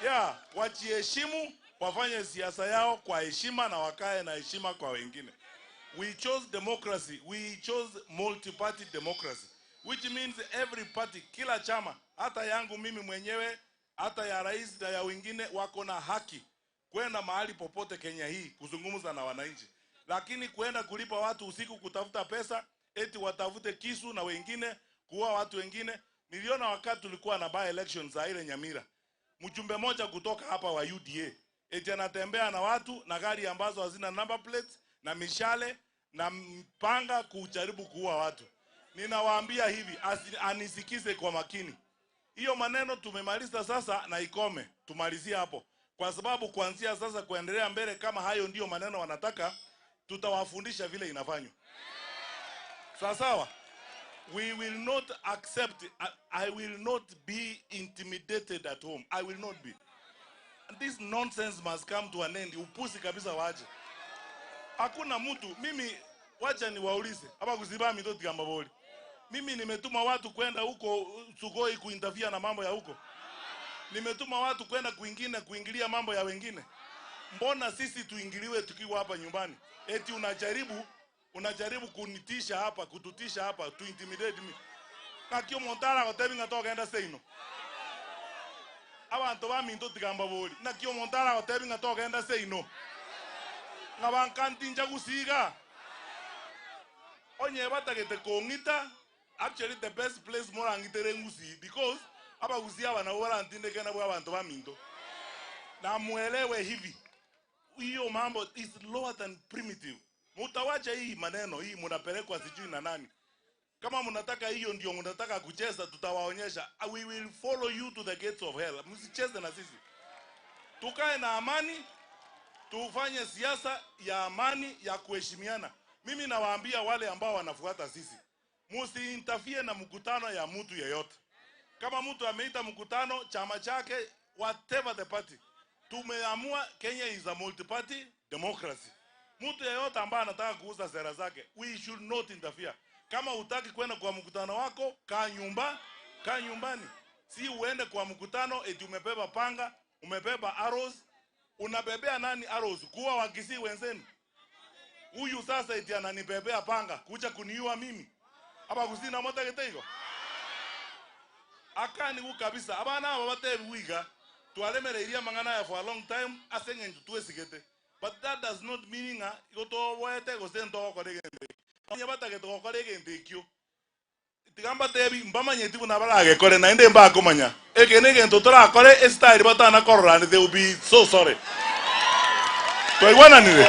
S2: Yeah, wajiheshimu, wafanye siasa yao kwa heshima na wakae na heshima kwa wengine. We chose democracy, we chose multi-party democracy, which means every party, kila chama, hata yangu mimi mwenyewe, hata ya rais na ya wengine, wako na haki kwenda mahali popote Kenya hii kuzungumza na wananchi. Lakini kwenda kulipa watu usiku kutafuta pesa, eti watafute kisu na wengine, kuua watu wengine. Niliona wakati tulikuwa na by elections za ile Nyamira, mjumbe mmoja kutoka hapa wa UDA eti anatembea na watu na gari ambazo hazina number plates na mishale na mpanga kujaribu kuua watu. Ninawaambia hivi, anisikize kwa makini. Hiyo maneno tumemaliza sasa na ikome, tumalizie hapo. Kwa sababu kuanzia sasa kuendelea mbele, kama hayo ndiyo maneno wanataka, tutawafundisha vile inafanywa. Sawa sawa? We will not accept, I will not be intimidated at home. I will not be. And this nonsense must come to an end. Upusi kabisa waje. Hakuna mtu, mimi wacha niwaulize, hapa kuziba mitoti kama boli. Mimi nimetuma watu kwenda huko Sugoi kuinterfere na mambo ya huko. Nimetuma watu kwenda kwingine kuingilia mambo ya wengine. Mbona sisi tuingiliwe tukiwa hapa nyumbani? Eti unajaribu kunitisha hapa, kututisha hapa, to intimidate me. Nakio montara gotebi ngatoka enda seino. Abantu ba minto tigamba boli. Nakio montara gotebi ngatoka enda seino. Ngabankantinja gusiga. Onye batagete kongita, actually the best place morangitere ngusi, because abagusi aba nabo barantindeke nabo abantu ba minto. Na muelewe hivi, hiyo mambo is lower than primitive. Mutawacha hii maneno hii mnapelekwa sijui na nani. Kama mnataka hiyo ndio mnataka kucheza, tutawaonyesha. We will follow you to the gates of hell. Msicheze na sisi. Tukae na amani, tufanye siasa ya amani ya kuheshimiana. Mimi nawaambia wale ambao wanafuata sisi, msiinterfere na mkutano ya mtu yeyote. Kama mtu ameita mkutano chama chake, whatever the party, tumeamua Kenya is a multi-party democracy. Mtu yeyote ambaye anataka kuuza sera zake, we should not interfere. Kama hutaki kwenda kwa mkutano wako, kaa nyumbani. Si uende kwa mkutano eti umebeba panga, umebeba arrows. Unabebea nani arrows? Kuwa wakisi wenzenu. Huyu sasa eti ananibebea panga kuja kuniua mimi. Aba kusina mota getego. Akani hu kabisa. Abana aba batebi wiga twalemereiria mangana ya for a long time asenge ntutwe sigete. But that does not mean nga goto boete gosento ko regende. Nya batagete ko regende kyo. Tigamba tebi mbamanye tibu na barage kore na ende mbakomanya. Eke nege ntotora kore style batana korora, they will be so sorry. Twaigwana nire.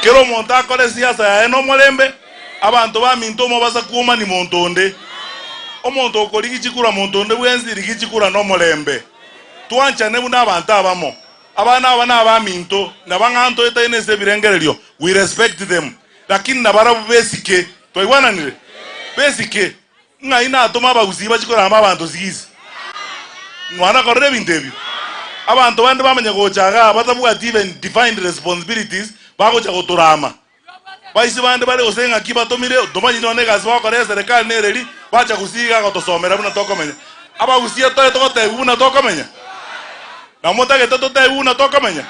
S2: Kero monta kore siasa ya eno mulembe, abantu ba minto mo basa kuma ni montonde. Omonto okorigi chikura montonde bwenzi rigi chikura no mulembe. Twanchane buna abantu abamo. Abana aba ba minto na banganto etaine se birengererio. We respect them. Lakini na barabu besike. Twaigwana nire. Besike. Nga ina atoma abagusi bachikora ama abantu sigizi. Mwana korere bintu ebyo. Abantu bandi bamenya gochaga batabwati even defined responsibilities bagocha goturama. Baisi bandi bari gosenga ki batomire domanyi none gasi bakore serikali nereri bacha gusiga gotosomera buna tokomenya. Abagusi toye togotebi buna tokomenya. Na motagete totebi buna tokomenya.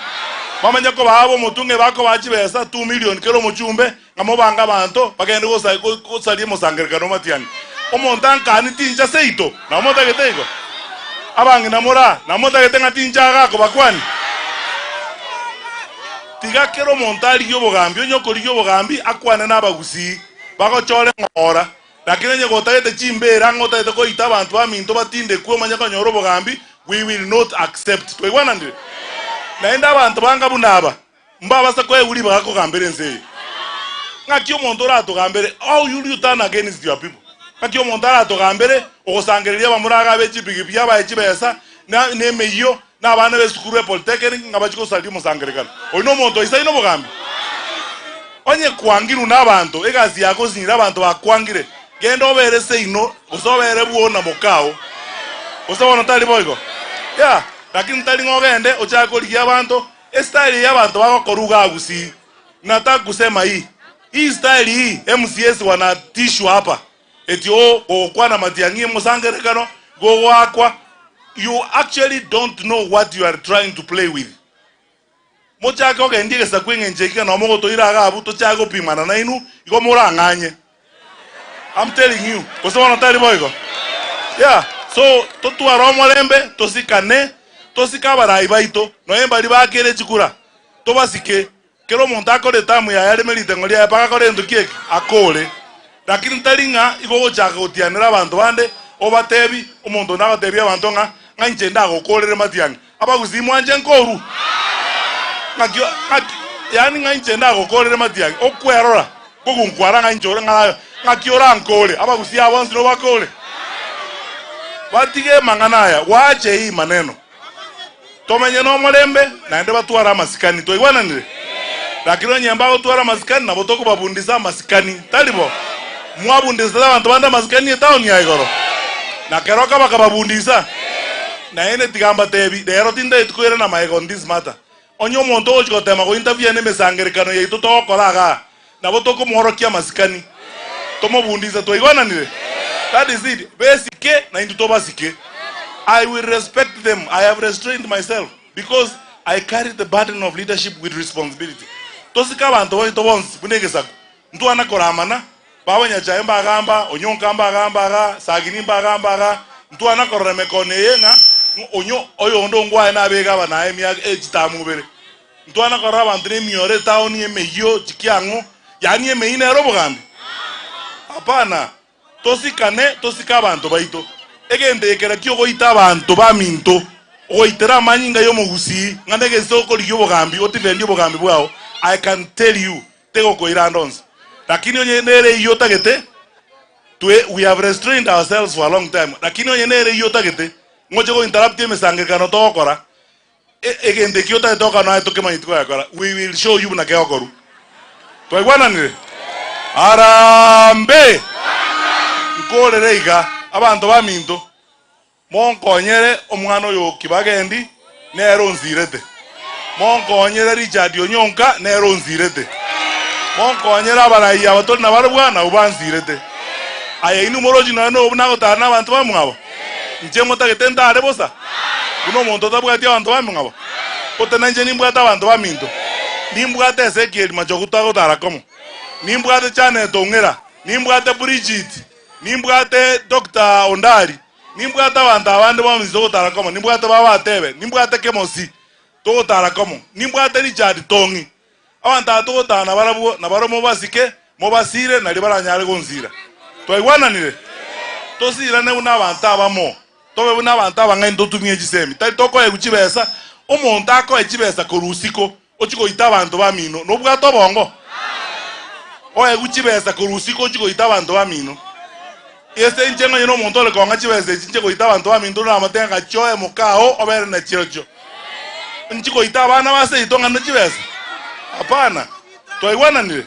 S2: Bamenya ko babo mutunge bako bachibesa 2 million kero muchumbe ngamo banga banto bagende gosarie musangerekano matiani. Omontankani tinja seito na motagete igo. Abangi namora namotagete ngatinja gako bakwani. Tiga kero montari yobogambi onyokori yobogambi akwane nabagusi bagochore ngora. Lakini nye gotagete chimbera ngotagete koita abantu baminto batinde kuomanya konyora obogambi, we will not accept. Twaigwana ndire. Naenda abantu banga bunaba mbabasa kweguri bakogambere nse. Ngaki omonto oratogambere, how you turn against your people. Ngaki omonto aratogambere ogosangereria bamuraga bechipigipigi abae chibesa na nemeiyo na abana besukuru e polytechnic ngabachikosaria omosangerekano. Oyo nomonto oisaine obogambi. Onye kwangiru n'abanto egasi yako sinyira abantu bakwangire. Genda obere seino gose obere bwona mokao. Gose bono tari boigo. Yeah, lakini tari ng'ogende ochake korigia abanto Style ya bantu bagokoruga agusi. Nataka kusema hii. Hii style hii MCS wanatishwa hapa. Eti o gokwa na Matiang'i musangerekano gogwakwa. You actually don't know what you are trying to play with. Mochaka ogendie gesaku eng'encho eke na omogotoira iga abwo tochake gopimana nainu igo morang'anye. I'm telling you. Gose bono tari boigo. Yeah. So totware omolembe tosikane tosike abarai baito noe mbari bakere chikura tobasike kero omonto akore tamu yaye areme ritengo riaye mpaka akore ento ki eke akore lakini ntari ng'a igo ogochaka gotianera abanto bande obatebi omonto onde agotebia abanto ng'a ng'a inche ndagokorere Matiang'i abagusii mwanche nkoru ng'aki ng'aki yaani ng'a inche ndagokorere Matiang'i okwerora kogunkwara ng'a inche ore ng'a ng'aki orankore abagusii aba bonsi nobakore batige mang'ana aya wache hii maneno tomenye na omolembe naende batware amasikani twaigwananire lakini onye mbagotwara amasikani nabo tokobabundisa amasikani tari bo mwabundisa abanto bande amasikani etown ya igoro na keroka bakababundisa naende tiga mbatebi rero tindagete koirana maega on this matter onye omonto ogochi gotema gointerfere na emesangerekano yaito togokora igaa nabo tokomworokia amasikani tomobundisa twaigwananire that is it besike na intwe tobasike. I will respect them. I have restrained myself because I carry the burden of leadership with responsibility. Tosika abanto baito bonsi buna egesaku ntwana koramana baba Nyachae mbagamba Onyonka mbagamba iga Sagini mbagamba iga ntwana korora emekono eye ng'a onyo oyondo ongwaye nabega aba naye emiaka echitamu ibere ntwana korora abanto na emioro etown emeyio chikiang'o yaani emeyio nere obogambi hapana tosikane tosike abanto baito egento ekere ki ogoita abanto baminto ogoitera amanyinga ya omogusii ng'a negese okorigia obogambi otifendi obogambi bwao. I can tell you tegokoira ande onsi lakini onye nere eywo otagete twe we have restrained ourselves for a long time lakini onye nere eywo otagete ngoche gointerrupt emesangerekano togokora egento ekio otagete gokora naye tokemanyeti koyakora. We will show you buna kegokorwa. Twaigwananire arambe nkorere iga abanto baminto monkonyere omwana oyo Kibagendi nere onzirete monkonyere Richard Onyonka nere onzirete monkonyere abarai aba tori nabarabwo nabo banzirete aya inwe morochi nonya nobu nagotara na abanto bamwabo inche motagete ntare bosa buna omonto otabwati abanto bamwabo gotena inche nimbwate abanto baminto nimbwate Ezekiel Machogu twagotara komo nimbwate Janet Ong'era nimbwate Bridget nimbwate Dr. Ondari nimbwate abanto abande bonsi togotara komo nimbwate baba Atebe nimbwate Kemosi togotara komo nimbwate Richard Tong'i abanto aba togotara nabarabwo nabaro mobasike mobasire nari baranyare gonsira twaigwananire tosirane buna abanto abamo tobe buna abanto abang'aini totumie chisemi tari tokoegwa chibesa omonto akoe chibesa korwa usiko ochi goita abanto bamino nobwate obongo oegwa chibesa korwa usiko ochi goita abanto bamino ase inche ng'onye na omonto ore kong'a chibesa echi inche goita abanto baminto namotebi ng'a chioe mokao obere na chirochio nchi goita abana ba seito ng'a na chibesa hapana twaigwananire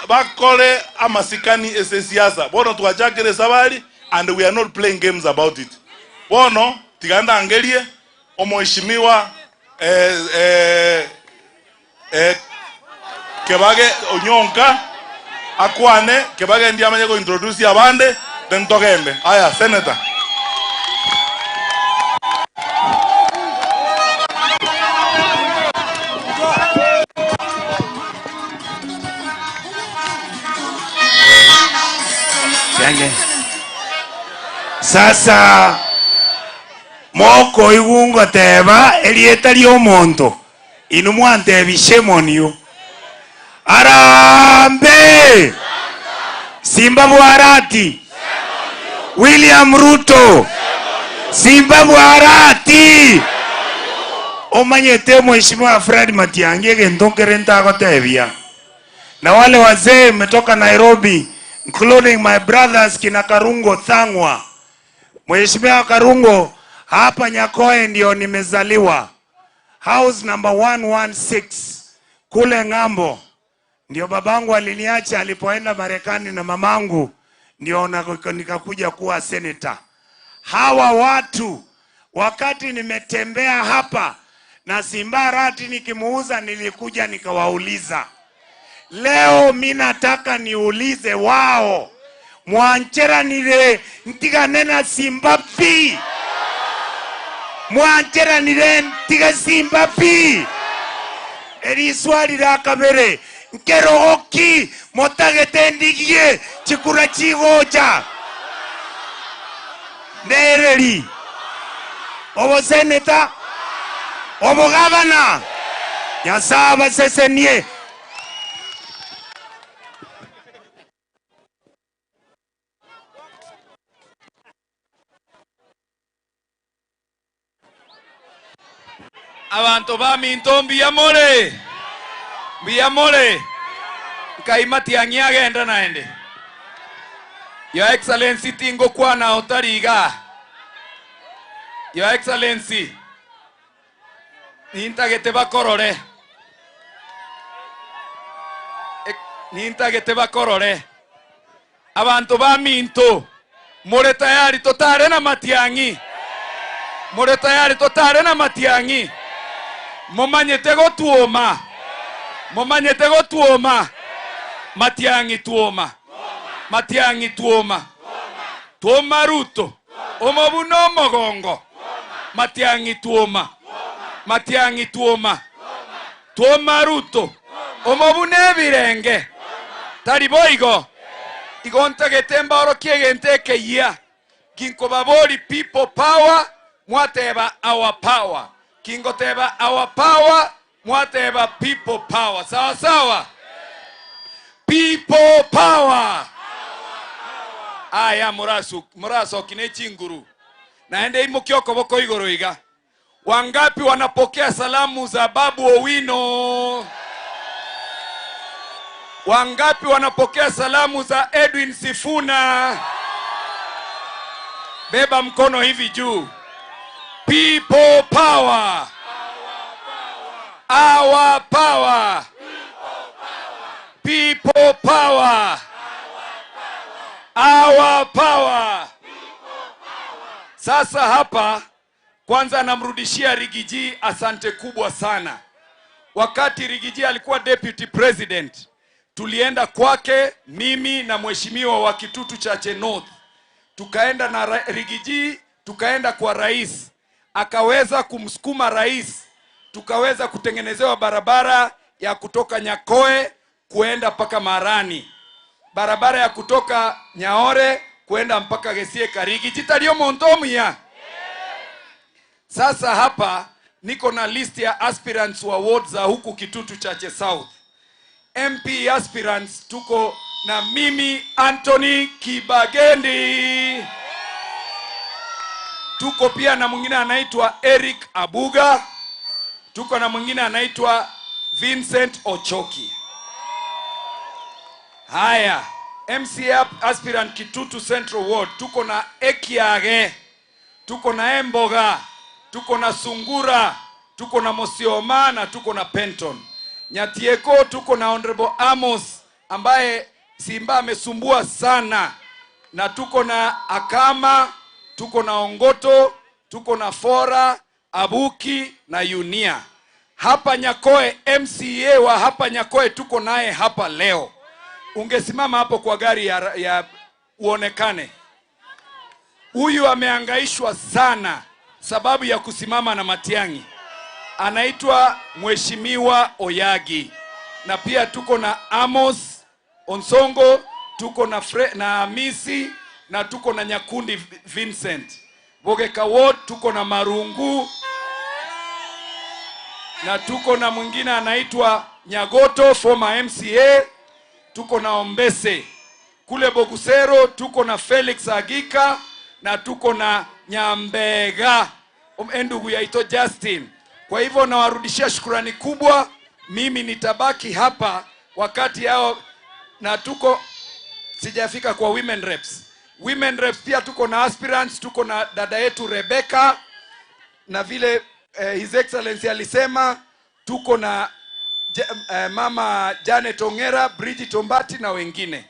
S2: bakore amasikani ase siasa bono twachakire esabari and we are not playing games about it bono tiga ndangerie omheshimiwa Kebage Onyonka akwane Kebage ndi amanye gointroduce abande then togende aya senator.
S16: Genge. Sasa moko igungo teba erieta riomonto inu mwantebi shame on you. Arambe Simba Bwarati William Ruto Simba Bwarati omanyete mheshimiwa Fred Matiang'i egento nkere ntagotebia na wale wazee mmetoka Nairobi, including my brothers kina Karungo Thang'wa. Mheshimiwa Karungo, hapa Nyakoe ndio nimezaliwa, house number 116 kule ng'ambo ndio babangu aliniacha alipoenda Marekani na mamangu, ndio nikakuja kuwa senator. Hawa watu wakati nimetembea hapa Na Simba Arati nikimuuza nilikuja nikawauliza. Leo mi nataka niulize wao. Mwanchera nire ntiga nena Simba pi. Mwanchera nire ntiga Simba pi. Eri swali la kabere. Nkerogoki motagete ndigie chikura chigocha. Nereri. Obo seneta. Obo gavana. Nyasaba sesenie.
S6: Abantu ba minto mbiyamore. Mbiyamore. Nkai Matiang'i agenda naende. Your Excellency tingo kwana otariga. Your Excellency nintagete bakorore. Nintagete bakorore. Abantu ba minto more tayari totare na Matiang'i. More tayari totare na Matiang'i. Momanyete gotuoma. Momanyete gotuoma. Matiang'i tuoma. Matiang'i tuoma. Tuoma Ruto. Omobuno mogongo. Matiang'i tuoma. Matiang'i tuoma. Tuoma Ruto. Omobune birenge. Tari boigo. Igontagete mbaro kiegente keyia. Ginkobabori people power. Mwateba our power. Kingoteba our power. Mwateba people power. Sawa sawa. People power. Aya muraso kine chinguru. Naende imukioko boko igoro iga. Wangapi wanapokea salamu za Babu Owino? Wangapi wanapokea salamu za Edwin Sifuna? Beba mkono hivi juu. People power. Our power. People power. Our power. Sasa hapa kwanza namrudishia Rigiji asante kubwa sana. Wakati Rigiji alikuwa deputy president, tulienda kwake mimi na mheshimiwa wa Kitutu Chache North. Tukaenda na Rigiji, tukaenda kwa rais. Akaweza kumsukuma rais. Tukaweza kutengenezewa barabara ya kutoka Nyakoe kuenda mpaka Marani. Barabara ya kutoka Nyaore kuenda mpaka Gesie Karigi. Jitario montomia. Sasa hapa niko na list ya aspirants wa ward za huku Kitutu Chache South. MP aspirants tuko na mimi Anthony Kibagendi. Tuko pia na mwingine anaitwa Eric Abuga. Tuko na mwingine anaitwa Vincent Ochoki. Haya, MCA aspirant Kitutu Central Ward tuko na Ekiage, tuko na Emboga, tuko na Sungura, tuko na Mosioma na tuko na Penton. Nyatieko tuko na Honorable Amos ambaye Simba amesumbua sana, na tuko na Akama, tuko na Ongoto, tuko na Fora, Abuki na Yunia. Hapa Nyakoe, MCA wa hapa Nyakoe tuko naye hapa leo. Ungesimama hapo kwa gari ya uonekane. Huyu amehangaishwa sana sababu ya kusimama na Matiang'i. Anaitwa Mheshimiwa Oyagi. Na pia tuko na Amos Onsongo, tuko na na Amisi na tuko na Nyakundi Vincent. Bogeka Ward tuko na Marungu na tuko na mwingine anaitwa Nyagoto, former MCA. Tuko na Ombese. Kule Bogusero tuko na Felix Agika na tuko na Nyambega, ndugu yaito Justin. Kwa hivyo nawarudishia shukrani kubwa. Mimi nitabaki hapa wakati yao, na tuko sijafika kwa women reps. Women reps pia tuko na aspirants, tuko na dada yetu Rebecca, na vile His Excellency alisema tuko na Mama Janet Ongera, Bridget Ombati na wengine.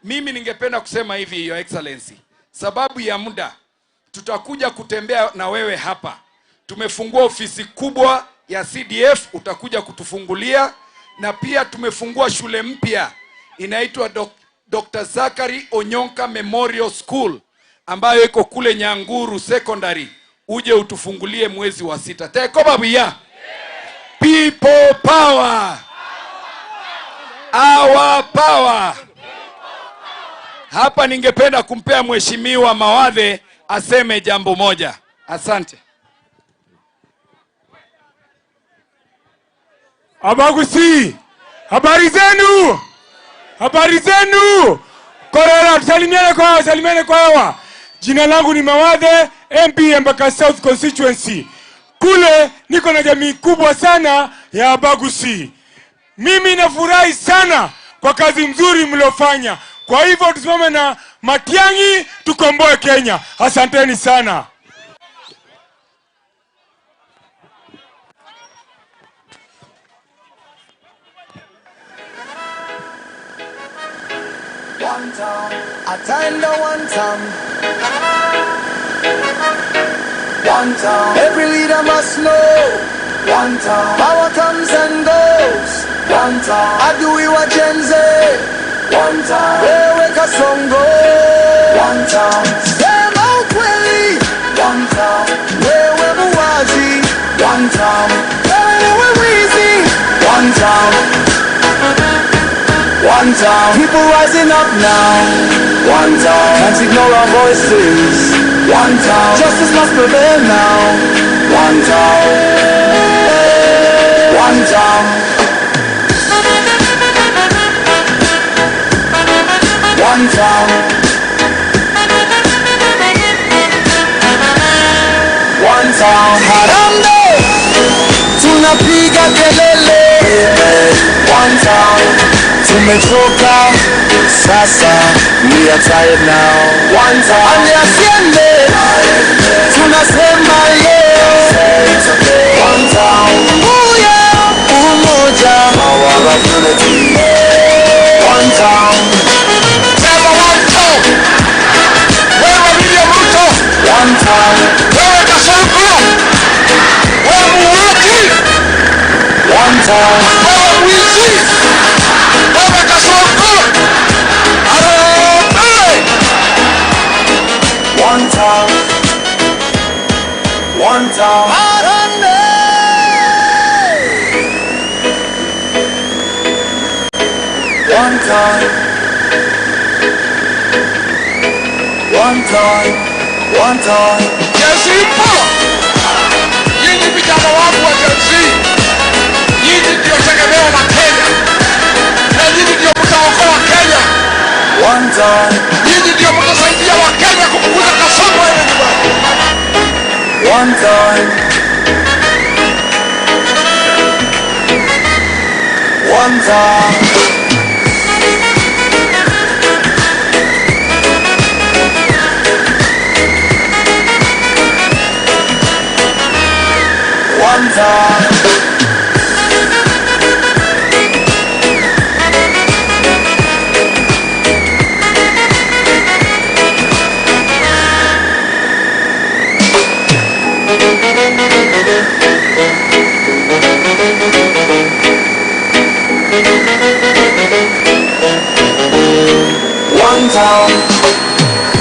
S6: Mimi ningependa kusema hivi, Your Excellency, sababu ya muda tutakuja kutembea na wewe hapa. Tumefungua ofisi kubwa ya ya CDF utakuja kutufungulia, na pia tumefungua shule mpya inaitwa Dr. Zachary Onyonka Memorial School ambayo iko kule Nyanguru Secondary, uje utufungulie mwezi wa 6. Teko babuya. People power. Our power. Hapa ningependa kumpea Mheshimiwa Mawathe aseme jambo moja. Asante.
S17: Abagusi, habari zenu? Habari zenu? Korera, salimiane kwa hawa, salimiane kwa hawa. Jina langu ni Mawathe, MP Embakasi South Constituency. Kule niko na jamii kubwa sana ya Abagusi. Mimi nafurahi sana kwa kazi nzuri mliofanya. Kwa hivyo tusimame na Matiang'i tukomboe Kenya. Asanteni sana.
S11: One time, ataenda one time. One time, every leader must know. One time, power comes and goes. One time, adui wa Gen Z. One time, wewe Kasongo. One time, sema ukweli. One time, wewe muwazi. One time, wewe wizi. One time. One time, people rising up now. One time, can't ignore our voices. One time, justice must prevail now. One time, one time, one time, one time. Harambee, tunapiga kelele. One time. Tumechoka sasa, we are tired now. One time, and asiende, tunasema yeah. One time, uya umoja, power of unity. One time,
S14: sema one time. Wewe William Ruto,
S11: one time.
S14: Wewe Kasongo, wewe muuaji,
S11: one time.
S14: Wewe mwizi. Wewe Kasongo, harambee.
S11: One time, one time, harambee. One time, one time, one time.
S14: Gen Z ipo. Nyinyi vijana wangu wa Gen Z, nyinyi ndio tegemeo la Kenya. Na nyinyi ndio mtaokoa Kenya.
S11: One time.
S14: Nyinyi ndio mtasaidia wa Kenya kupunguza kasoro ile nyumbani.
S11: One time. One time. One time. One time.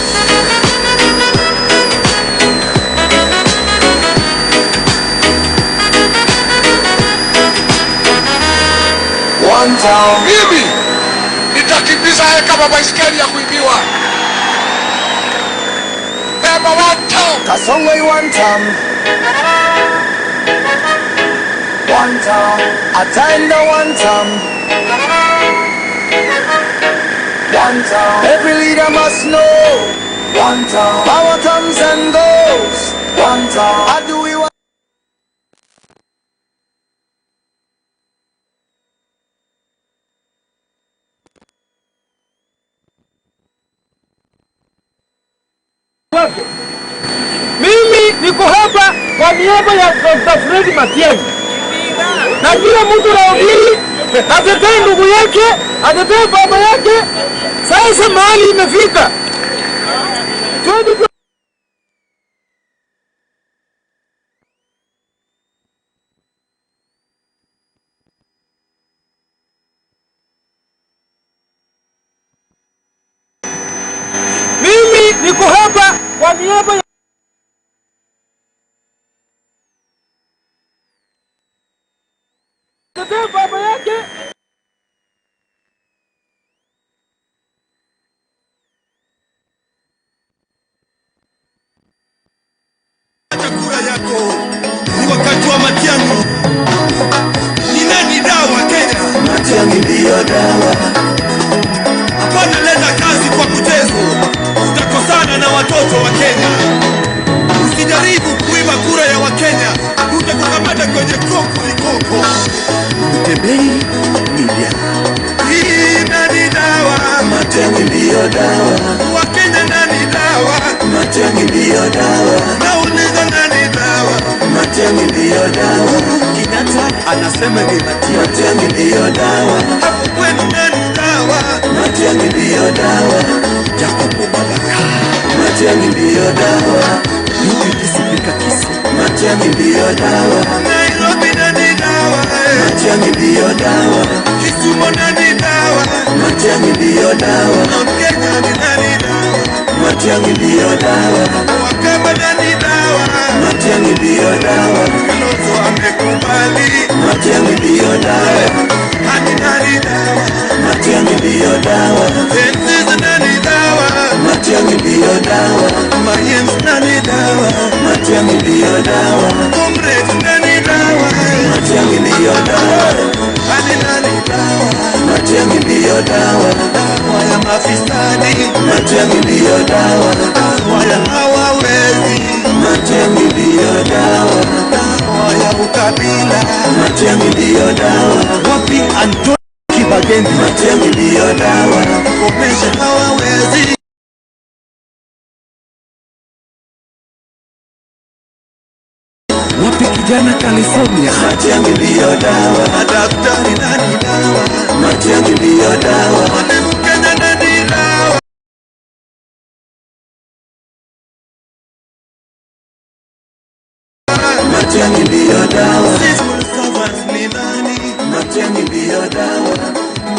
S11: One time.
S14: Mimi nitakimbiza yeye kama baiskeli ya kuibiwa. Sema one time.
S11: Kasongo one time. One time. Ataenda one time. One time. Every leader must know. One time. Power comes and goes. One time. Adui wa
S8: wake. Mimi niko hapa kwa niaba ya Dr. Fred Matiang'i, na kila mtu naongea atetee ndugu yake, atetee baba yake. Sasa mahali imefika 20 Niko hapa kwa niaba ya atetee baba yake.
S9: Kura yako ni wakati wa Matiang'i. Ni nani dawa Kenya? Matiang'i ndiyo dawa. Hapana, leta kazi kwa mchezo, utakosana na watoto wa Kenya. Usijaribu kuiba kura ya Wakenya, utakukamata kwenye koko likoko. Mtembei Media. Hii nani dawa? Matiang'i ndiyo dawa. Wakenya nani dawa? Matiang'i ndiyo dawa. Nauliza nani dawa? Matiang'i ndiyo dawa. Kenyatta anasema ni Matiang'i. Matiang'i ndiyo dawa. Hapo kwenu nani dawa? Matiang'i ndiyo dawa. Jacob Babaka. Matiang'i ndiyo dawa. UPT Speaker Kisii. Matiang'i ndiyo dawa. Nairobi nani dawa? Matiang'i ndiyo dawa. Kisumu nani dawa? Matiang'i ndiyo dawa. Mount Kenya ni nani dawa? Matiang'i ndiyo dawa. Wakamba nani dawa? Matiang'i ndiyo dawa. Kalonzo amekubali. Matiang'i ndiyo dawa. Hadi nani dawa? Matiang'i ndiyo dawa. Tenzizi nani dawa? Matiang'i ndiyo dawa. Mayens nani dawa? Matiang'i ndiyo dawa. Comrades nani dawa? Matiang'i ndiyo dawa. Hadi nani dawa? Matiang'i ndiyo dawa. Dawa ya mafisadi. Matiang'i ndiyo dawa. Dawa ya hawawezi. Matiang'i ndiyo dawa. Dawa ya ukabila. Matiang'i ndiyo dawa. Wapi Antonio Kibagendi? Matiang'i ndiyo dawa. Komesha hawawezi. Wapi kijana California? Matiang'i ndiyo dawa. Madaktari nani dawa? Matiang'i ndiyo dawa. Mwalimu Kenya nani dawa? Matiang'i ndiyo dawa. Civil servants ni nani? Matiang'i ndiyo dawa.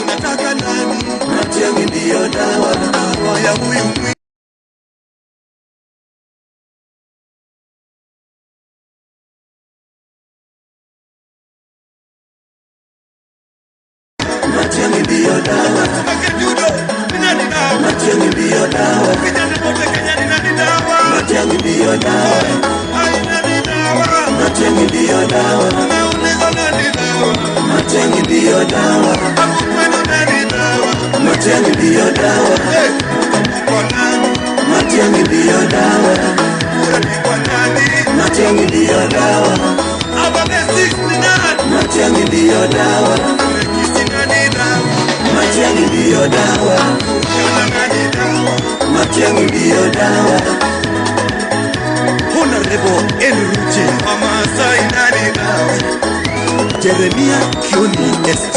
S9: Unataka nani? Matiang'i ndiyo dawa. Dawa ya huyu mwi. Matiang'i ndiyo dawa. Matiang'i ndiyo dawa. Matiang'i ndiyo dawa. Matiang'i ndiyo dawa. Matiang'i ndiyo dawa. Matiang'i ndiyo dawa. Matiang'i ndiyo dawa. Matiang'i ndiyo dawa. Matiang'i ndiyo dawa. Matiang'i ndiyo dawa. Matiang'i ndiyo dawa. Honorable Enruche Wamasai nani dawa? Jeremia Kioni SG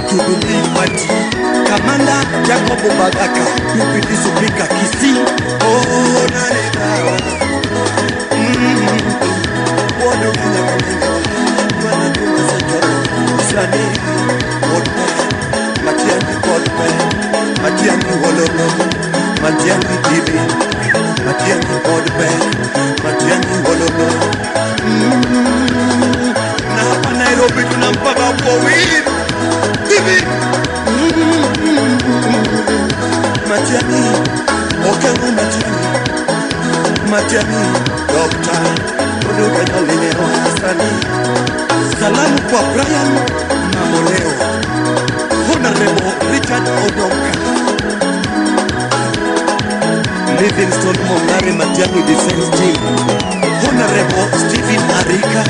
S9: Jubilee Party. Kamanda Jacob Bagaka UPD Speaker Kisii. Oh nani dawa? Wodo Kenya Kenya. Wana tumasejoro. Sani Wodpe. Matiang'i Wodpe. Matiang'i Wololo. Matiang'i Bibi. Matiang'i Wodpe. Matiang'i Wololo. Na hapa Nairobi tunampa Babu Owino. Bibi. Matiang'i. Okengo Matiang'i. Matiang'i. Doctor. Oduka Nyalingero Hasani. Salamu kwa Brian Mamoleo. Honorable Richard Odonka. Livingstone Mongare Matiang'i Defense Team. Honorable Stephen Arika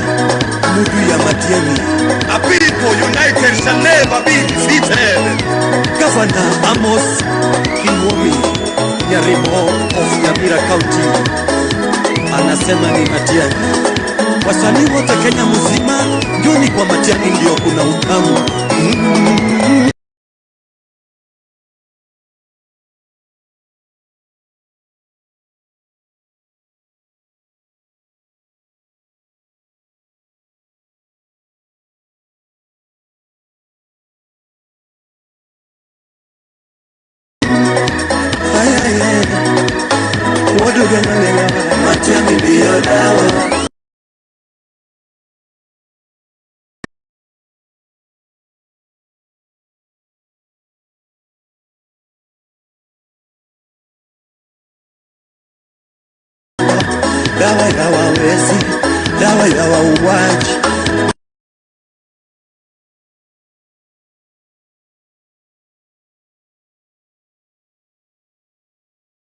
S9: Mudu ya Matiang'i. A people united shall never be defeated. Governor Amos Kinwomi Nyarimo of Nyamira County anasema ni Matiang'i. Wasanii wote Kenya mzima, njoni kwa Matiang'i ndio kuna utamu. Ay, ay, ay.
S11: Matiang'i ndiyo dawa. Dawa ya wawezi, dawa ya wauaji.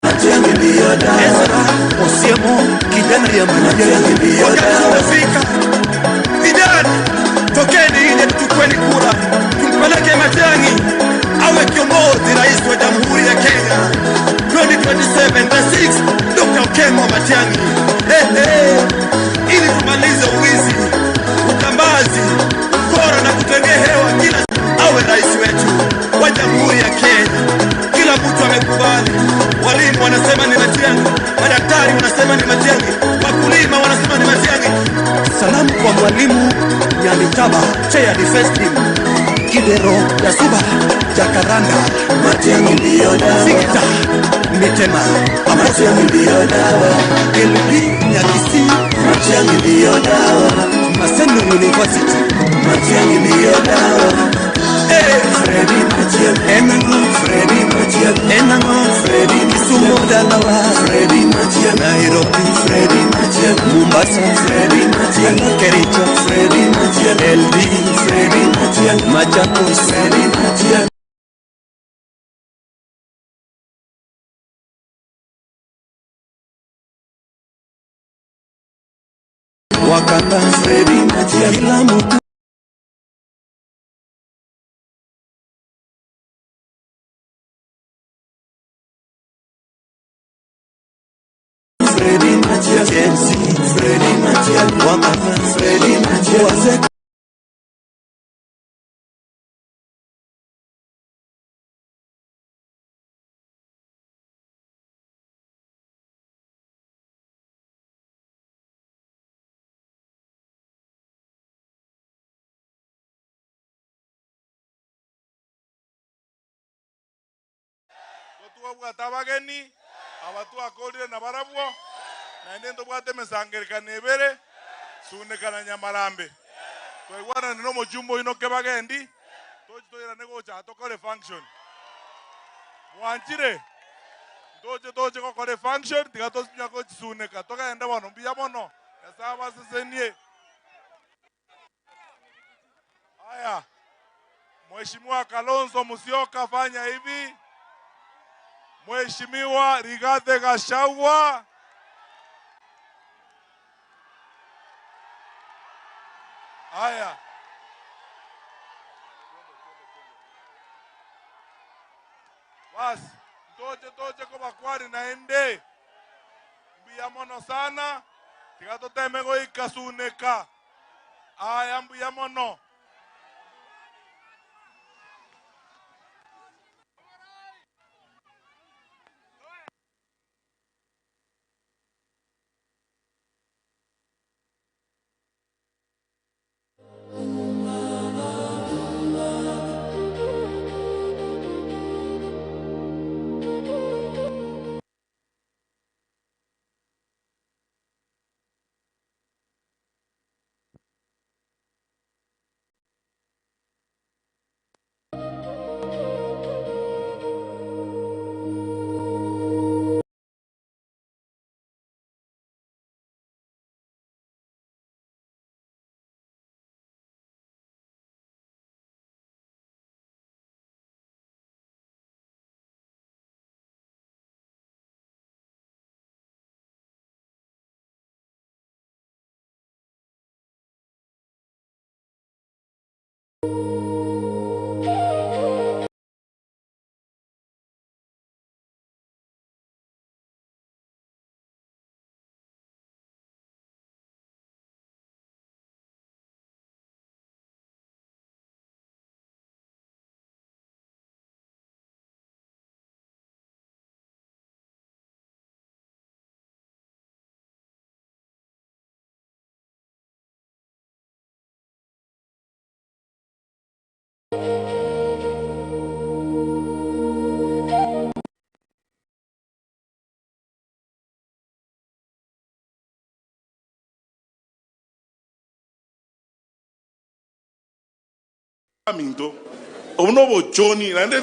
S11: Matiang'i ndiyo dawa.
S9: Osiemo kijana ya
S11: Matiang'i
S9: wakati umefika. Vijana, tokeni nje, tuchukueni kura, tumpeleke Matiang'i awe kiongozi, rais wa Jamhuri ya Kenya 2027, the 6 Dr. Okengo Matiang'i. Hey, hey. Ili tumalize uwizi, utambazi, ukora na kutengea hewa kila, awe rais wetu wa Jamhuri ya Kenya. Kila mtu amekubali. Walimu wanasema ni Matiang'i, madaktari wanasema ni Matiang'i, wakulima wanasema ni Matiang'i. Salamu kwa mwalimu Nyamitaba, chair defense team, Kidero, Yasuba, Jacaranda,
S11: Matiang'i ndiyo dawa.
S9: Sigita, Mitema,
S11: Matiang'i ndiyo dawa.
S9: LP Nyakisi,
S11: Matiang'i ndiyo dawa.
S9: Maseno University,
S11: Matiang'i ndiyo dawa.
S9: Hey,
S11: Freddy Matiang'i,
S9: Enango,
S11: Freddy Matiang'i,
S9: Enango,
S11: Freddy
S9: Kisumu Dalawa,
S11: Freddy Matiang'i,
S9: Nairobi,
S11: Freddy Matiang'i,
S9: Mombasa,
S11: Freddy Matiang'i,
S9: Kericho,
S11: Freddy Matiang'i,
S9: LD,
S11: Freddy Matiang'i,
S9: Machakos,
S11: Freddy Matiang'i.
S9: Wakanda,
S11: Freddy Matiang'i,
S9: kila mtu
S11: Freddy Matiang'i,
S9: Gen Z,
S11: Freddy Matiang'i,
S9: wamama,
S11: Freddy Matiang'i,
S9: wazee
S2: Tobwate abageni abatwakorire na barabwo naende ntobwate emesangerekano ebere sunekana Nyamarambe twaigwanane na omochumba oino kebagendi tochi toirane gocha tokore function mwanchire ntoche toche gokora function tiga tosinya gochisuneka togende bono mbuya mono Nyasaye abasesenie. Haya, Mheshimiwa Kalonzo Musyoka fanya hivi. Mheshimiwa Rigathi Gachagua, haya, basi ntoche toche kobakwari naende mbuya mono sana tiga toteme goikasuneka. Aya, mbuya mono. Minto obuno bochoni naende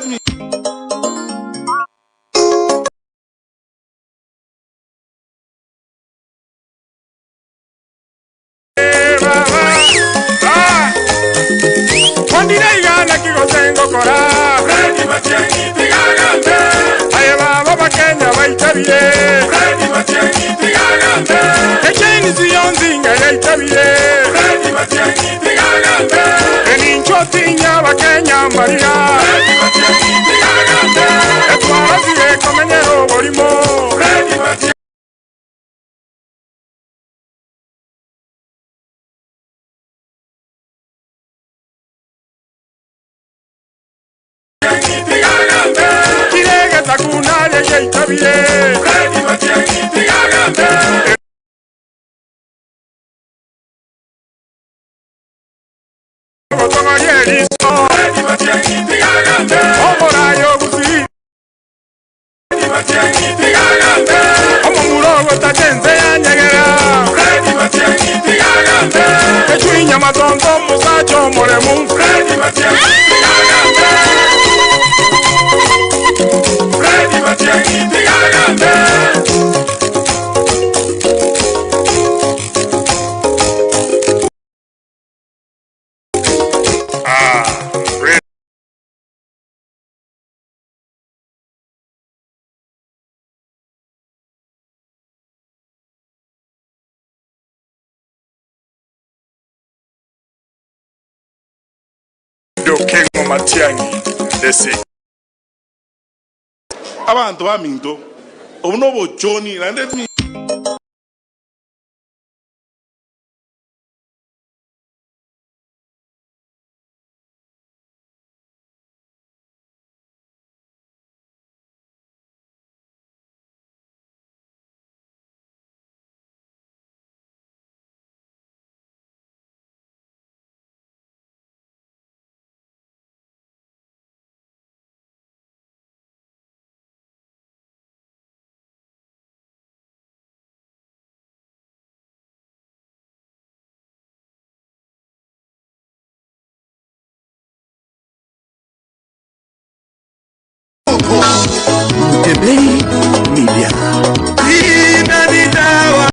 S2: Abantu baminto obuno bochoni naende
S9: Mtebei Media. Inanidawa.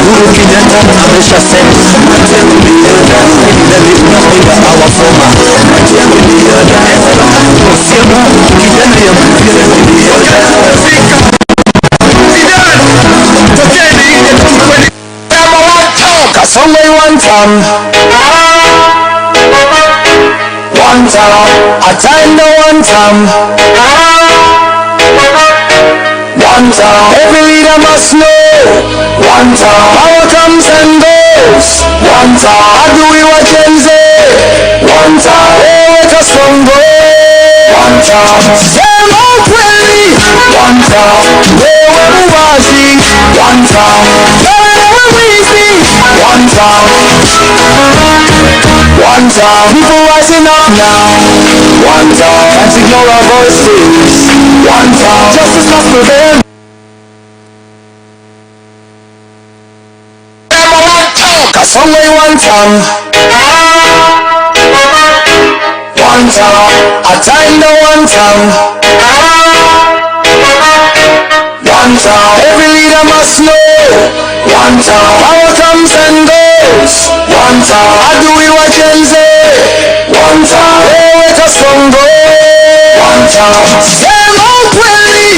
S11: Uhuru Kenyatta ameshasema tunapinga our former kijana ya Kasongo one time. One time, a time the one time. One time, every leader must know. One time, power comes and goes. One time, adui wa Gen Z. One time, wewe Kasongo. One time, sema ukweli. One time, wewe muwazi. One time, wewe mwizi. One time. One time, people rising up now. One time, can't ignore our voices. One time, justice must prevail. Kasongo one time. One time, a time the one time. One time, every leader must know. One time, power comes and goes. One time, adui wa Gen Z. One time, wewe Kasongo. One time, sema ukweli.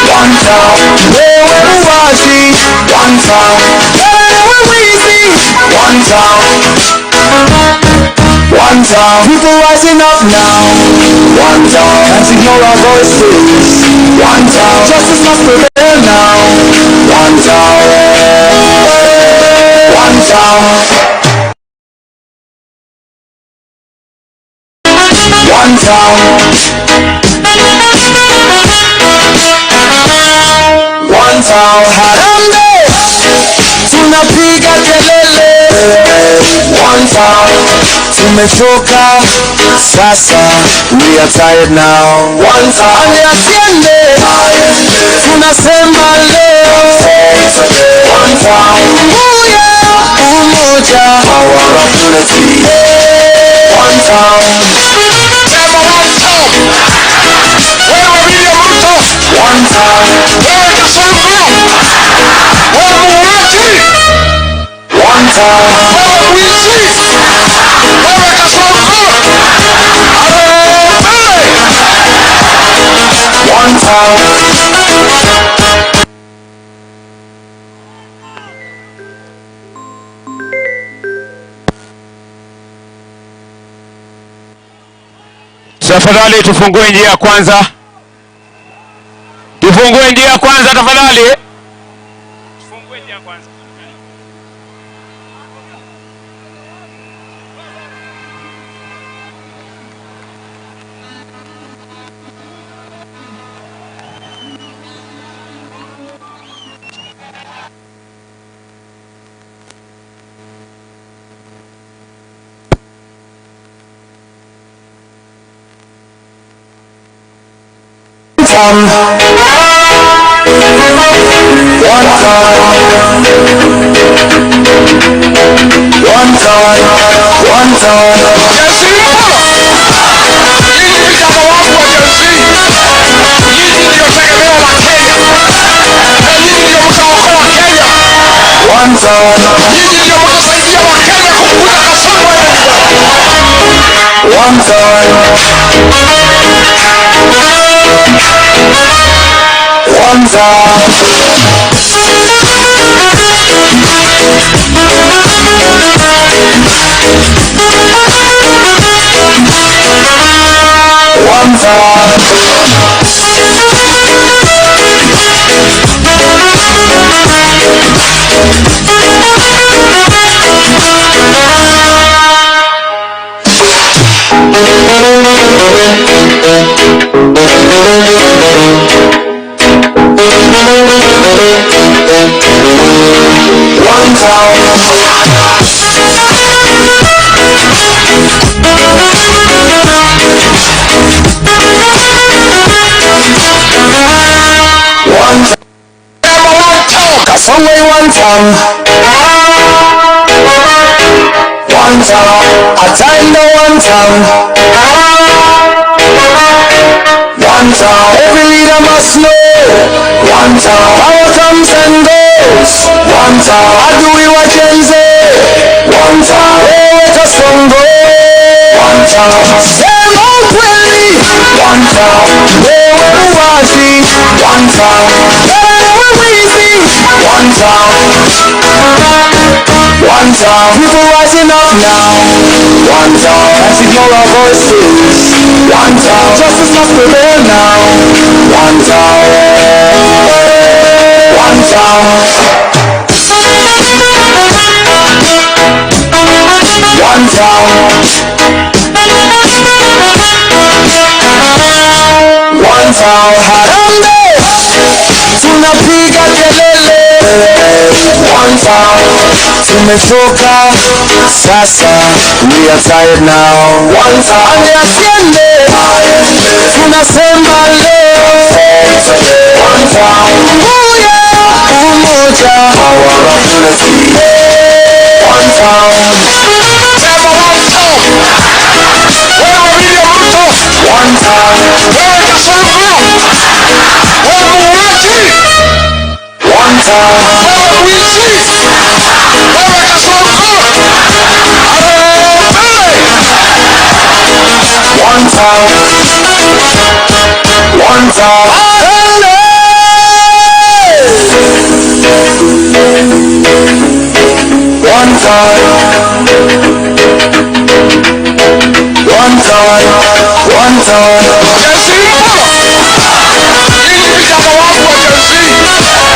S11: One time, wewe muwazi. One time, wewe mwizi. One time. One time, people rising up now. One time, can't ignore our voices. One time, justice must prevail now. One time, one time. One time. One time. Harambee, tunapiga kelele. One time, tumechoka sasa, we are tired now. One time, atiende, tunasema leo. One time, umoja, umoja, power of unity. One time,
S14: Sema one time. Wewe William Ruto.
S11: One time,
S14: Wewe Kasongo. Wewe muuaji.
S11: One time,
S14: Wewe mwizi. Wewe Kasongo. Harambee.
S11: One time.
S10: Tafadhali tufungue njia kwanza, tufungue njia kwanza tafadhali. Tufungue njia kwanza.
S11: One time, one time, one time.
S14: Nyinyi vijana wangu wa Gen Z, nyinyi ndio tegemeo la Kenya, na nyinyi ndio mtaokoa Kenya.
S11: One time,
S14: Nyinyi ndio mtasaidia Wakenya kumkuta Kasongo.
S11: One time, one time. One time. One time. One time. Kasongo one time. One time. A time the one time. One time. Every leader must know. One time. Power comes and goes. One time. One time. One time. People rising up now. One time. Let's ignore our voices. One time. Justice must prevail now. One time. One time. One time. One time. Harambee, tunapiga kelele. One time. Tumechoka sasa, we are tired now. One time. Ande tunasema leo. One time. Umoja, umoja. Power of unity. One time.
S14: Sema one time. Wewe William Ruto.
S11: One time.
S14: Wewe Kasongo. Wewe muuaji.
S11: One time.
S14: Wewe mwizi. Wewe Kasongo. Harambee.
S11: One time. One time. One time. One time. One time.
S14: Nyinyi vijana wangu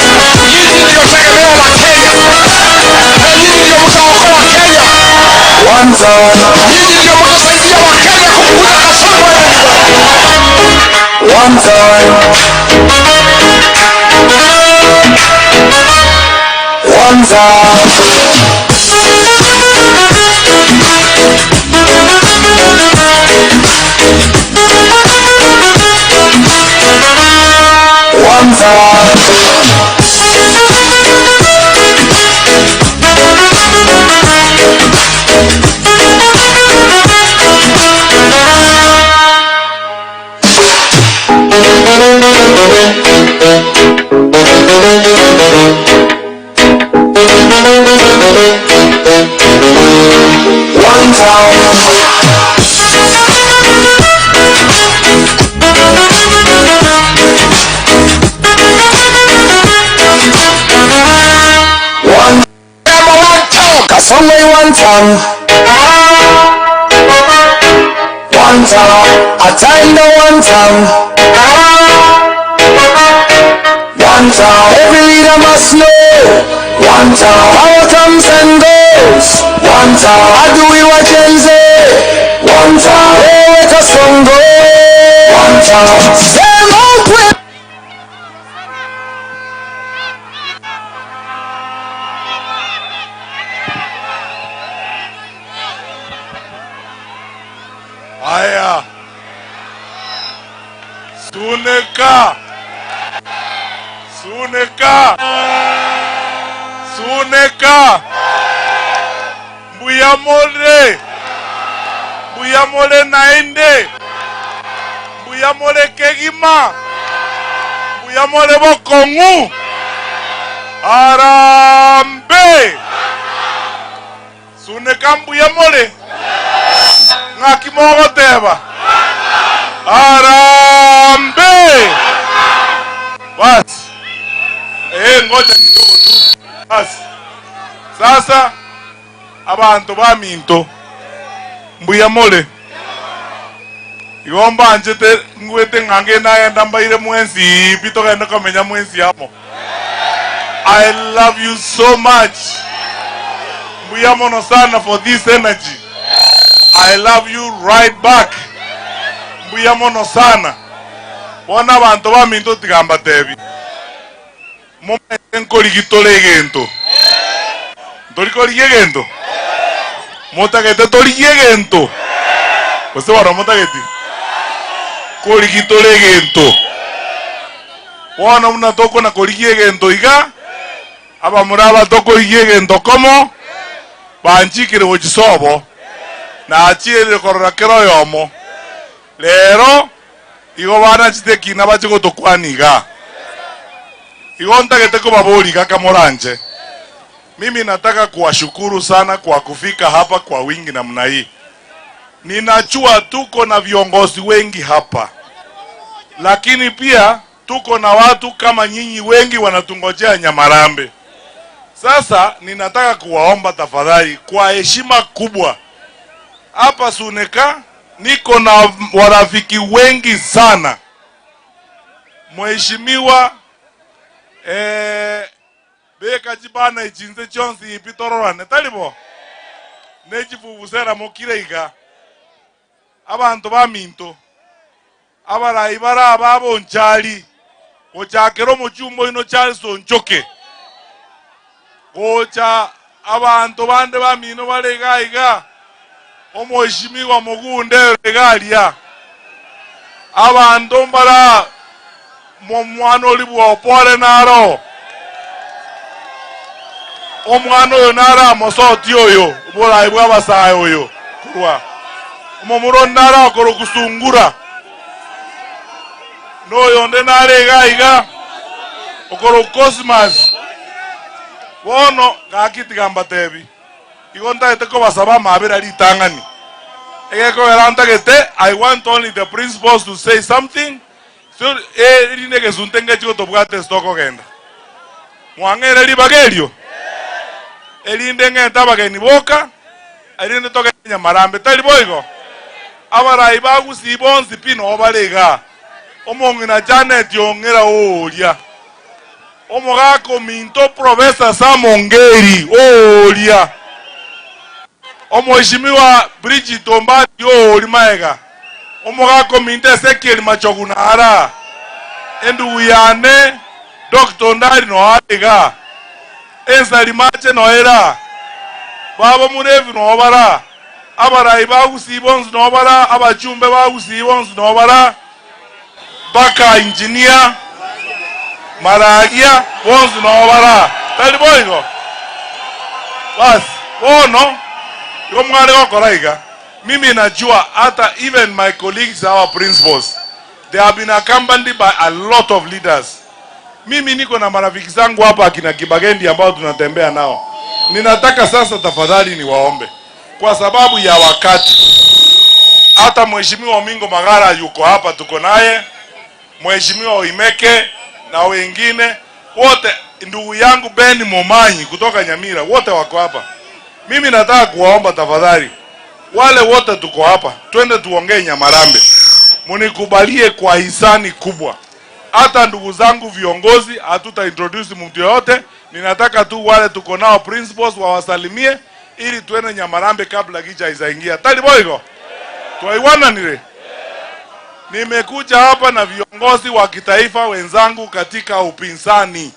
S14: wa Gen Z, nyinyi ndio tegemeo la Kenya, na nyinyi ndio mtaokoa Kenya.
S11: One time.
S14: Nyinyi ndio mtasaidia Wakenya kufukuza Kasongo.
S11: One time. One time. One time. One time. One. Kasongo one time. One time. Atanda one time. One time. Every leader must know. One time. Power comes and goes. One time. Adui wa Gen Z. One time. Wewe Kasongo. One time. Sema ukweli.
S2: Haya, Suneka, Suneka, Suneka, Mbuyamole, Mbuyamole naende, Mbuyamole kegima, Mbuyamole bokongu, Harambee, Suneka Mbuyamole. Ngakimogoteba. Harambee. Basi. Ngoja kidogo tu. Basi. Sasa abantu baminto Mbuyamole. Igomba anjete ngwete ngange naenda mbaire mwenzi bitogenda komenya mwenzi amo. I love you so much. Mbuyamono sana for this energy. I love you right back. Mbuyamono sana. Bona bantu baminto tigamba tebi. Momete nkorigitore egento. Ntorikorigie egento. Motagete torigie egento. Gose baro motageti. Korigitore egento. Bono buna tokona korigie egento iga. Abamura batokorigie egento komo. Banchikire gochisobo. Na achire korora kero yomo. Lero igo bana chitekina bache gotokwaniga. Igo ntagete kobaboriga kamoranje. Mimi nataka kuwashukuru sana kwa kufika hapa kwa wingi namna hii. Ninajua tuko na viongozi wengi hapa. Lakini pia Tuko na watu kama nyinyi wengi wanatungojea Nyamarambe. Sasa ninataka kuwaomba tafadhali kwa heshima kubwa. Hapa Suneka niko na warafiki wengi sana. Mheshimiwa beka jibana ichinze chonsi ipitororane talibo nejifubusera mukire iga abantu baminto abarayi bara babonchali gochakero muchumbo ino Charles Onchoke gocha abantu bande bamino balega iga omheshimiwa Mugunde regalia abantu mbara mwana oli bwopore naro omwana oyo nara mosoti oyo obulayi bwabasaye oyo kurwa omomuro nara okoro kusungura noyo nde narega iga okoro Cosmas bono gakitigamba tebi igo ntaete kobasaba mabera ritang'ani egekogera ntagete. I want only the principals to say something. So erinde gesunte ngechigotobwate stokogenda mwang'ere ribagerio erinde ng'ente abageni boka erinde togenda Nyamarambe tari boigo abarayi bagusi bonsi pi no barega omong'ina Janet yong'era oria omogako minto Profesa Samongeri oria omheshimiwa Bridget Ombati ori maega omogako minto Ezekiel Machogunara enduyane Dr. Ndari no arega ensari mache noera baba murevi no bara abarayi bagusi bonsi no bara abachumbe bagusi bonsi no bara baka engineer maragia bonsi no bara tali boigo bas bono yo mwale gokora. Mimi najua hata even my colleagues, our principals, they have been accompanied by a lot of leaders. Mimi niko na marafiki zangu hapa akina Kibagendi ambao tunatembea nao. Ninataka sasa tafadhali niwaombe kwa sababu ya wakati. Hata Mheshimiwa Mingo Magara yuko hapa, tuko naye, Mheshimiwa Oimeke na wengine wote, ndugu yangu Ben Momanyi kutoka Nyamira, wote wako hapa. Mimi nataka kuwaomba tafadhali, wale wote tuko hapa, twende tuongee Nyamarambe. Munikubalie kwa hisani kubwa. Hata ndugu zangu viongozi, hatuta introduce mtu yoyote. Ninataka tu wale tuko nao principals wawasalimie ili tuende Nyamarambe kabla gicha izaingia. Tali boigo. Twaiwana nile. Nimekuja hapa na viongozi wa kitaifa wenzangu katika upinzani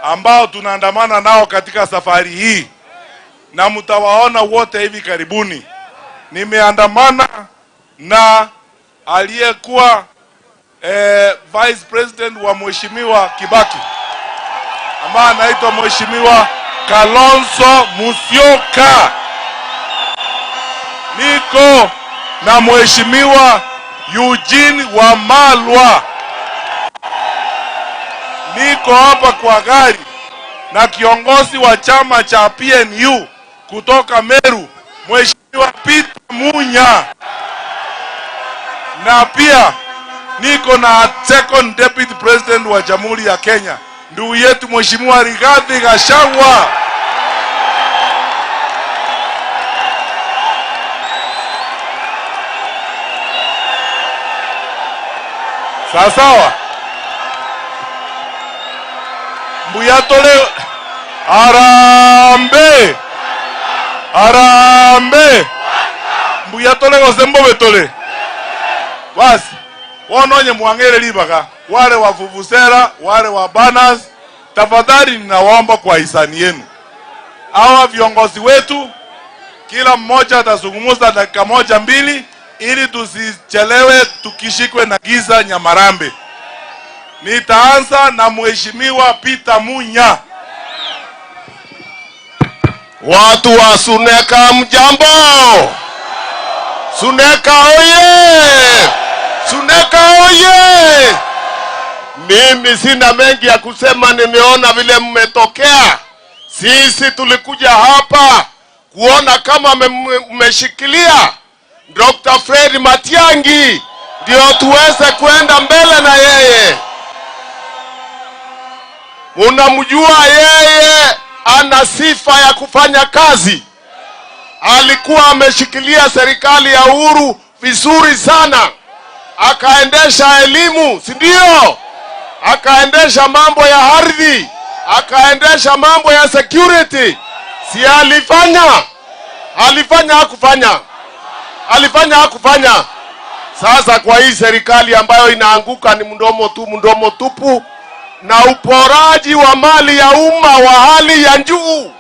S2: ambao tunaandamana nao katika safari hii, na mtawaona wote hivi karibuni. Nimeandamana na aliyekuwa Vice President wa Mheshimiwa Kibaki ambaye anaitwa Mheshimiwa Kalonzo Musyoka. Niko na Mheshimiwa Eugene Wamalwa. Niko hapa kwa gari na kiongozi wa chama cha PNU kutoka Meru, Mheshimiwa Peter Munya. Na pia niko na second deputy president wa Jamhuri ya Kenya, ndugu yetu Mheshimiwa Rigathi Gachagua. Sawa sawa. Mbuyatole arambe. Arambe. Mbuyatole gosembo betole. Basi wononye mwangere libaga wale wa vuvuzela, wale wa banners, tafadhali ninawaomba kwa hisani yenu, hawa viongozi wetu kila mmoja atazungumza dakika 1-2 ili tusichelewe tukishikwe na giza Nyamarambe. Nitaanza na Mheshimiwa Peter Munya.
S12: Watu wa Suneka mjambo. Suneka oye! Suneka oye! Mimi sina mengi ya kusema, nimeona vile mmetokea. Sisi tulikuja hapa kuona kama mmeshikilia Dr. Fred Matiang'i ndio tuweze kwenda mbele na yeye. Munamjua yeye ana sifa ya kufanya kazi. Alikuwa ameshikilia serikali ya Uhuru vizuri sana, akaendesha elimu, si ndio? Akaendesha mambo ya ardhi, akaendesha mambo ya security. Si alifanya? Alifanya hakufanya? Alifanya hakufanya? Sasa kwa hii serikali ambayo inaanguka ni mdomo tu, mdomo tupu na uporaji wa mali ya umma wa hali ya juu.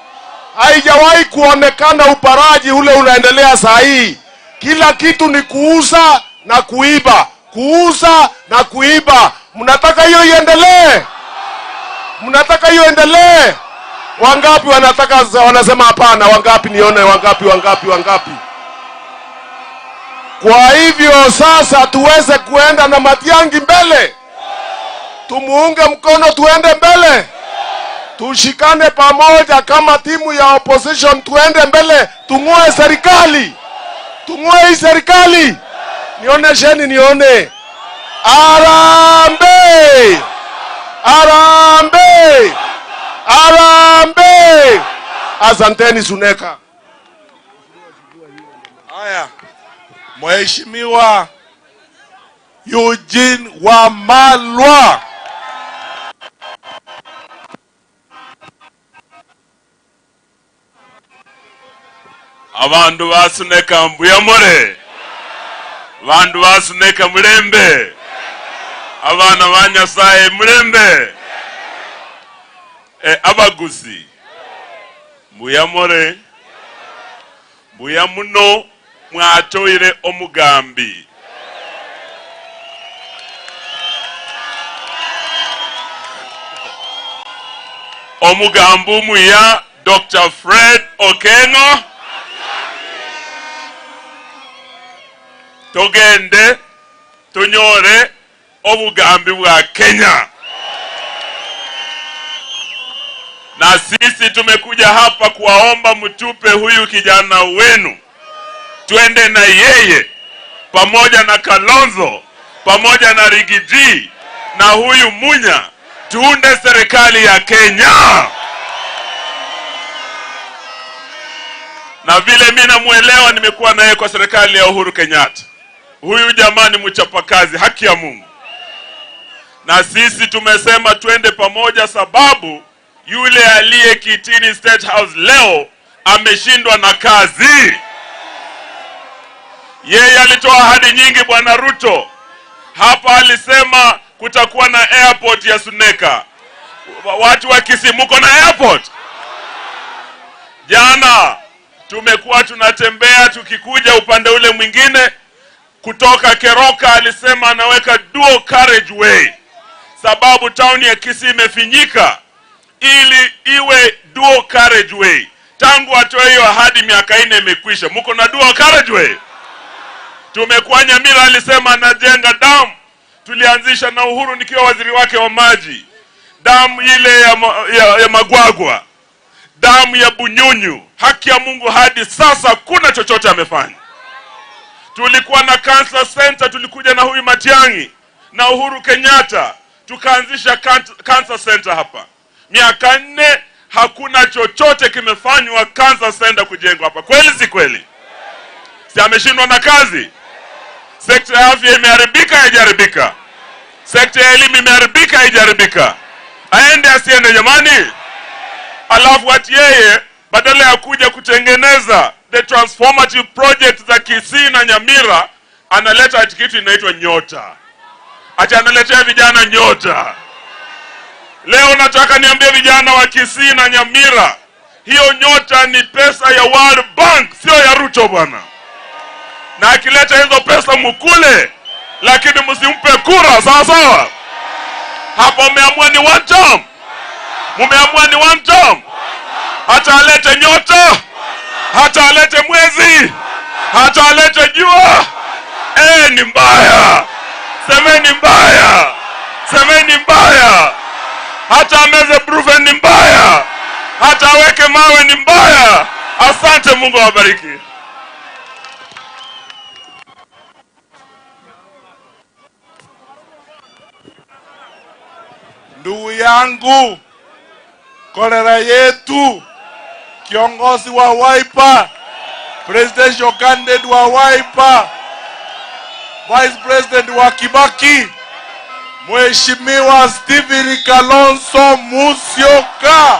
S12: Haijawahi kuonekana uporaji ule unaendelea saa hii. Kila kitu ni kuuza na kuiba, kuuza na kuiba. Mnataka hiyo iendelee? Mnataka hiyo endelee? Wangapi wanataka, wanasema hapana? Wangapi nione? Wangapi, wangapi, wangapi? Kwa hivyo sasa tuweze kuenda na Matiang'i mbele, tumuunge mkono, tuende mbele, tushikane pamoja kama timu ya opposition, tuende mbele, tung'oe serikali, tung'oe hii serikali. Nionesheni nione. Harambee! Harambee! Harambee! Asanteni Suneka.
S2: Haya, Mheshimiwa Eugene Wamalwa.
S3: Abandu basuneka mbuyamore, bandu basuneka mulembe, abana ba Nyasaye mulembe. Abagusi mbuyamore, mbuya muno mwatoire omugambi. Omugambi muya Dr. Fred Okengo. Tugende tunyore obugambi bwa Kenya. Na sisi tumekuja hapa kuwaomba mtupe huyu kijana wenu, twende na yeye pamoja na Kalonzo pamoja na Rigiji na huyu Munya, tuunde serikali ya Kenya. Na vile mimi namuelewa, nimekuwa naye kwa serikali ya Uhuru Kenyatta. Huyu jamaa ni mchapakazi, haki ya Mungu. Na sisi tumesema twende pamoja, sababu yule aliye kitini State House leo ameshindwa na kazi. Yeye alitoa ahadi nyingi, Bwana Ruto. Hapa alisema kutakuwa na airport ya Suneka. Watu wa Kisii, muko na airport? Jana tumekuwa tunatembea tukikuja upande ule mwingine kutoka Keroka, alisema anaweka dual carriageway, sababu town ya Kisii imefinyika, ili iwe dual carriageway. Tangu atoe hiyo ahadi miaka 4 imekwisha. Muko na dual carriageway? Tumekuwa Nyamira, alisema anajenga damu. Tulianzisha na Uhuru nikiwa waziri wake wa maji, damu ile ya Magwagwa, damu ya Bunyunyu. Haki ya Mungu hadi sasa kuna chochote amefanya? Tulikuwa na Cancer Center, tulikuja na huyu Matiang'i na Uhuru Kenyatta, tukaanzisha Cancer Center hapa. Miaka 4 hakuna chochote kimefanywa Cancer Center kujengwa hapa. Kweli si kweli? Si ameshindwa na kazi? Sekta ya afya imeharibika, haijaharibika? Sekta ya elimu imeharibika, haijaharibika? Aende asiende jamani? Alafu ati yeye badala ya kuja kutengeneza the transformative project za Kisii na Nyamira, analeta ati kitu inaitwa nyota. Ati analetea vijana nyota. Leo nataka niambie vijana wa Kisii na Nyamira, hiyo nyota ni pesa ya World Bank, sio ya Ruto bwana. Na akileta hizo pesa mukule, lakini msimpe kura, sawa sawa? Hapo mmeamua ni one term. Mmeamua ni one term. Hata alete nyota, hata alete mwezi, hata alete jua. Ni mbaya. Semeni mbaya. Semeni mbaya. Hata ameze brufen ni mbaya. Hata aweke mawe ni mbaya. Asante, Mungu awabariki.
S2: Ndugu yangu Kolera yetu, kiongozi wa Wiper, presidential candidate wa Wiper, vice president wa Kibaki, Mheshimiwa Stephen Kalonzo Musyoka.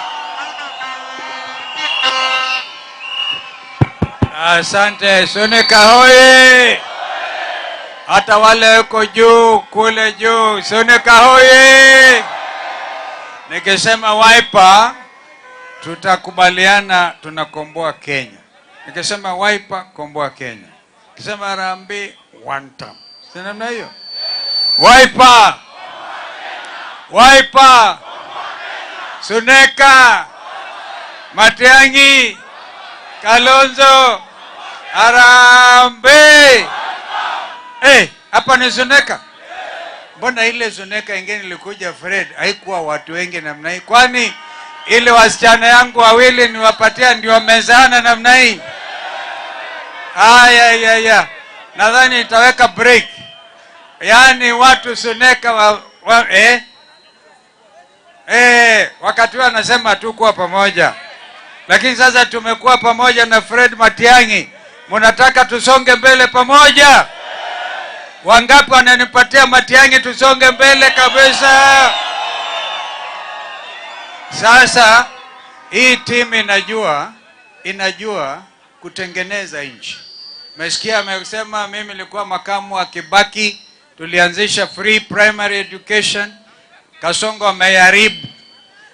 S4: Asante Suneka hoye! Hata wale huko juu kule juu, Suneka hoye! Nikisema Wiper tutakubaliana, tunakomboa Kenya. Nikisema Wiper, komboa Kenya. Nikisema Harambee, one term. Si namna hiyo? Wiper! Wiper! Suneka! Matiang'i! Kalonzo! Harambee! Hapa ni Suneka. Mbona ile Suneka ingine ilikuja Fred, haikuwa watu wengi namna hii? Kwani ile wasichana yangu wawili niwapatia ndio wamezana namna hii? Aya, ya, ya. Nadhani nitaweka break. Yaani watu Suneka wakati huo anasema tu kuwa pamoja. Lakini sasa tumekuwa pamoja na Fred Matiang'i. Mnataka tusonge mbele pamoja? Wangapi wananipatia Matiang'i tusonge mbele kabisa? Sasa hii timu inajua kutengeneza nchi. Umesikia amesema mimi nilikuwa makamu wa Kibaki, tulianzisha free primary education. Kasongo ameharibu.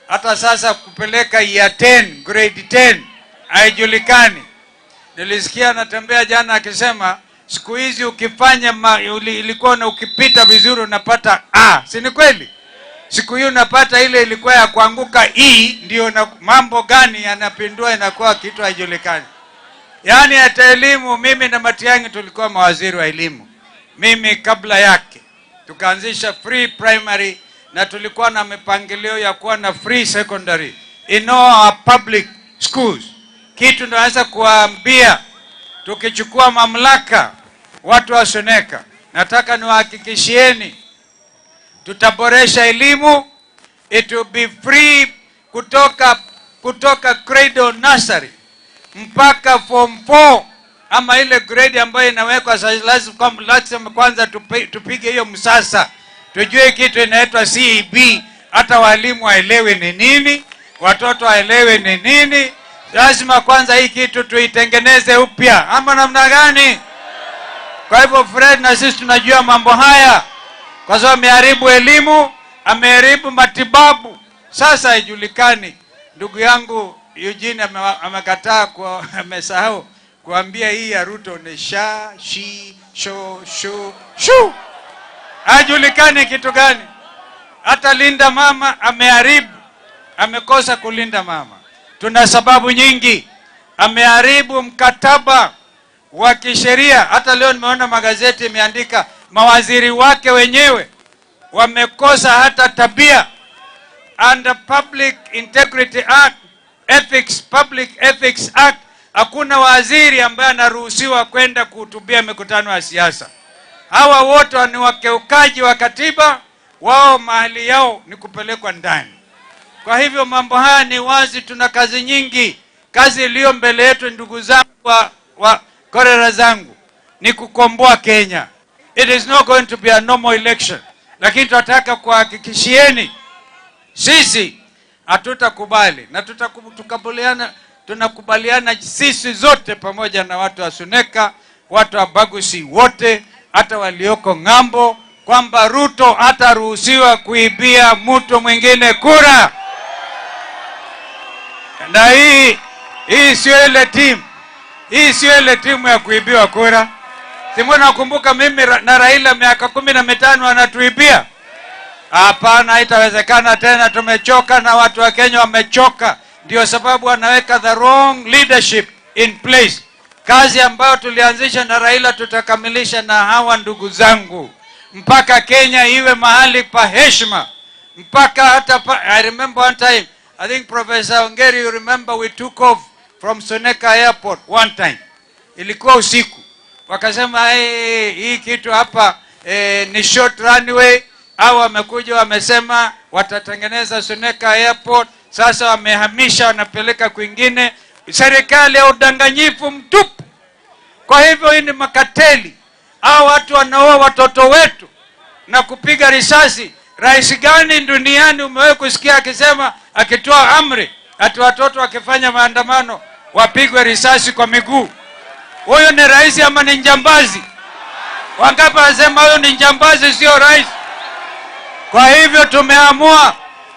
S4: Hata sasa kupeleka year 10, grade 10 haijulikani. Nilisikia anatembea jana akisema siku hizi ukifanya ilikuwa na ukipita vizuri unapata A, si ni kweli? Siku hiyo unapata ile ilikuwa ya kuanguka E, ndio na mambo gani yanapindua inakuwa kitu haijulikani. Yaani hata elimu, mimi na Matiang'i tulikuwa mawaziri wa elimu. Mimi kabla yake tukaanzisha free primary na tulikuwa na mipangilio ya kuwa na free secondary in all our public schools. Kitu naweza kuambia, tukichukua mamlaka watu wa Suneka, nataka niwahakikishieni tutaboresha elimu. It will be free kutoka cradle nursery mpaka form 4 ama ile grade ambayo inawekwa sasa. Lazima kwanza tupige hiyo msasa, tujue kitu inaitwa CEB, hata walimu waelewe ni nini, watoto waelewe ni nini. Lazima kwanza hii kitu tuitengeneze upya, ama namna gani? Kwa hivyo Fred na sisi tunajua mambo haya, kwa sababu ameharibu elimu, ameharibu matibabu. Sasa haijulikani. Ndugu yangu Eugene amekataa amesahau kuambia hii ya Ruto ni sha, shi, sho, sho, shu. Hajulikani kitu gani. Hata linda mama ameharibu, amekosa kulinda mama. Tuna sababu nyingi. Ameharibu mkataba wa kisheria. Hata leo nimeona magazeti imeandika mawaziri wake wenyewe wamekosa hata tabia. Under Public Integrity Act, Ethics, Public Ethics Act, hakuna waziri ambaye anaruhusiwa kwenda kuhutubia mikutano ya siasa. Hawa wote ni wakeukaji wa katiba, wao mahali yao ni kupelekwa ndani. Kwa hivyo mambo haya ni wazi, tuna kazi nyingi. Kazi iliyo mbele yetu, ndugu zangu wa korera zangu, ni kukomboa Kenya. It is not going to be a normal election. Lakini tunataka kuhakikishieni sisi hatutakubali na tunakubaliana sisi zote pamoja na watu wa Suneka, watu wa Bagusi wote, hata walioko ng'ambo, kwamba Ruto hataruhusiwa kuibia mtu mwingine kura. Na hii sio ile timu. Hii sio ile timu ya kuibiwa kura. Si nakumbuka mimi na Raila miaka 15 anatuibia? Hapana, haitawezekana tena. Tumechoka na watu wa Kenya wamechoka. Ndio sababu wanaweka the wrong leadership in place. Kazi ambayo tulianzisha na Raila tutakamilisha na hawa ndugu zangu, mpaka Kenya iwe mahali pa heshima. Mpaka hata I remember one time, I think Professor Ongeri, you remember we took off from Suneka Airport one time. Ilikuwa usiku. Wakasema hey, hii kitu hapa ni short runway. Au wamekuja wamesema watatengeneza Suneka Airport. Sasa wamehamisha, wanapeleka kwingine. Serikali ya udanganyifu mtupu. Kwa hivyo hii ni makateli. Hao watu wanaua watoto wetu na kupiga risasi. Rais gani duniani umewahi kusikia akisema, akitoa amri ati watoto wakifanya maandamano wapigwe risasi kwa miguu? Huyu ni rais ama ni njambazi? Wangapi wanasema huyu ni njambazi, sio rais? Kwa hivyo tumeamua,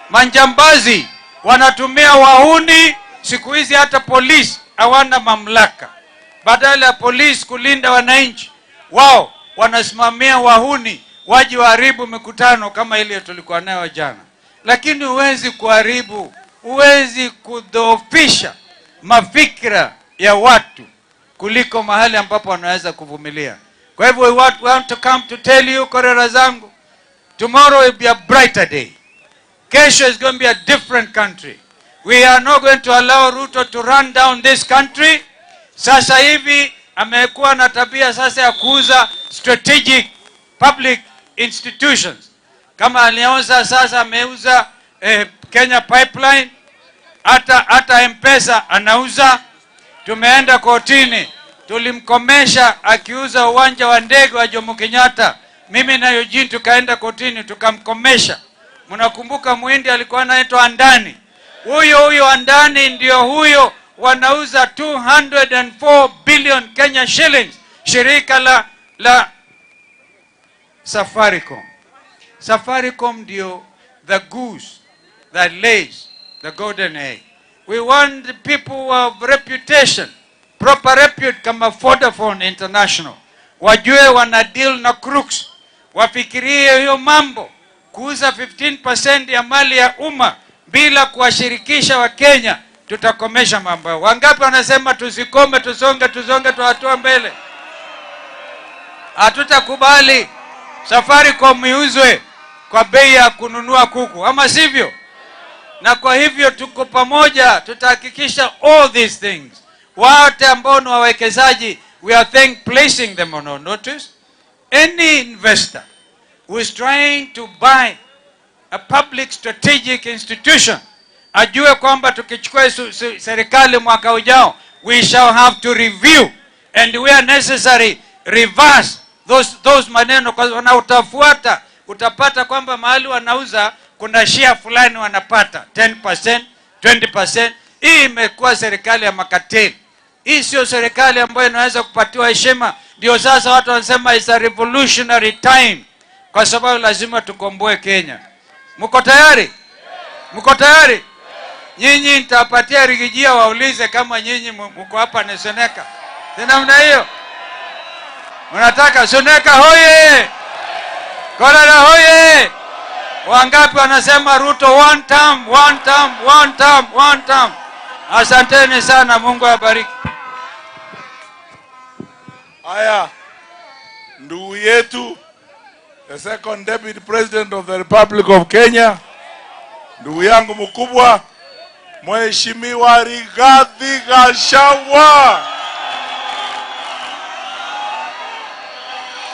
S4: manjambazi wanatumia wahuni siku hizi, hata polisi hawana mamlaka. Badala ya polisi kulinda wananchi, wao wanasimamia wahuni waje waharibu mikutano kama ile tulikuwa nayo jana. Lakini huwezi kuharibu, huwezi kudhoofisha mafikra ya watu kuliko mahali ambapo wanaweza kuvumilia. Kwa hivyo we want to come to tell you, korera zangu, tomorrow will be a brighter day. Kesho is going to be a different country. We are not going to allow Ruto to run down this country. Sasa hivi amekuwa na tabia sasa ya kuuza strategic public institutions. Kama alianza sasa ameuza Kenya Pipeline, hata M-Pesa anauza. Tumeenda kotini, tulimkomesha akiuza uwanja wa ndege wa Jomo Kenyatta. Mimi na Eugene tukaenda kotini tukamkomesha. Mnakumbuka muhindi alikuwa anaitwa Adani. Huyo huyo Adani ndio huyo wanauza 204 billion Kenya shillings, shirika la Safaricom. Safaricom ndio the goose that lays the golden egg. We want the people of reputation, proper repute kama Vodafone International. Wajue wana deal na crooks. Wafikirie hiyo mambo, kuuza 15% ya mali ya umma bila kuwashirikisha Wakenya, tutakomesha mambo hayo. Wangapi wanasema tusikome, tusonge, tusonge, tuhatua mbele? Hatutakubali Safaricom iuzwe kwa bei ya kununua kuku, ama sivyo? Na kwa hivyo tuko pamoja, tutahakikisha all these things. Wote ambao ni wawekezaji, we are placing them on our notice. Any investor who is trying to buy a public strategic institution ajue kwamba tukichukua serikali mwaka ujao, we shall have to review and where necessary reverse those maneno, kwa na utafuata, utapata kwamba mahali wanauza kuna share fulani wanapata 10%, 20%. Hii imekuwa serikali ya makateli. Hii sio serikali ambayo inaweza kupatiwa heshima. Ndio sasa watu wanasema it's a revolutionary time, kwa sababu lazima tukomboe Kenya. Mko tayari? Mko tayari? Nyinyi nitawapatia Riggy G waulize kama nyinyi mko hapa ni Suneka. Si namna hiyo? Unataka Suneka hoye! Korera hoye! Wangapi wanasema Ruto one term, one term, one term, one term? Asanteni sana, Mungu awabariki.
S2: Haya, ndugu yetu, the second deputy president of the Republic of Kenya, ndugu yangu mkubwa, Mheshimiwa Rigathi Gachagua.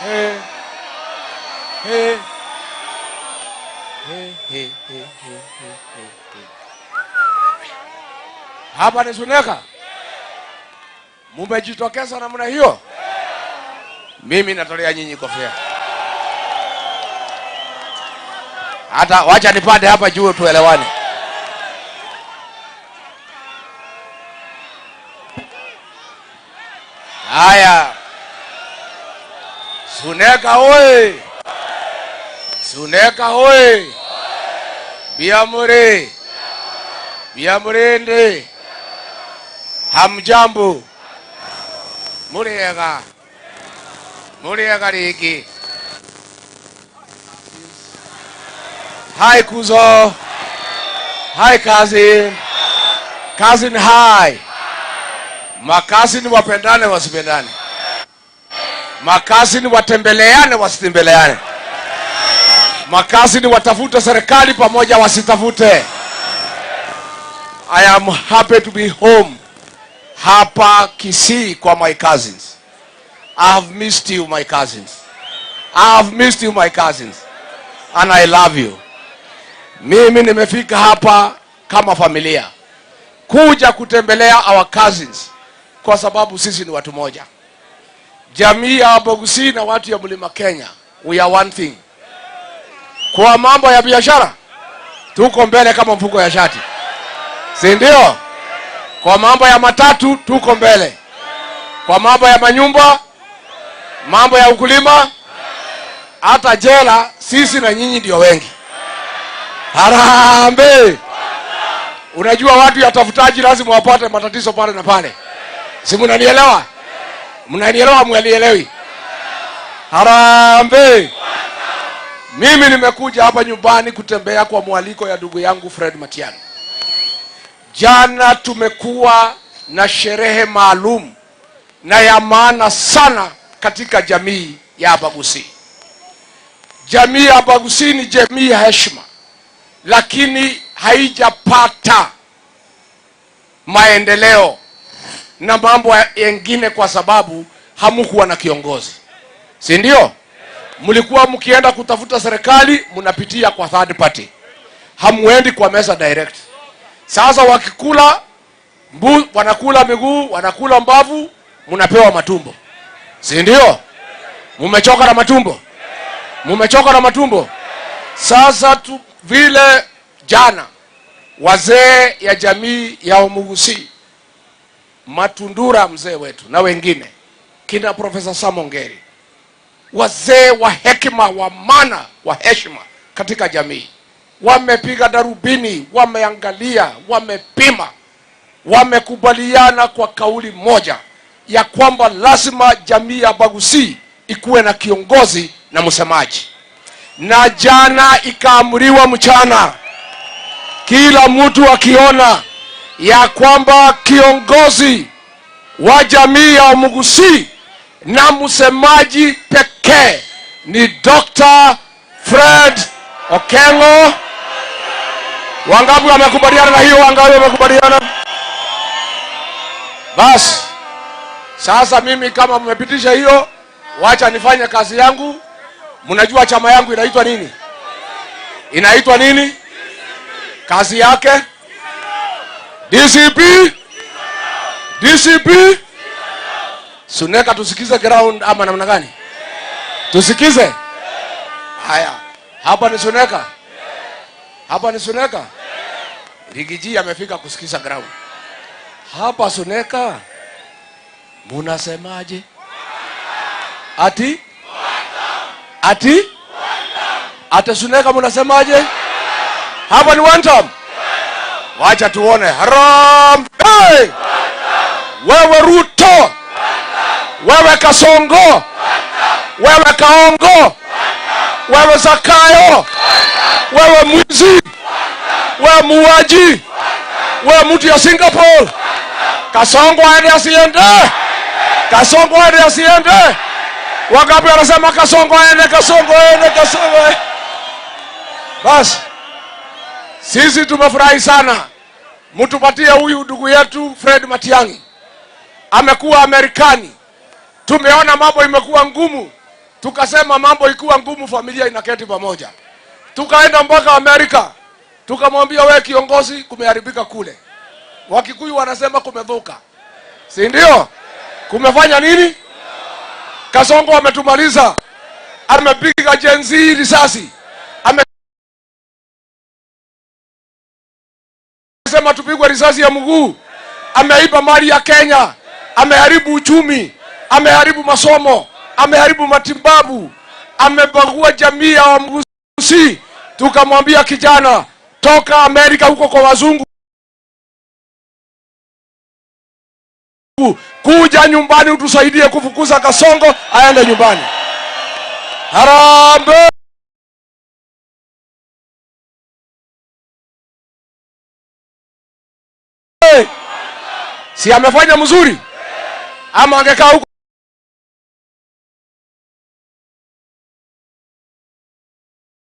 S13: Hey. Hey. Hey, hey, hey, hey, hey, hey, hey. Hapa ni Suneka. Mumejitokeza namna hiyo. Mimi natolea nyinyi kofia. Hata wacha nipande hapa juu tuelewane. Haya. Suneka oye! Suneka oye! Biamure! Biamurende! Hamjambo! Muriega! Muriega rigi! Hi Kuzo! Hi cousin! Cousin hi! Makazini wapendane wasipendane? Makazini watembeleane wasitembeleane? Makazini watafute serikali pamoja wasitafute? I am happy to be home hapa Kisii kwa my cousins. I have missed you my cousins. I have missed you my cousins. And I love you. Mimi nimefika hapa kama familia, kuja kutembelea our cousins, kwa sababu sisi ni watu moja. Jamii ya Abagusii na watu ya Mlima Kenya, we are one thing. Kwa mambo ya biashara tuko mbele kama mfuko ya shati, si ndio? Kwa mambo ya matatu tuko mbele, kwa mambo ya manyumba, mambo ya ukulima, hata jela sisi na nyinyi ndio wengi. Harambee! Unajua watu ya tafutaji lazima wapate matatizo pale na pale, si mnanielewa? Mnanielewa? Mwanielewi? Harambee! Mimi nimekuja hapa nyumbani kutembea kwa mwaliko ya ndugu yangu Fred Matiang'i. Jana tumekuwa na sherehe maalum na ya maana sana katika jamii ya Abagusii. Jamii ya Abagusii ni jamii ya heshima, lakini haijapata maendeleo na mambo yengine kwa sababu hamkuwa na kiongozi, si ndio? Mlikuwa mkienda kutafuta serikali mnapitia kwa third party, hamuendi kwa meza direct. Sasa wakikula mbu, wanakula miguu, wanakula mbavu, mnapewa matumbo, si ndio? Mumechoka na matumbo, mumechoka na matumbo. Sasa tu, vile jana wazee ya jamii ya Omugusii, Matundura mzee wetu na wengine kina Profesa Samongeri, wazee wa hekima wa maana wa heshima katika jamii, wamepiga darubini, wameangalia, wamepima, wamekubaliana kwa kauli moja ya kwamba lazima jamii ya Abagusii ikuwe na kiongozi na msemaji. Na jana ikaamriwa mchana, kila mtu akiona ya kwamba kiongozi wa jamii ya Omugusii na msemaji pekee ni Dr. Fred Okengo. Wangapi wamekubaliana na hiyo? Wangapi wamekubaliana? Basi sasa mimi kama mmepitisha hiyo, wacha nifanye kazi yangu. Mnajua chama yangu inaitwa nini? Inaitwa nini? Kazi yake DCP, DCP. Suneka, tusikize ground ama namna gani? Tusikize. Haya, hapa ni Suneka, hapa ni Suneka. Rigiji amefika kusikiza ground hapa Suneka. Munasemaje? Ati ati ati Suneka, munasemaje? Hapa ni one time. Wacha tuone. Harambee! Wewe Ruto, wewe Kasongo, wewe Kaongo, wewe Zakayo, wewe mwizi, wewe muuaji, wewe mtu ya Singapore. Kasongo aende asiende? Kasongo aende asiende? Wangapi wanasema Kasongo aende, Kasongo aende, Kasongo aende? Basi sisi tumefurahi sana, mtupatie huyu ndugu yetu Fred Matiang'i. Amekuwa Amerikani, tumeona mambo imekuwa ngumu, tukasema mambo ikiwa ngumu familia inaketi pamoja. Tukaenda mpaka Amerika, tukamwambia we kiongozi, kumeharibika kule. Wakikuyu wanasema kumedhuka, si ndio? Kumefanya nini? Kasongo ametumaliza, amepiga Gen Z risasi, amesema tupigwe risasi ya mguu, ameiba mali ya Kenya, ameharibu uchumi, ameharibu masomo, ameharibu matibabu, amebagua jamii ya Wamgusii. Tukamwambia kijana, toka Amerika huko kwa wazungu, kuja nyumbani utusaidie kufukuza Kasongo aende nyumbani. Harambee! Si amefanya mzuri? Ama angekaa huko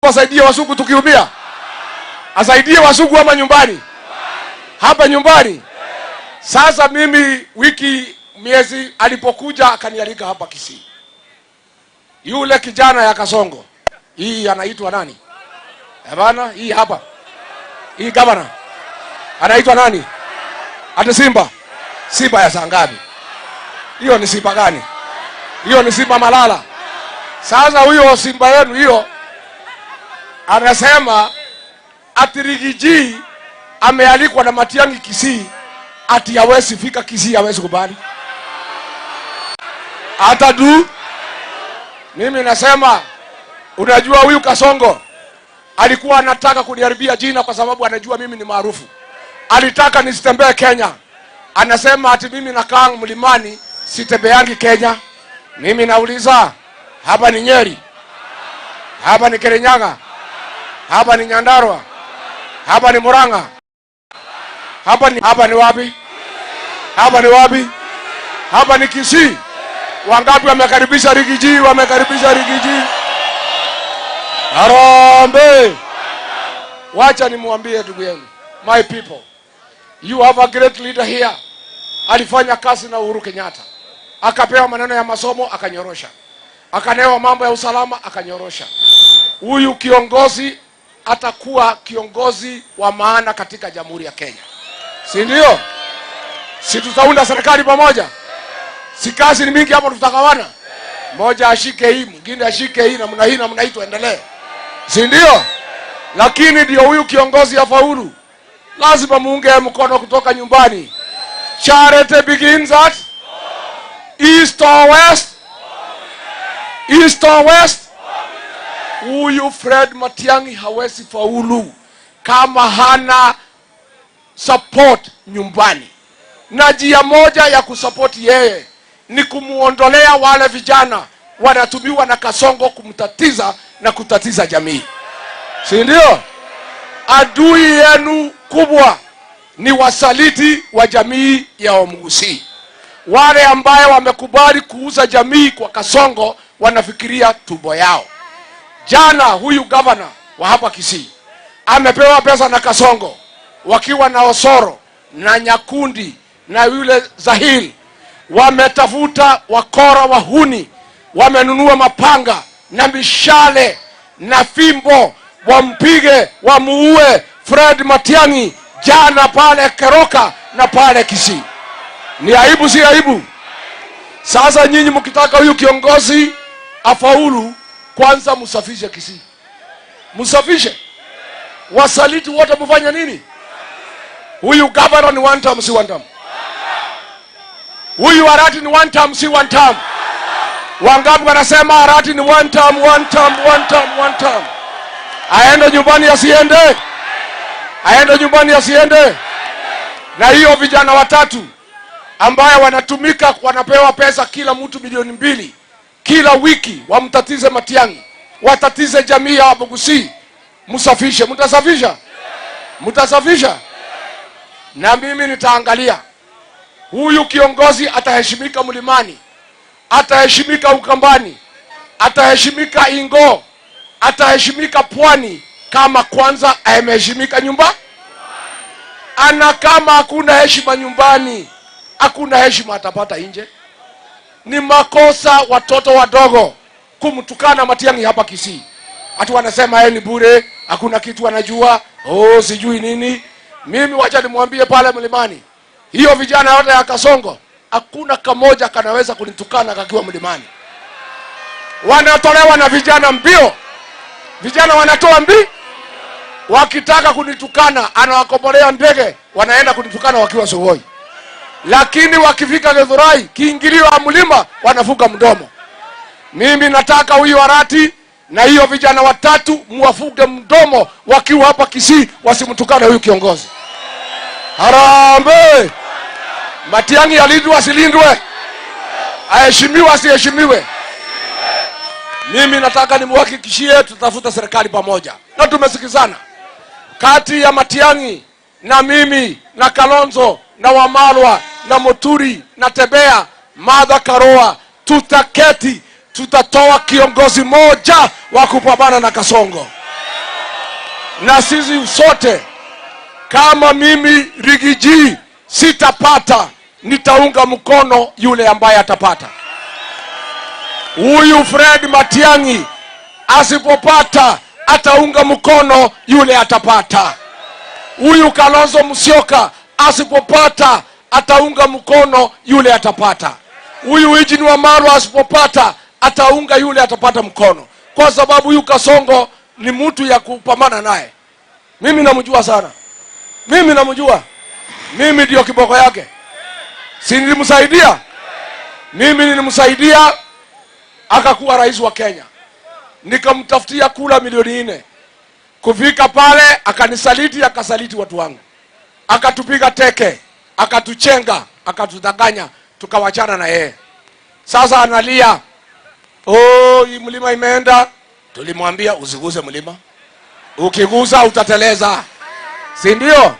S13: asaidie wazungu tukiumia? Asaidie wazungu ama nyumbani? Hapa nyumbani. Sasa mimi wiki miezi alipokuja akanialika hapa Kisii. Yule kijana ya Kasongo, hii anaitwa nani? Bana, hii hapa. Hii gavana. Anaitwa nani? Ati Simba? Simba ya saa ngapi? Hiyo ni simba gani? Hiyo ni simba malala. Sasa huyo simba yenu hiyo anasema ati Riggy G amealikwa na Matiang'i Kisii, ati hawezi fika Kisii, hawezi kubali. Hata du mimi nasema, unajua huyu Kasongo alikuwa anataka kuniharibia jina kwa sababu anajua mimi ni maarufu. Alitaka nisitembee Kenya, anasema ati mimi nakaa mlimani, sitembeangi Kenya. Mimi nauliza, hapa ni Nyeri, hapa ni Kirinyaga, hapa ni Nyandarua, hapa ni Murang'a, hapa ni wapi? Hapa ni wapi? Hapa ni Kisii. Wangapi wamekaribisha Riggy G? Wamekaribisha Riggy G? Harambee! Wacha nimwambie ndugu yenu, my people, you have a great leader here. Alifanya kazi na Uhuru Kenyatta, akapewa maneno ya masomo akanyorosha, akapewa mambo ya usalama akanyorosha. Huyu kiongozi atakuwa kiongozi wa maana katika Jamhuri ya Kenya, si ndio? Si tutaunda serikali pamoja? Si kazi ni mingi hapo, tutagawana, mmoja ashike hii, mwingine ashike hii, namna hii namna hii, tuendelee, si ndio? Lakini ndio huyu kiongozi afaulu, lazima muunge mkono kutoka nyumbani. Charity begins at east or west, east or west. Huyu Fred Matiang'i hawezi faulu kama hana support nyumbani, na njia moja ya kusupport yeye ni kumuondolea wale vijana wanatumiwa na Kasongo kumtatiza na kutatiza jamii, si ndio? Adui yenu kubwa ni wasaliti wa jamii ya Omugusii, wale ambaye wamekubali kuuza jamii kwa Kasongo, wanafikiria tumbo yao. Jana huyu gavana wa hapa Kisii amepewa pesa na Kasongo wakiwa na Osoro na Nyakundi na yule Zahil, wametafuta wakora wahuni, wamenunua mapanga na mishale na fimbo, wampige wamuue Fred Matiang'i jana pale Keroka na pale Kisii. Ni aibu, si aibu? Sasa nyinyi mkitaka huyu kiongozi afaulu, kwanza msafishe Kisii, msafishe wasaliti wote, mfanye nini? Huyu governor ni one term, si one term? Huyu Arati ni one term, si one term? Wangapi wanasema Arati ni one term, one term, one term, one term? Aende nyumbani asiende? Aende nyumbani asiende? Na hiyo vijana watatu ambaye wanatumika, wanapewa pesa kila mtu 2 milioni kila wiki, wamtatize Matiang'i, watatize jamii ya Abugusii. Msafishe, mtasafisha, mtasafisha. Na mimi nitaangalia huyu kiongozi ataheshimika mlimani, ataheshimika Ukambani, ataheshimika Ingo, ataheshimika Pwani, kama kwanza ameheshimika nyumba ana. Kama hakuna heshima nyumbani, hakuna heshima atapata nje. Ni makosa watoto wadogo kumtukana Matiang'i hapa Kisii, ati wanasema yeye ni bure, hakuna kitu anajua, oh, sijui nini. Mimi wacha nimwambie pale mlimani, hiyo vijana yote ya Kasongo hakuna kamoja kanaweza kunitukana kakiwa mlimani. Wanatolewa na vijana mbio, vijana wanatoa mbi, wakitaka kunitukana anawakombolea ndege, wanaenda kunitukana wakiwa Sugoi, lakini wakifika Githurai, kiingilio ya mlima, wanafunga mdomo. Mimi nataka huyu Arati na hiyo vijana watatu muwafunge mdomo wakiwa hapa Kisii, wasimtukane huyu kiongozi. Harambee! Matiang'i alindwe asilindwe? Aheshimiwe asiheshimiwe? Mimi nataka nimuhakikishie tutafuta serikali pamoja, na tumesikizana kati ya Matiang'i na mimi na Kalonzo na Wamalwa na Muturi na Tebea, Martha Karua, tutaketi, tutatoa kiongozi moja wa kupambana na Kasongo, na sisi sote kama mimi Riggy G sitapata, nitaunga mkono yule ambaye atapata. Huyu Fred Matiang'i asipopata, ataunga mkono yule atapata. Huyu Kalonzo Musyoka asipopata ataunga mkono yule atapata. Huyu Eugene Wamalwa asipopata ataunga yule atapata mkono, kwa sababu huyu Kasongo ni mtu ya kupambana naye. Mimi namjua sana, mimi namjua, mimi ndio kiboko yake, si nilimsaidia? Mimi nilimsaidia akakuwa rais wa Kenya, nikamtafutia kula milioni 4. Kufika pale akanisaliti, akasaliti watu wangu, akatupiga teke, akatuchenga, akatudanganya, tukawachana na yeye. Sasa analia, oh, hii mlima imeenda. Tulimwambia usiguze mlima, ukigusa utateleza, si ndio?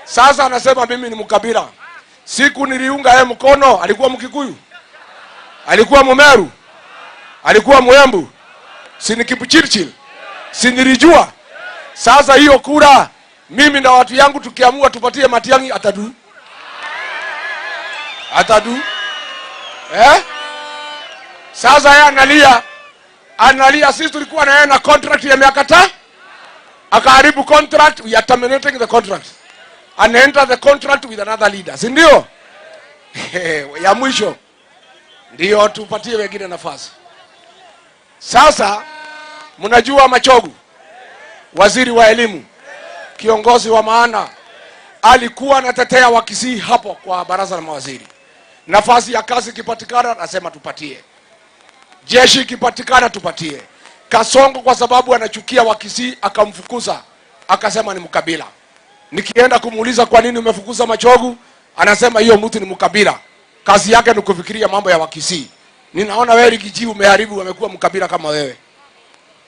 S13: Sasa anasema mimi ni mkabila. Siku niliunga yeye mkono, alikuwa Mkikuyu, alikuwa Mumeru, alikuwa Mwembu, si ni Kipchirchir, si nilijua. Sasa hiyo kura mimi na watu yangu tukiamua tupatie Matiang'i, atadu atadu, eh? Sasa yeye analia, analia. Sisi tulikuwa na yeye na contract ya miaka 5, akaharibu contract. We are terminating the contract and enter the contract with another leader, si ndio? Ya mwisho ndio tupatie wengine nafasi. Sasa mnajua Machogu, waziri wa elimu, kiongozi wa maana, alikuwa anatetea Wakisii hapo kwa baraza la mawaziri. Nafasi ya kazi ikipatikana, nasema tupatie. Jeshi ikipatikana, tupatie. Kasongo kwa sababu anachukia Wakisii akamfukuza, akasema ni mkabila. Nikienda kumuuliza kwa nini umefukuza Machogu, anasema hiyo mtu ni mkabila, kazi yake ni kufikiria mambo ya Wakisii. Ninaona wewe Riggy G umeharibu, amekuwa mkabila kama wewe.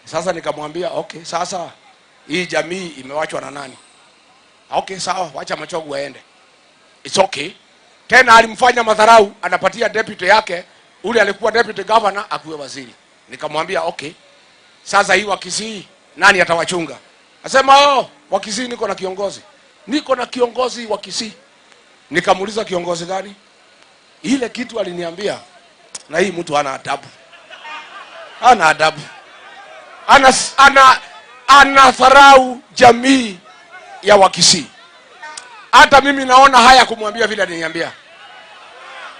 S13: Sasa nikamwambia okay, sasa hii jamii imewachwa na nani? Okay, sawa, wacha Machogu aende, it's okay. Tena alimfanya madharau, anapatia deputy yake ule alikuwa deputy governor akuwe waziri. Nikamwambia okay, sasa hii Wakisii nani atawachunga? Asema oh, Wakisii niko na kiongozi, niko na kiongozi wa Kisii. Nikamuuliza kiongozi gani? Ile kitu aliniambia, na hii mtu hana adabu, hana adabu, ana jamii ya Wakisii. Hata mimi naona haya kumwambia vile aliniambia.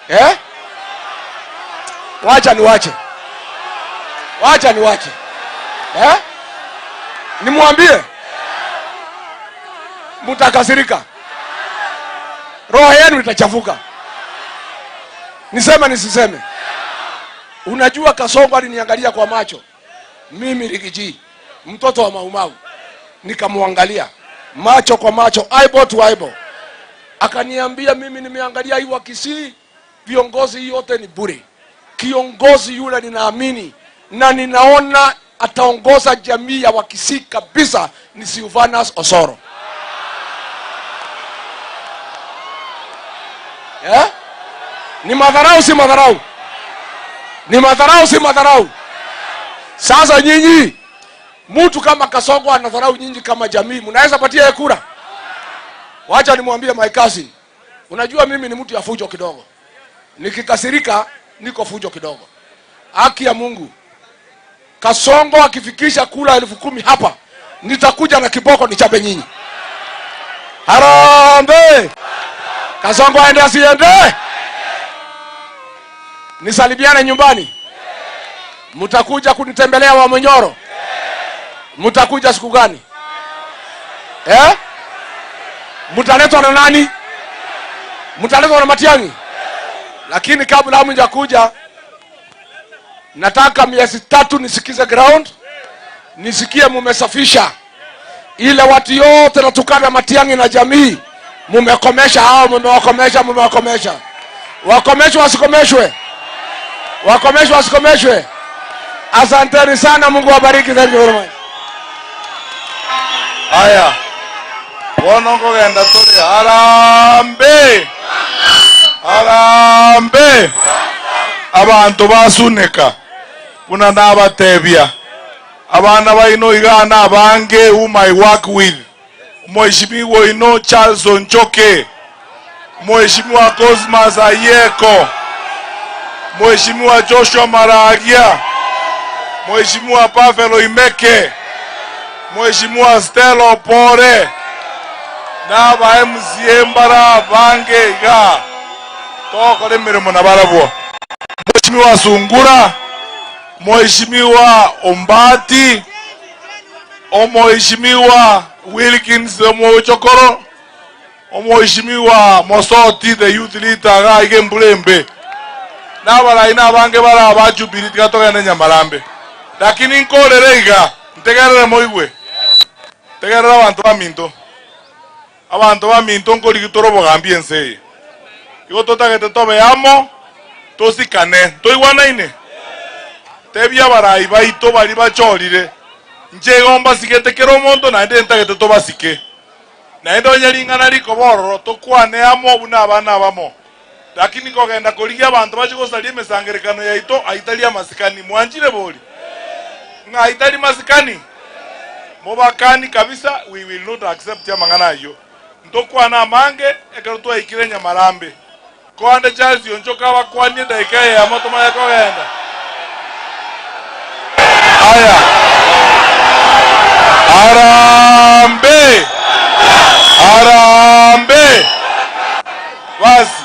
S13: Eh? Wacha niwache, wacha niwache, eh? Nimwambie, mtakasirika, roho yenu itachafuka. Niseme nisiseme? Unajua Kasongo aliniangalia kwa macho, mimi Riggy G, mtoto wa Maumau, nikamwangalia macho kwa macho, eyeball to eyeball, akaniambia mimi nimeangalia hii Wakisii, viongozi yote ni bure. Kiongozi yule ninaamini na ninaona ataongoza jamii ya Wakisii kabisa ni Silvanus Osoro. Eh? Ni madharau si madharau? Ni madharau si madharau? Sasa nyinyi, mtu kama Kasongo anadharau nyinyi kama jamii, mnaweza patia yeye kura? Wacha nimwambie my cousin, unajua mimi ni mtu ya fujo kidogo. Nikikasirika niko fujo kidogo. Haki ya Mungu, Kasongo akifikisha kura 10,000 hapa, nitakuja na kiboko nichape nyinyi. Harambee! Kasongo aende asiende? Nisalimiane nyumbani. Mtakuja kunitembelea wa Munyoro? Mtakuja siku gani? Eh? Mtaletwa na nani? Mtaletwa na Matiang'i? Lakini kabla hamjakuja, nataka miezi 3 nisikize ground, nisikie mumesafisha ile watu yote natukana Matiang'i na jamii, mumekomesha hao, mumewakomesha, mumewakomesha. Wakomeshwe wasikomeshwe? Wakomeshwe wasikomeshwe? Asanteni sana, Mungu awabariki. Thank you very much.
S2: Haya, bono nkogenda tuli harambe harambe abantu basunika buna nabatebia abana baino igana abange whom I work with, Mheshimiwa ino Charles Onchoke, Mheshimiwa Cosmas Ayeko, Mheshimiwa Joshua Maragia, Mheshimiwa Pavel Oimeke, Mheshimiwa Stella Opore, Naba MCA mbara bange iga tokore mirimo na barabwo. Mheshimiwa Sungura, Mheshimiwa Ombati, Mheshimiwa Wilkins Omochokoro, Mheshimiwa Mosoti the youth leader ga ige mbulembe. Nabaraina abange bara ba Jubilee tikatogenda Nyamarambe. Lakini nkorere iga ntegerere moigwe. Tegerera abantu baminto. Abantu baminto nkorigitoro bogambi ense. Igo totagete tobe amo tosikane toigwanaine. Tebia barai baito bari bachorire. Nche gomba sigete kero omonto naende ntagete tobasike. Naende onyaring'ana rikobororo tokwane amo buna abana abamo. Lakini kogenda korigia abantu bachigosaria emesangerekano yaito aitari amasikani mwanjire bori. Ng'a aitari masikani. Mobakani kabisa, we will not accept ya mang'ana ayo. Ntokwana amange ekero twaikire Nyamarambe. Koande Charles Onchoka bakwanie dakika ya moto maya kogenda. Aya. Arambe. Arambe. Basi.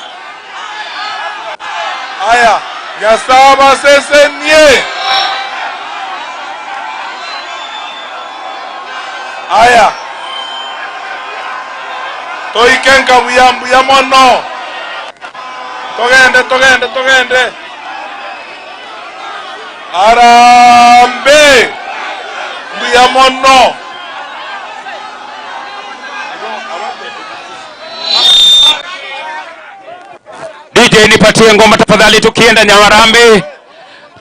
S2: Aya, Nyasaba sesenie. Aya. Toikenka buya mbuya mono. Togende, togende, togende. Arambe. Mbuya mono.
S10: DJ nipatie ngoma tafadhali, tukienda Nyamarambe.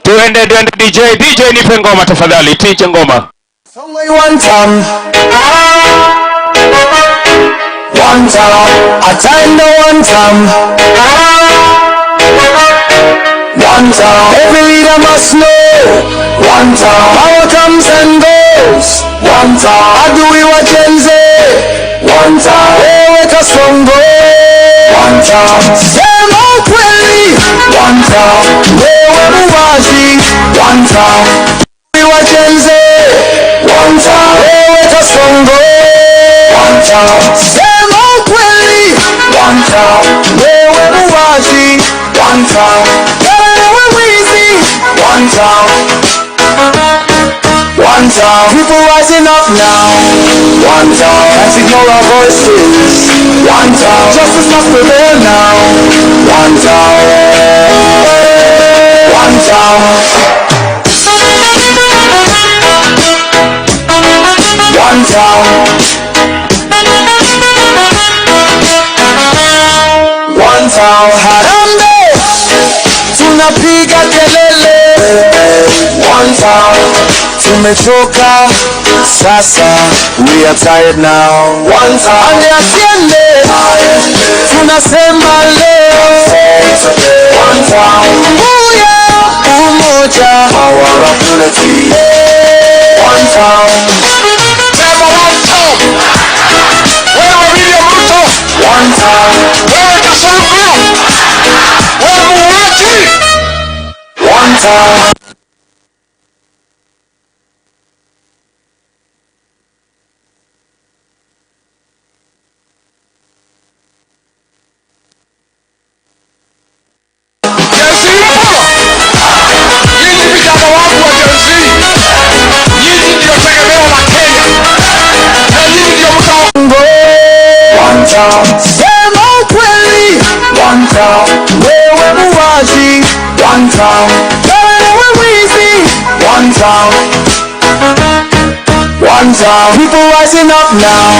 S10: Tuende tuende DJ, DJ nipe ngoma tafadhali, tiche ngoma.
S11: Only one time. One time. I time the one time. One time. Every leader must know. One time. Power comes and goes. One time. Adui wa Gen Z. One time. Wewe Kasongo. One time. Sema ukweli. One time. Wewe muwazi. One time. Adui wa Gen Z. One time. Wewe Kasongo. One time. Sema ukweli. One time. Wewe muwazi. One time. Wewe wizi. One time. One time. People rising up now. One time. Can't ignore our voices. One time. Justice must prevail now. One time. One time. One time. One time. Harambe. Tunapiga kelele. One time. Tumechoka sasa, we are tired now. One time. Ande asiende, tunasema leo. One time. Mbuya umoja, power of unity. One time.
S13: Sema one time. Wewe William Ruto.
S11: One time.
S13: Wewe Kasongo. Wewe muuaji.
S11: One time. One time. Sema ukweli. One time. Wewe muwazi. One time. Wewe wizi. One time. One time. People rising up now.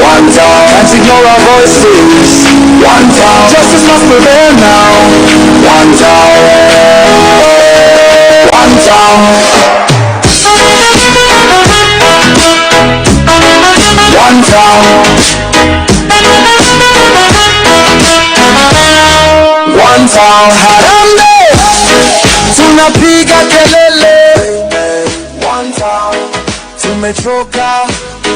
S11: One time. Can't ignore our voices. One time. Justice must prevail now. One time. One time. One time. One time. Harambe. Tunapiga kelele. One time. Tumechoka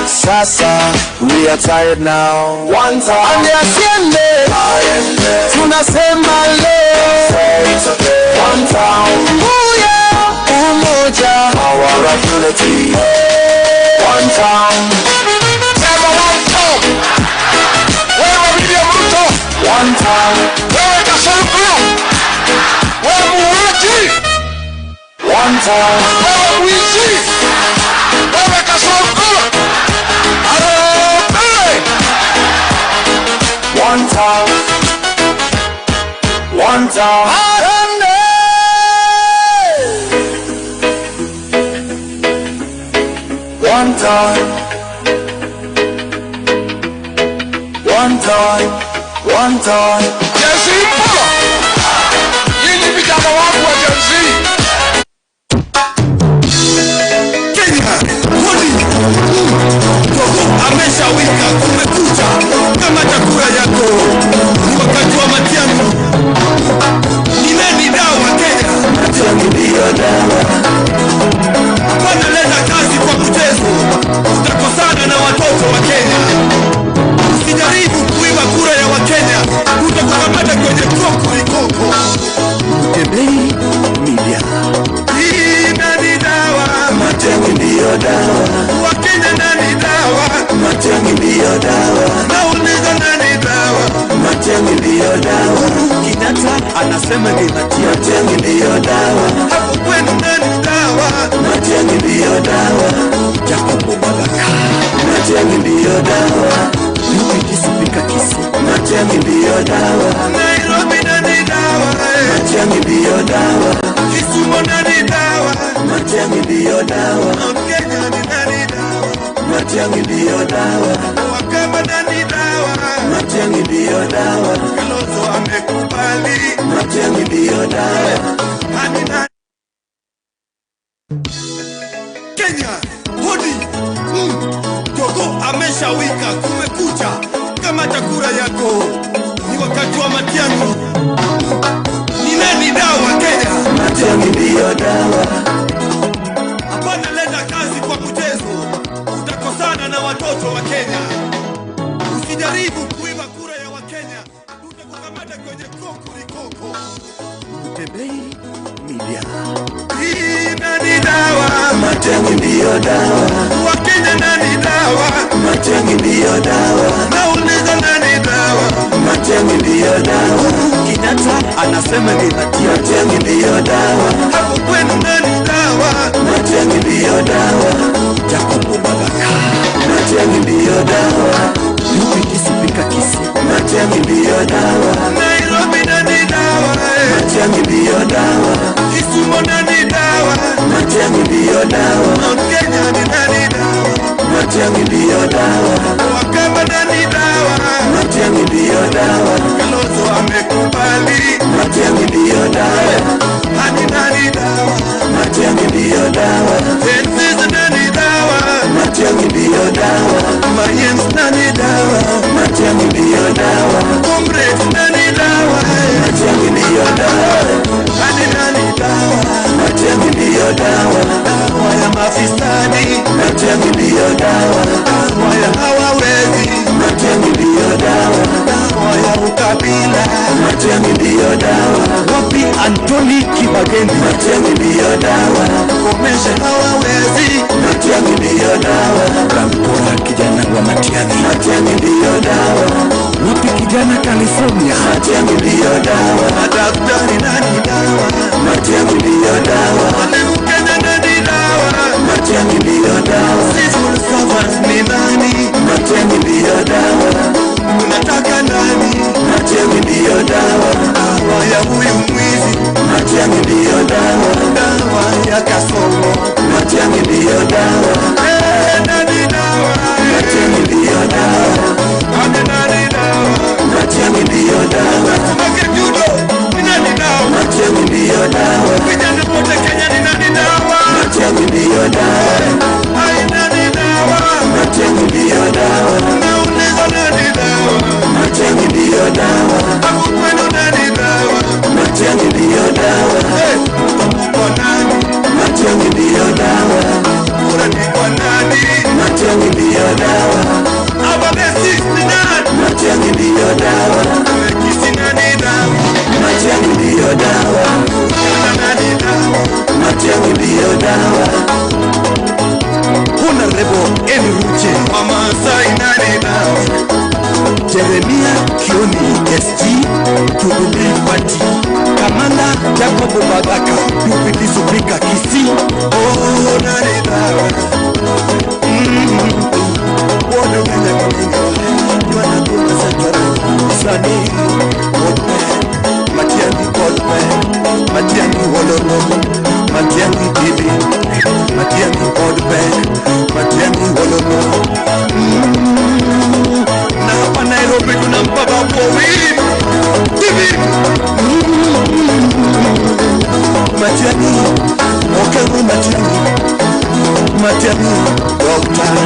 S11: sasa, we are tired now. One time. Ande asiende, tunasema leo. One time. Mbuya umoja, power of unity. One time.
S13: Sema one time.
S11: term.
S14: Wewe mwizi, wewe Kasongo, harambee.
S11: One term. One term.
S14: Harambee.
S11: One time. One time. One time.
S14: Gen Z mpo? Nyinyi vijana wangu wa Gen Z.
S9: Kenya, hodi. Jogoo ameshawika, kumekucha kama chakula yako. Ni wakati wa Matiang'i. Ni nani dawa Kenya?
S11: Matiang'i ndiyo dawa.
S9: Hapana, leta kazi kwa mchezo, utakosana na watoto wa Kenya. Usijaribu kuiba kura ya Wakenya, utakukamata kwenye kokorikoko.
S11: Mtembei Media.
S9: Hii nani dawa?
S11: Matiang'i ndiyo dawa.
S9: Wakenya nani dawa?
S11: Matiang'i ndiyo dawa.
S9: Nauliza nani dawa?
S11: Matiang'i ndiyo dawa.
S9: Kenyatta anasema ni Matiang'i.
S11: Matiang'i ndiyo dawa.
S9: Hapo kwenu nani dawa?
S11: Matiang'i ndiyo dawa.
S9: Jacob Obabaka.
S11: Matiang'i ndiyo dawa.
S9: UPD Speaker Kisii.
S11: Matiang'i ndiyo dawa.
S9: Nairobi nani dawa?
S11: Matiang'i ndiyo dawa.
S9: Kisumu nani dawa?
S11: Matiang'i ndiyo dawa.
S9: Mount Kenya ni nani dawa?
S11: Matiang'i ndiyo dawa.
S9: Wakamba nani dawa?
S11: Matiang'i ndiyo dawa.
S9: Kalonzo amekubali.
S11: Matiang'i ndiyo dawa.
S9: Hani nani? Kenya, hodi. Jogoo ameshawika, kumekucha kama chakula yako. Ni wakati wa Matiang'i. Ni nani dawa Kenya?
S11: Matiang'i ndiyo dawa.
S9: Hapana, leta kazi kwa mchezo, utakosana na watoto wa Kenya. Usijaribu kuiba kura ya Wakenya, tutakukamata kwenye kokorikoko.
S11: Mtembei Media.
S9: Hii nani dawa?
S11: Matiang'i ndiyo dawa.
S9: Wakenya nani dawa?
S11: Matiang'i ndiyo dawa.
S9: Nauliza nani dawa?
S11: Matiang'i ndiyo dawa.
S9: Kenyatta anasema ni Matiang'i.
S11: Matiang'i ndiyo dawa.
S9: Hapo kwenu nani dawa?
S11: Matiang'i ndiyo dawa.
S9: Jacob Obabaka.
S11: Matiang'i ndiyo dawa.
S9: UPD Speaker Kisii.
S11: Matiang'i ndiyo dawa.
S9: Nairobi nani dawa?
S11: Matiang'i ndiyo dawa.
S9: Kisumu nani dawa?
S11: Matiang'i ndiyo dawa.
S9: Mount Kenya ni nani dawa?
S11: Matiang'i ndiyo dawa.
S9: Wakamba nani dawa?
S11: Matiang'i ndiyo dawa.
S9: Kalonzo amekubali.
S11: Matiang'i ndiyo dawa.
S9: Hani nani dawa?
S11: Matiang'i ndiyo dawa.
S9: Gen Z nani dawa?
S11: Matiang'i ndiyo dawa.
S9: Mayens nani dawa?
S11: Matiang'i ndiyo dawa.
S9: Comrades nani dawa?
S11: Matiang'i ndiyo dawa.
S9: Hani nani dawa?
S11: Matiang'i ndiyo dawa.
S9: Dawa ya mafisadi.
S11: Matiang'i ndiyo dawa.
S9: Dawa ya hawawezi.
S11: Matiang'i ndiyo dawa.
S9: Dawa ya ukabila.
S11: Matiang'i ndiyo dawa.
S9: Wapi Anthony Kibagendi?
S11: Matiang'i ndiyo dawa.
S9: Komesha hawawezi.
S11: Matiang'i ndiyo dawa.
S9: Rampora kijana wa Matiang'i.
S11: Matiang'i ndiyo dawa.
S9: Wapi kijana California?
S11: Matiang'i ndiyo dawa.
S9: Madaktari nani dawa?
S11: Matiang'i ndiyo dawa.
S9: Walimu Kenya nani dawa?
S11: Matiang'i ndiyo dawa.
S9: Civil servants ni nani?
S11: Matiang'i ndiyo dawa.
S9: Unataka nani?
S11: Matiang'i ndiyo dawa.
S9: Dawa ya huyu mwizi.
S11: Matiang'i ndiyo dawa.
S9: Dawa ya Kasongo.
S11: Matiang'i ndiyo dawa.
S9: Nani dawa?
S11: Matiang'i ndiyo dawa.
S9: Nani nani dawa?
S11: Matiang'i ndiyo dawa.
S9: Makejudo ni nani dawa?
S11: Matiang'i ndiyo dawa.
S9: Vijana wote Kenya ni nani dawa?
S11: Matiang'i ndiyo dawa.
S9: Ai, nani dawa?
S11: Matiang'i ndiyo dawa.
S9: Nauliza nani dawa?
S11: Matiang'i ndiyo dawa.
S9: Hapo kwenu nani dawa?
S11: Matiang'i ndiyo dawa.
S9: Kwa nani?
S11: Matiang'i ndiyo dawa.
S9: Kura ni kwa nani?
S11: Matiang'i ndiyo dawa.
S9: Ababesi ni nani?
S11: Matiang'i ndiyo dawa.
S9: Kisii nani dawa?
S11: Matiang'i ndiyo dawa.
S9: Kana nani dawa?
S11: Matiang'i ndiyo dawa.
S9: Honorable Eli Ruche. Wamasai nani dawa? Jeremia Kioni SG Jubilee Party. Kamanda Jacob Bagaka, Deputy Speaker Kisii. Oh, nani dawa. Wodo mene kulinga. Ywana tuna sechara. Sani. Odbe. Matiangi Odbe. Matiangi Wololo. Matiangi Bibi. Matiangi Odbe. Matiangi Wololo. Na hapa Nairobi tunampa Babu Owino. Bibi. Matiangi. Okengo Matiangi. Matiangi. Doctor.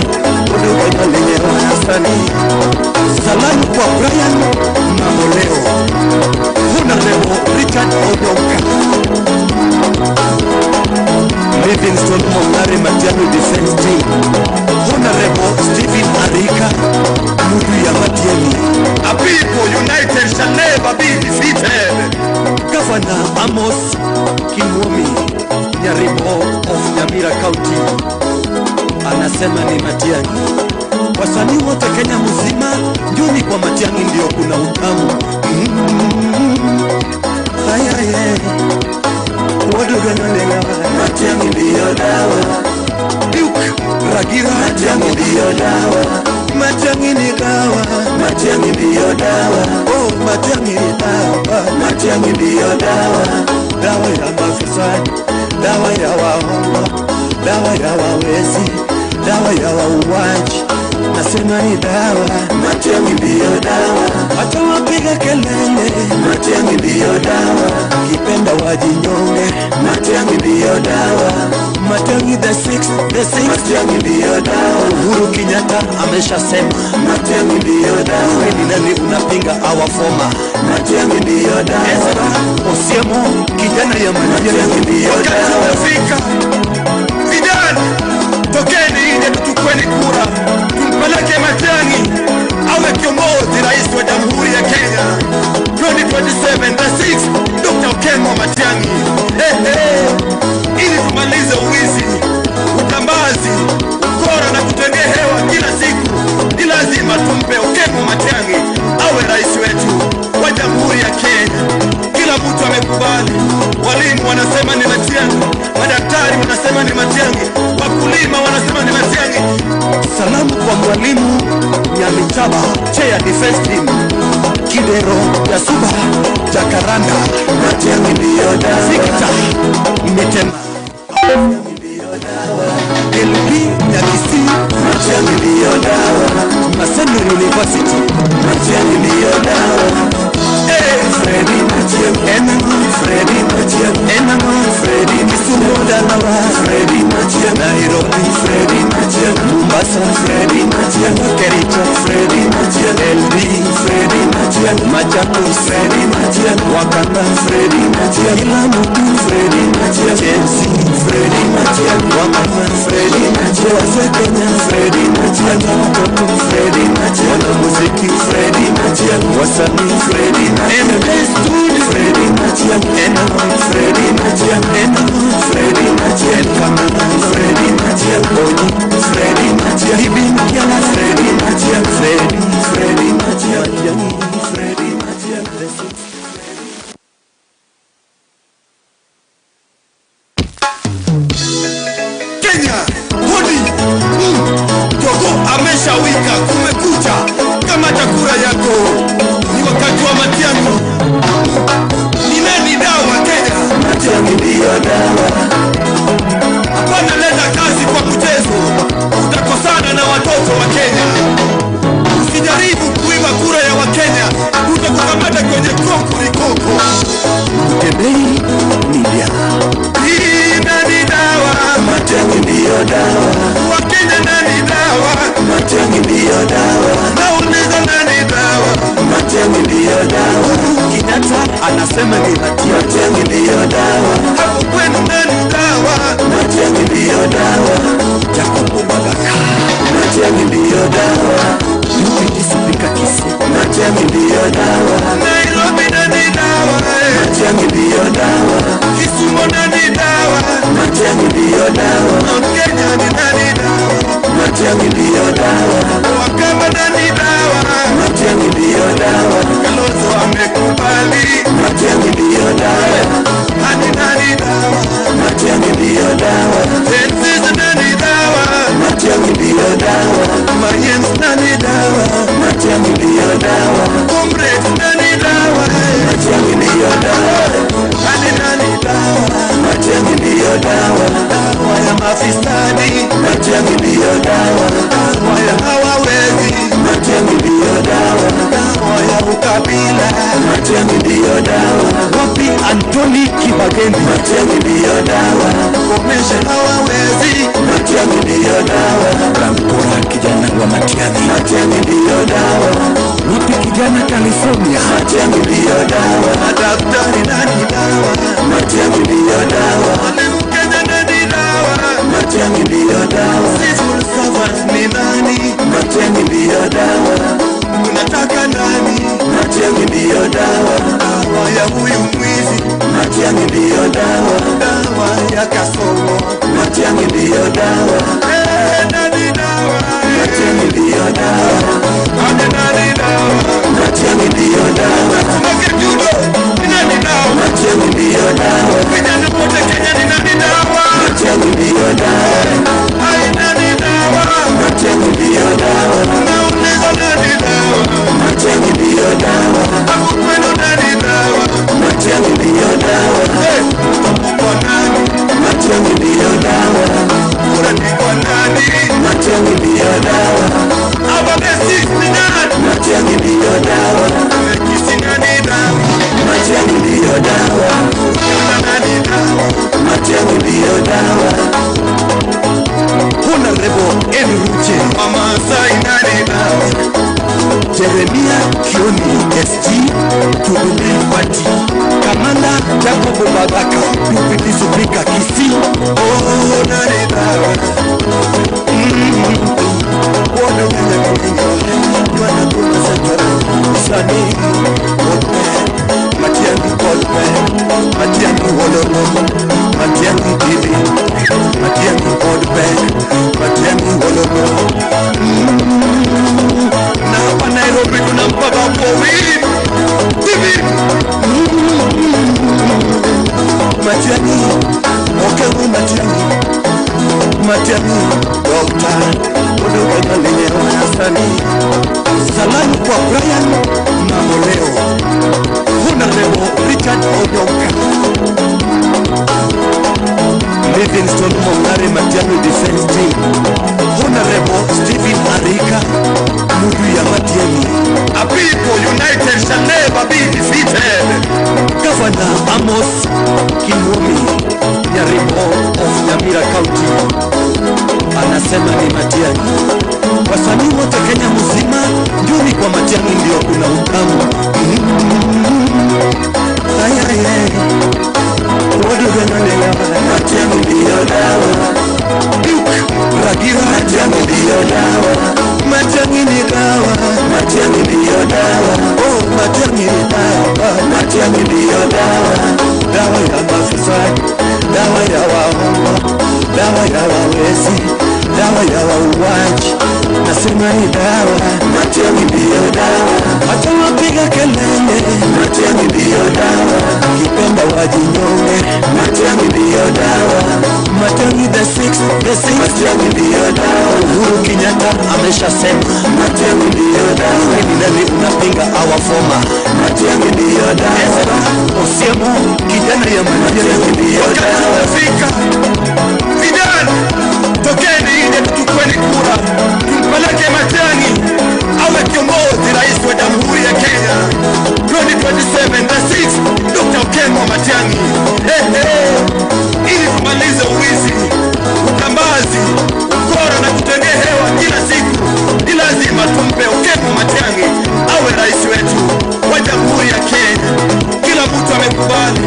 S9: Oduga lenyewa Hasani. Salamu kwa Brian Mamoleo. Honorable Richard Odonka. Livingstone Mongare Matiangi Defense Team. Honorable Stephen Arika Mudu ya Matiangi.
S1: A people united shall never be defeated.
S9: Governor Amos Kimwomi Nyaribo of Nyamira County anasema ni Matiangi. Wasanii wote Kenya mzima, njoni kwa Matiangi ndio kuna utamu. Haya ye. Wadoga Matiangi ndio dawa. Duke Ragira Matiangi ndio dawa. Matiangi ni dawa. Matiangi ndio dawa. Oh, Matiangi ni dawa. Matiangi ndio dawa. Dawa ya mafisadi, dawa ya waongo, dawa ya wawezi, dawa ya wauaji. Nasema ni dawa. Matiangi ndio dawa. Hata wapiga kelele, Matiangi ndio dawa. Kipenda wajinyonge, Matiangi ndio dawa. Matiangi the six, Matiangi ndio dawa. Uhuru Kenyatta ameshasema, Matiangi ndio dawa. Wewe ni nani unapinga our former? Matiangi ndio dawa. Ezra Osiemo kijana ya Matiangi ndio dawa.
S1: Wakati umefika. Vijana, tokeni nje tuchukueni kura. Tumpeleke Matiangi awe kiongozi rais wa Jamhuri ya Kenya. 2027 the 6 Dr. Okengo Matiangi. Hey, hey. Ili tumalize uwizi, utambazi, ukora na kutengea hewa kila siku, ni lazima tumpe Okengo Matiangi awe rais wetu wa Jamhuri ya Kenya. Kila mtu amekubali. Walimu wanasema ni Matiangi, madaktari wanasema ni Matiangi, wakulima wanasema ni Matiangi.
S9: Salamu kwa mwalimu Nyamitaba, chair defense team, Kidero Yasuba, Jacaranda, Matiangi ndio dawa. Victor Mitema, LP Nyakisi, Matiangi ndio dawa. Maseno University, Matiangi ndio dawa. Freddy Matiangi, Enango, Freddy Matiangi, Enango, Freddy Kisumu Dalawa, Freddy Matiangi, Nairobi, Freddy Matiangi, Mombasa, Freddy Matiangi, Kericho, Freddy Matiangi, LD, Freddy Matiangi, Machakos, Freddy Matiangi, Wakanda, Freddy Matiangi, Ilamutu, Freddy Matiangi, Chelsea, Freddy Matiangi, Wakanda, Freddy Matiangi, Wazee Kenya, Freddy Matiangi, Watoto, Freddy Matiangi, Wanamuziki, Freddy Matiangi, Wasanii, Freddy Matiangi, Freddy Matiangi, Enango, Freddy Matiangi, Enango, Freddy Matiangi, Kamana, Freddy Matiangi, Onyi, Freddy Matiangi, Ibin Kiala, Freddy Matiangi, Freddy, Freddy Matiangi, Freddy Matiangi, the six.
S1: Kenya, hodi. Jogo ameshawika, kumekucha. Kama chakula yako. Ni wakati wa Matiangi. Ni nani dawa Kenya?
S9: Matiangi ndio dawa.
S1: Hapana leta kazi kwa mchezo. Utakosana na watoto wa Kenya. Usijaribu kuiba kura ya Wakenya. Utakukamata kwenye kokorikoko.
S9: Mtembei Media.
S1: Hii nani dawa?
S9: Matiangi ndio dawa.
S1: Wakenya nani dawa?
S9: Matiangi ndio dawa.
S1: Nauliza nani dawa?
S9: Matiangi ndio dawa. Kenyatta anasema ni Matiangi ndio dawa.
S1: Hapo kwenu nani dawa?
S9: Matiangi ndio dawa. Jacob Bagaka, Matiangi ndio dawa. Deputy Speaker Kisii, Matiangi ndio dawa.
S1: Nairobi nani dawa?
S9: Matiangi ndio dawa.
S1: Kisumu nani dawa?
S9: Matiangi ndio dawa.
S1: Mount Kenya ni nani dawa?
S9: Matiangi ndio dawa.
S1: Wakamba nani dawa?
S9: Matiangi ndio dawa.
S1: Kalonzo amekubali.
S9: Matiangi ndio dawa.
S11: Matiang'i ndiyo dawa, komesha hawawezi. Matiang'i ndiyo dawa, Ramkura kijana wa Matiang'i. Matiang'i ndiyo dawa, Ruti kijana California. Matiang'i ndiyo dawa, madaktari nani dawa? Matiang'i ndiyo dawa, mwalimu Kenya nani dawa? Matiang'i ndiyo dawa, civil servant ni nani? Matiang'i ndiyo dawa, unataka nani? Matiang'i ndiyo dawa, dawa ya huyu mwizi. Matiang'i ndiyo dawa, dawa ya Kasongo. Matiang'i ndiyo dawa, nani dawa? Matiang'i ndiyo dawa, nani dawa? Matiang'i ndiyo dawa, Makejudo ni nani dawa? Matiang'i ndiyo dawa, vijana wote Kenya ni nani dawa? Matiang'i ndiyo dawa, ai nani dawa? Matiang'i ndiyo dawa, nauliza nani dawa? Matiang'i ndiyo dawa, hapo kwenu nani dawa? Matiang'i ndiyo dawa, kwa nani? Matiang'i ndiyo dawa, kura ni kwa nani? Matiang'i ndiyo dawa, ababesi ni nani? Matiang'i ndiyo dawa, Kisii nani dawa? Matiang'i ndiyo dawa, nani dawa? Matiang'i ndiyo dawa. Honorable Enruche Mama Sai nani dawa? Jeremia Kioni SG Tudume Party, Kamanda Jacob Badaka Deputy Speaker Kisii. Oh nani dawa? Wana wena kulinga wana kuna sekara sani wote Matiang'i kolpe Matiang'i wololo Matiang'i bibi Matiang'i kolpe Matiang'i wololo. Na hapa Nairobi tunampa Babu Owino TV. Matiang'i okewu Matiang'i Matiang'i Dokta Odoga lenyewe Hasani. Salamu kwa Brian Mamoleo, Honorable Richard Onyonka, Livingstone Mongare Matiang'i Defense Team, Honorable Stephen Arika Mudu ya Matiang'i. A people united shall never be defeated. Governor Amos Kimwomi Nyaribo of Nyamira County anasema ni Matiang'i. Wasanii wote Kenya mzima, njoni kwa Matiang'i ndio kuna utamu. Ay ay ay. Matiang'i ndiyo dawa. Duke Ragira Matiang'i ndiyo dawa. Matiang'i ni dawa. Matiang'i ndiyo dawa. Oh Matiang'i ni dawa. Matiang'i ndiyo dawa. Dawa ya mafisadi, dawa ya waongo, dawa ya wawezi, dawa ya wauaji. Nasema ni dawa. Matiang'i ndiyo dawa. Acha wapiga kelele. Matiang'i ndiyo dawa. Kipenda wajinyonge. Matiang'i ndiyo dawa. Matiang'i the six, the six. Matiang'i ndiyo dawa. Uhuru Kenyatta ameshasema Matiang'i ndiyo dawa. Ni nani unapinga our former? Matiang'i ndiyo dawa. Osiemo kijana ya Matiang'i ndiyo dawa.
S9: Wakati vijana tokeni nje tuchukweni kura, tumpeleke Matiang'i awe kiongozi rais wa Jamhuri ya Kenya 2027 the 6 Dr. Okengo Matiang'i. Hey, hey. Ili tumalize uwizi, utambazi, ukora na kutengea hewa kila siku, ni lazima tumpe Okengo Matiang'i awe rais wetu wa Jamhuri ya Kenya. Kila mtu amekubali,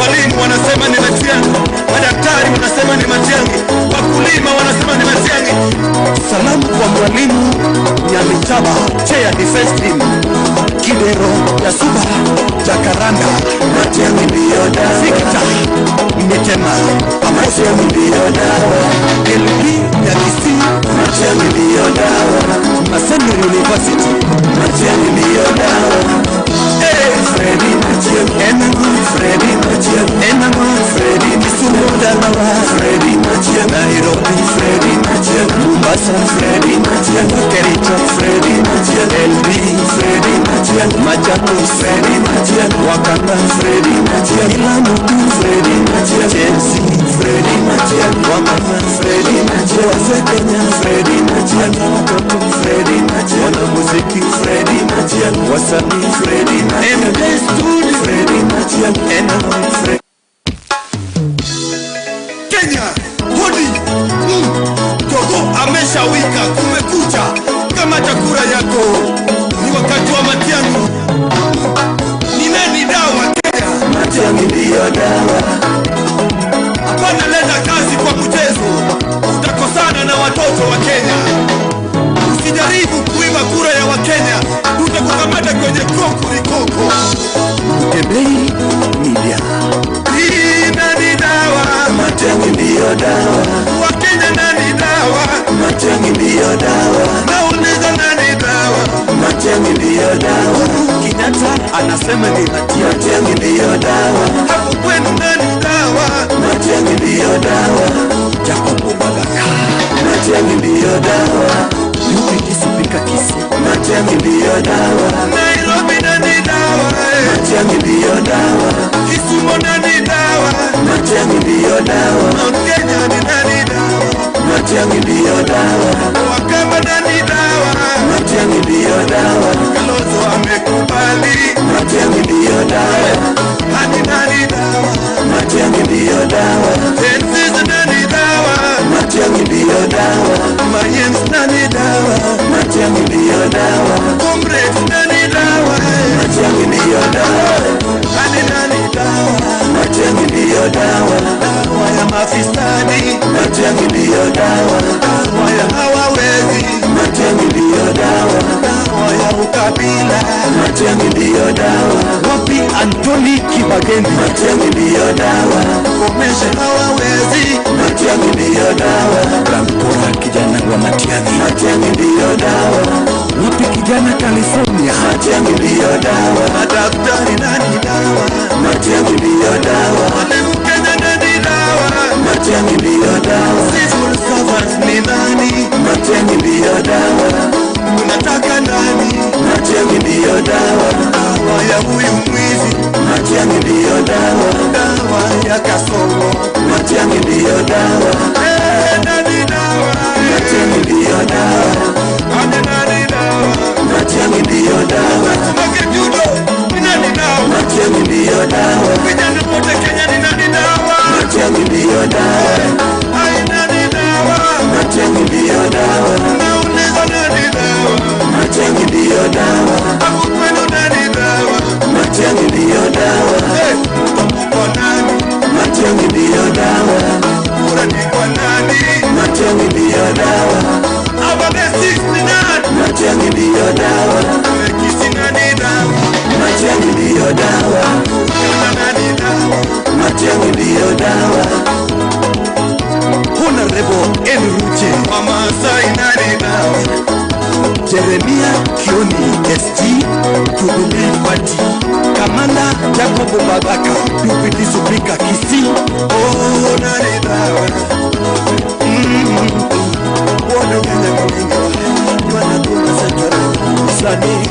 S9: walimu wanasema ni Matiang'i, madaktari wanasema ni Matiang'i, wakulima wanasema ni Matiang'i.
S11: Salamu kwa mwalimu Nyamichaba, Chair Defense Team, Kidero Yasuba, Jacaranda, Matiang'i ndiyo dawa, Victor Mitema, Matiang'i ndiyo dawa, LP ya Kisii, Matiang'i ndiyo dawa, Maseno University, Matiang'i ndiyo dawa. Hey, Freddy Matiang'i, Enango, Freddy Matiang'i, Enango, Freddy Kisumu Dalawa, Freddy Matiang'i, Nairobi, Freddy Matiang'i, Mombasa, Freddy Matiang'i, Kericho, Freddy Matiang'i, LB, Freddy Matiang'i, Machakos, Freddy Matiang'i, Wakanda, Freddy Matiang'i, Ilamutu, Freddy Matiang'i, Chelsea, Freddy Matiang'i, Wamama, Freddy Matiang'i, Wazee Kenya, Freddy Matiang'i, Watoto, Freddy Matiang'i, Wanamuziki, Freddy Matiang'i, Wasanii, Freddy Matiang'i, MK Studio, Freddy Matiang'i, Enango, Freddy.
S9: ameshawika, kumekucha. Kama chakula yako, ni wakati wa Matiang'i. Ni nani dawa Kenya? Matiang'i ndiyo dawa. Hapana, leta kazi kwa mchezo, utakosana na watoto wa Kenya. Usijaribu kuiba kura ya Wakenya, tutakukamata kwenye kokorikoko. Mtembei Media. Hii nani dawa? Matiang'i ndiyo dawa. Wakenya nani dawa? Matiang'i ndiyo dawa. Nauliza nani dawa? Matiang'i ndiyo dawa. Kenyatta anasema ni Matiang'i ndiyo dawa. Hapo kwenu nani dawa? Matiang'i ndiyo dawa. Jacob Obagaka. Matiang'i ndiyo dawa. UPT Speaker Kisii. Matiang'i ndiyo dawa. Nairobi nani dawa? Matiang'i ndiyo dawa. Kisumu nani dawa? Matiang'i ndiyo dawa. Mount Kenya ni nani dawa? Matiang'i ndiyo dawa. Wakamba nani dawa? Matiang'i ndiyo dawa. Kalonzo amekubali. Matiang'i ndiyo dawa. Hadi nani dawa? Matiang'i ndiyo dawa. Tenziz nani dawa? Matiang'i ndiyo dawa. Mayens nani dawa? Matiang'i ndiyo dawa. Comrades nani dawa? Matiang'i ndiyo dawa. Hadi nani dawa? Matiang'i ndiyo dawa. Dawa ya mafisadi. Matiang'i ndiyo dawa. Dawa ya hawawezi. Matiang'i ndiyo dawa. Dawa ya ukabila. Matiang'i ndiyo dawa. Wapi Anthony Kibagendi? Matiang'i ndiyo dawa. Komesha hawawezi. Matiang'i ndiyo dawa. Bramkora kijana wa Matiang'i. Matiang'i ndiyo dawa. Wapi kijana California? Matiang'i ndiyo dawa. Madaktari nani dawa? Matiang'i ndiyo dawa. Mwalimu Kenya nani dawa? Matiang'i ndiyo dawa. Civil servants ni nani? Matiang'i ndiyo dawa. Unataka nani? Matiang'i ndiyo dawa. Dawa ya huyu mwizi. Matiang'i ndiyo dawa. Dawa ya Kasongo. Matiang'i ndiyo dawa. Nani dawa? Matiang'i ndiyo dawa. Hadi nani dawa? Matiang'i ndiyo dawa. Makejudo ni nani dawa? Matiang'i ndiyo dawa. Vijana wote Kenya ni nani dawa? Matiang'i ndiyo dawa. Ai nani dawa? Matiang'i ndiyo dawa. Nauliza nani dawa? Matiang'i ndiyo dawa. Hapo kwenu nani dawa? Matiang'i ndiyo dawa. Kwa nani? Matiang'i ndiyo dawa. Kura ni kwa nani? Matiang'i ndiyo dawa. Ababesi ni nani? Matiang'i ndiyo dawa. Kisii nani dawa? Matiang'i ndiyo dawa. Kana nani dawa? Matiang'i ndiyo dawa. Honorable Enruche Wamasai nani dawa? Jeremia Kioni SG Jubilee Party. Kamanda Jacob Obagaka UPT Speaker Kisii. Oh nani dawa? Wono Kenya kulinga. Wana tuna sekara. Sani